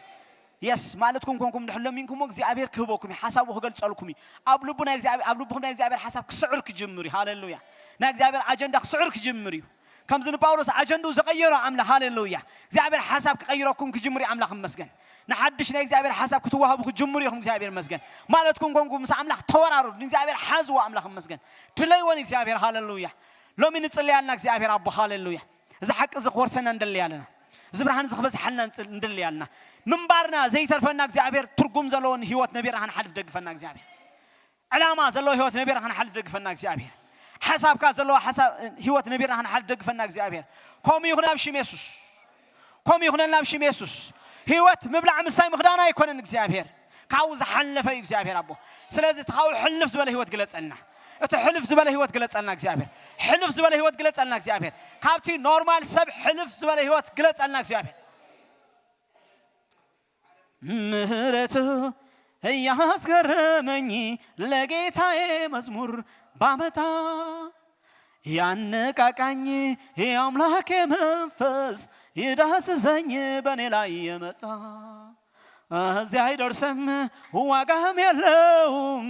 የስ ማለትኩም ኮንኩም ድሕር ለሚንኩሞ እግዚኣብሔር ክህበኩም እዩ። ሓሳቡ ክገልጸልኩም እዩ። ኣብ ልቡ ናይ እግዚኣብሔር ኣብ ልብኹም ናይ እግዚኣብሔር ሓሳብ ክስዕር ክጅምር እዩ። ሃሌሉያ። ናይ እግዚኣብሔር ኣጀንዳ ክስዕር ክጅምር እዩ። ከምዚ ንጳውሎስ ኣጀንድኡ ዝቐየሮ ኣምላኽ ሃሌሉያ እግዚኣብሔር ሓሳብ ክቐይረኩም ክጅምር እዩ። ኣምላኽ ይመስገን። ንሓድሽ ናይ እግዚኣብሔር ሓሳብ ክትወሃቡ ክጅምሩ ኢኹም። እግዚኣብሔር ይመስገን። ማለትኩም ኮንኩም ምስ ኣምላኽ ተወራረዱ። ንእግዚኣብሔር ሓዝዎ። ኣምላኽ ይመስገን። ድለይዎ ንእግዚኣብሔር ሃሌሉያ። ሎሚ ንጽለይ ኣለና እግዚኣብሔር ኣቦ ሃሌሉያ። እዚ ሓቂ እዚ ክወርሰና እንደሊ ኣለና። እዚ ብርሃን እዚ ክበዝሓልና ንጽል- እንደሊ ኣለና። ምንባርና ዘይተርፈና እግዚኣብሔር ትርጉም ዘለዎን ህይወት ነቢርና ክንሓልፍ ደግፈና እግዚኣብሔር። ዕላማ ዘለዎ ህይወት ነቢርና ክንሓልፍ ደግፈና እግዚኣብሔር። ሓሳብካ ዘለዎ ሓሳብ ህይወት ነቢርና ክንሓልፍ ደግፈና እግዚኣብሔር። ከምኡ ይኹን ኣብ ሽም የሱስ። ከምኡ ይኹነልና ኣብ ሽም የሱስ። ህይወት ምብላዕ ምስታይ ምኽዳን ኣይኮነን እግዚኣብሔር። ካብኡ ዝሓለፈ እዩ እግዚኣብሔር ኣቦ። ስለዚ እቲ ካብኡ ሕልፍ ዝበለ ህይወት ግለጸልና። እቲ ሕልፍ ዝበለ ህይወት ግለጸልና እግዚኣብሔር። ሕልፍ ዝበለ ህይወት ግለጸልና እግዚኣብሔር። ካብቲ ኖርማል ሰብ ሕልፍ ዝበለ ህይወት ግለጸልና እግዚኣብሔር። ምህረቱ እያስገረመኝ ለጌታዬ መዝሙር ባመታ ያነቃቃኝ የአምላኬ መንፈስ ይዳስሰኝ በኔ ላይ የመጣ እዚህ አይደርስም ዋጋም የለውም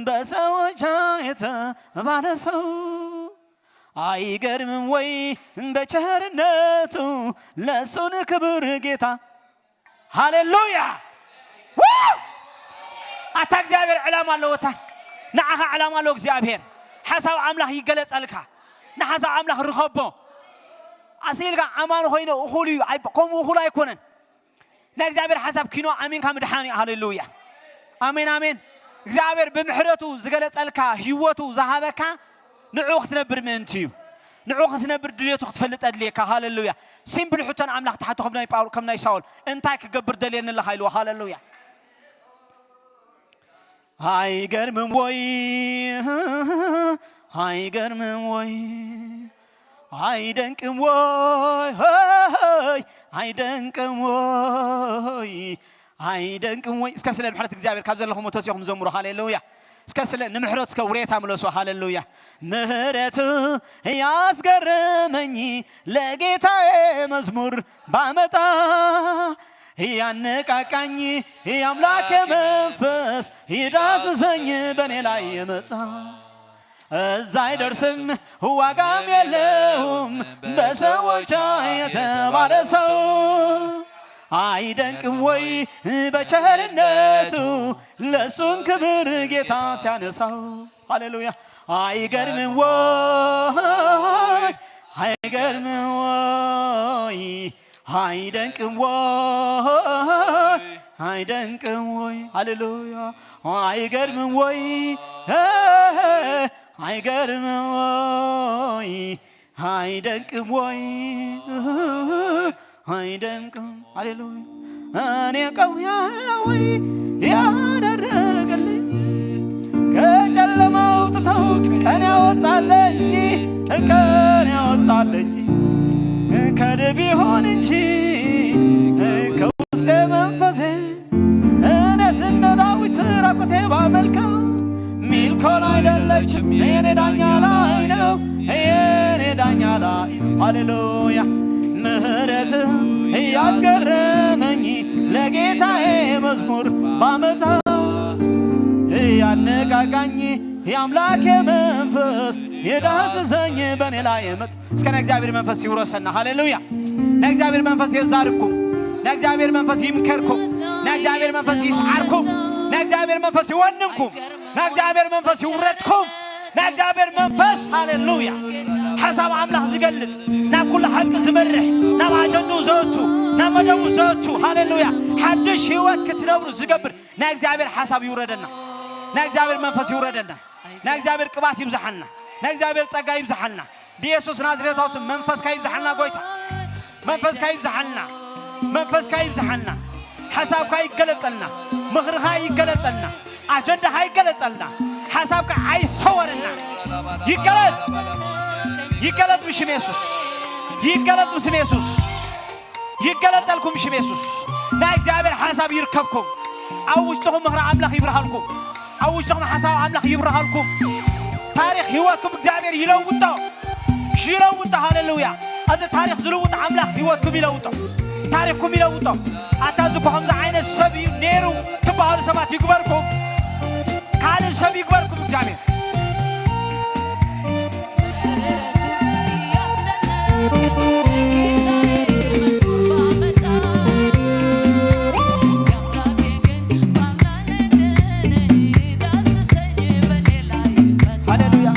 በሰዎች የተባለ ሰው አይገርምም ወይ በቸርነቱ ለእሱን ክብር ጌታ ሃሌሉያ። ኣታ እግዚኣብሔር ዕላማ ኣለዎ። እታ ንዓኻ ዕላማ ኣለዎ እግዚኣብሔር። ሓሳብ ኣምላኽ ይገለጸልካ። ንሓሳብ ኣምላኽ ርኸቦ። ኣስኢልካ ኣማኒ ኮይነ እኹል እዩ። ኣይ- ከምኡ እኹል ኣይኮነን። ናይ እግዚኣብሔር ሓሳብ ኪኖ ኣሚንካ ምድሓን እዩ። ሃሌሉያ። ኣሜን፣ ኣሜን። እግዚኣብሔር ብምሕረቱ ዝገለጸልካ ህይወቱ ዝሃበካ ንዕኡ ክትነብር ምእንቲ እዩ። ንዑ ክትነብር ድልየቱ ክትፈልጥ ኣድልየካ። ሃሌሉያ። ሲምፕል ሕቶ ንኣምላኽ ትሓቶ፣ ከም ናይ ጳውሎ፣ ከም ናይ ሳውል፣ እንታይ ክገብር ደልየኒ ኣለኻ ኢልዎ። ሃሌሉያ። ኣይገርምም ወይ? ኣይገርምም ወይ? ኣይደንቅም ወይ? ኣይደንቅም ወይ? ኣይደንቅም ወይ? እስከ ስለ ምሕረት እግዚኣብሔር ካብ ዘለኹም ተሲኹም ዘምሩ። ሃሌሉያ። እስከ ስለ ንምሕረት እስከ ውሬታ ምለሱ። ሃሌሉያ። ምህረት ያስገረመኝ፣ ለጌታዬ መዝሙር ባመጣ፣ ያነቃቃኝ የአምላኬ መንፈስ፣ ይዳስሰኝ በኔ ላይ የመጣ። እዛ አይደርስም ዋጋም የለውም በሰዎች የተባለ ሰው፣ አይደንቅም ወይ በቸርነቱ ለእሱን ክብር ጌታ ሲያነሳው? ሃሌሉያ። አይገርምም ወይ? አይገርምም ወይ? አይደንቅም ወይ? አይደንቅም ወይ? ሃሌሉያ። አይገርምም ወይ? አይገርምም ወይ? አይደንቅም ወይ? አይደንቅም? ሃሌሉያ። እኔ ቀው ያለው ወይ ያደረገልኝ፣ ከጨለማ አውጥተው ቀን ያወጣለኝ፣ ቀን ያወጣለኝ ከልብ ይሆን እንጂ ከውስጤ መንፈሴ፣ እኔስ እንደ ዳዊት ራቁቴ ባመልከው፣ ሚልኮል አይደለችም የኔ ዳኛ ላይ ነው፣ የኔ ዳኛ ላይ ነው። ሃሌሉያ። ምህረት እያስገረመኝ ለጌታዬ መዝሙር ባመጣ፣ ያነቃቃኝ የአምላኬ መንፈስ የዳስሰኝ በኔ ላይ የመጥ እስከ ናይ እግዚኣብሔር መንፈስ ይውረሰና። ሃሌሉያ። ናይ እግዚኣብሔር መንፈስ የዛርኩም። ናይ እግዚኣብሔር መንፈስ ይምከርኩም። ናይ እግዚኣብሔር መንፈስ ይስዓርኩም። ናይ እግዚኣብሔር መንፈስ ይወንንኩም። ናይ እግዚኣብሔር መንፈስ ይውረድኩም። ናይ እግዚኣብሔር መንፈስ፣ ሃሌሉያ፣ ሓሳብ ኣምላኽ ዝገልጽ፣ ናብ ኩሉ ሓቂ ዝመርሕ፣ ናብ ኣጀንድኡ ዘእቱ፣ ናብ መደቡ ዘእቱ፣ ሃሌሉያ፣ ሓድሽ ህይወት ክትነብሩ ዝገብር ናይ እግዚኣብሔር ሓሳብ ይውረደና። ናይ እግዚኣብሔር መንፈስ ይውረደና። ናይ እግዚኣብሔር ቅባት ይብዝሓልና። ናይ እግዚኣብሔር ጸጋ ይብዝሓልና። ብየሱስ ናዝሬታዊ ስም መንፈስካ ይብዝሓልና ጎይታ። መንፈስካ ይብዝሓልና። መንፈስካ ይብዝሓልና። ሓሳብካ ይገለጸልና። ምኽርኻ ይገለጸልና። ኣጀንዳኻ ይገለጸልና። ሓሳብካ ኣይሰወረልና። ይገለጽ። ይገለጽ ብሽም የሱስ። ይገለጽ ብስም የሱስ። ይገለጸልኩም ሽም የሱስ። ናይ እግዚኣብሔር ሓሳብ ይርከብኩም። ኣብ ውሽጥኹም ምኽሪ ኣምላኽ ይብርሃልኩም። ኣብ ውሽጥኹም ሓሳብ ኣምላኽ ይብርሃልኩም። ታሪኽ ህይወትኩም እግዚኣብሔር ይለውጦ። ይለውጦ። ሃሌሉያ። እዚ ታሪኽ ዝልውጥ ኣምላኽ ህይወትኩም ይለውጦ። ታሪኽኩም ይለውጦ። ኣታ እዚ እኮ ከምዚ ዓይነት ሰብ እዩ ነይሩ ትበሃሉ ሰባት ይግበርኩም። ካልእ ሰብ ይግበርኩም እግዚኣብሔር። ሃሌሉያ።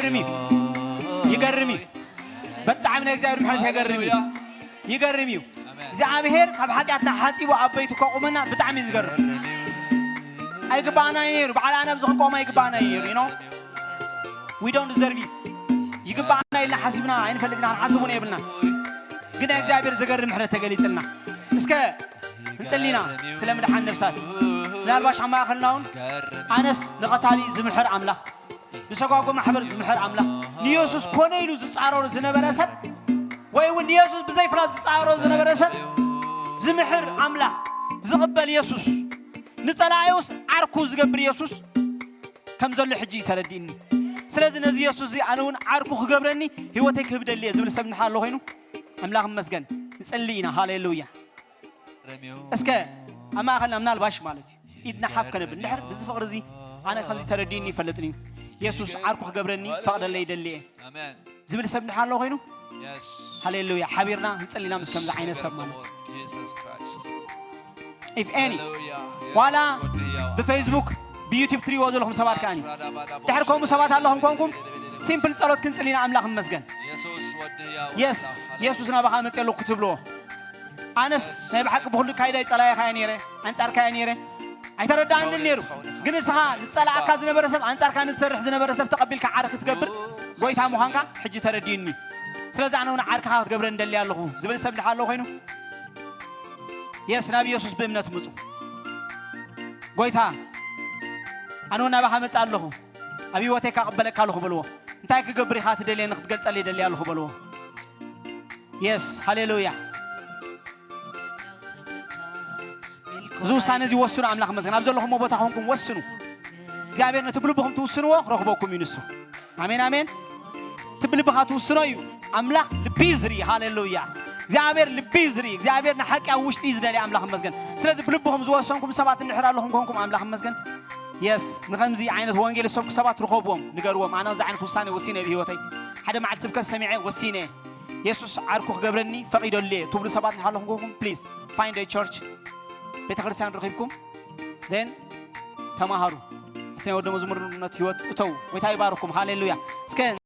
ይገርም እዩ። ይገርም እዩ። በጣም ናይ እግዚኣብሔር ምሕረት ይገርም እዩ። ይገርም እዩ። እግዚኣብሔር ካብ ሓጢኣትና ሓጺቡ ኣብ ቤቱ ከቑመና ብጣዕሚ እዩ ዝገርም። ኣይግባኣና እዩ ነይሩ። ባዕላ ናብ ዝኽንቆም ኣይግባኣና እዩ ነይሩ። You know? We don't deserve it። ይግባኣና ኢልና ሓሲብና ኣይንፈልጥና፣ ክንሓስብ እውን የብልና። ግን ናይ እግዚኣብሔር ዘገርም ምሕረት ተገሊጽልና። እስከ እንጽሊና ስለ ምድሓን ነፍሳት። ምናልባሽ ኣብ ማእኸልና እውን ኣነስ ንቐታሊ ዝምሕር ኣምላኽ፣ ንሰጓጎ ማሕበር ዝምሕር ኣምላኽ፣ ንየሱስ ኮነ ኢሉ ዝጻረሮ ዝነበረ ሰብ፣ ወይ እውን ንየሱስ ብዘይ ፍላጥ ዝጻረሮ ዝነበረ ሰብ ዝምሕር ኣምላኽ፣ ዝቕበል የሱስ፣ ንጸላኢኡስ ዓርኩ ዝገብር የሱስ ከም ዘሎ ሕጂ እዩ ተረዲእኒ። ስለዚ ነዚ የሱስ እዚ ኣነ እውን ዓርኩ ክገብረኒ ህይወተይ ክህብ ደልየ ዝብል ሰብ እንድሓ ኣሎ ኮይኑ፣ ኣምላኽ ይመስገን። ንጽሊ ኢና። ሃሌሉያ። እስከ ኣብ ማእኸልና ምናልባሽ ማለት እዩ ኢድና ሓፍ ከነብል እንድሕር፣ ብዚ ፍቕሪ እዚ ኣነ ከምዚ ተረዲእኒ ይፈልጥን እዩ። የሱስ ዓርኩ ክገብረኒ ፈቕደለይ ይደሊ እየ ኣሜን። ዝብል ሰብ እንድሓ ኣሎ ኮይኑ፣ የስ። ሃሌሉያ። ሓቢርና ክንጽሊ ኢና ምስ ከምዚ ዓይነት ሰብ ማለት እዩ። ጂሰስ ክራይስት። If any፣ ሃሌሉያ። ዋላ የሱስ ወዲ ህያው ብፌስቡክ ብዩቲብ ትሪእዎ ዘለኹም ሰባት ከኣኒ፣ ድሕሪ ከምኡ ሰባት ኣለኹም ኮንኩም፣ ሲምፕል ጸሎት ክንጽሊ ኢና። ኣምላኽ ይመስገን። የሱስ ወዲ ህያው የስ፣ ኣምላኽ። የሱስ ናባኻ መጽእ ኣለኹ ክትብልዎ። ኣነስ ናይ ብሓቂ ብኹሉ ካይዳይ ጸላኢኻ እየ ነይረ፣ ኣንጻርካ እየ ነይረ። ኣይተረዳእንን ነይሩ። ግን ንስኻ ዝጸላእካ ዝነበረ ሰብ፣ ኣንጻርካ ንዝሰርሕ ዝነበረ ሰብ ተቐቢልካ ዓርክ ክትገብር ጎይታ ምዃንካ ሕጂ ተረዲእኒ። ስለዚ ኣነ እውን ዓርክኻ ክትገብረ እንደሊ ኣለኹ ዝብል ሰብ ድሓ ኣሎ ኮይኑ፣ የስ፣ ናብ የሱስ ብእምነት ምጹ። ጎይታ፣ ኣነ እውን ናባኻ መጽእ ኣለኹ፣ ኣብ ህይወተይ ካቕበለካ ኣለኹ በልዎ። እንታይ ክገብር ኢኻ ትደልየኒ ክትገልጸለይ ይደሊ ኣለኹ በልዎ። የስ፣ ሃሌሉያ። እዚ ውሳነ እዚ ወስኑ። ኣምላኽ ይመስገን። ኣብ ዘለኹምዎ ቦታ ኮንኩም ወስኑ። እግዚኣብሔር ነቲ ብልብኹም ትውስንዎ ክረኽበኩም እዩ ንሱ። ኣሜን፣ ኣሜን። እቲ ብልብኻ ትውስኖ እዩ። ኣምላኽ ልቢ እዩ ዝርኢ። ሃሌሉያ። እግዚኣብሔር ልቢ እዩ ዝርኢ። እግዚኣብሔር ንሓቂ ኣብ ውሽጢ እዩ ዝደሊ። ኣምላኽ ይመስገን። ስለዚ ብልብኹም ዝወሰንኩም ሰባት እንድሕር ኣለኹም ኮንኩም፣ ኣምላኽ ይመስገን። የስ፣ ንኸምዚ ዓይነት ወንጌል ዝሰብኩ ሰባት ርኸብዎም፣ ንገርዎም። ኣነ እዚ ዓይነት ውሳነ ወሲነ ኣብ ህይወተይ። ሓደ መዓልቲ ስብከት ሰሚዐ ወሲነ። የሱስ ዓርኩ ክገብረኒ ፈቒደሉ እየ ትብሉ ሰባት እንድሕር ኣለኹም ኮንኩም፣ ፕሊዝ፣ ፋይንድ ኤ ቸርች፣ ቤተ ክርስቲያን ረኺብኩም፣ ዜን ተማሃሩ። ኣብቲ ናይ ወደ መዝሙርነት ህይወት እተዉ። ጎይታ ይባርኩም። ሃሌሉያ። እስከ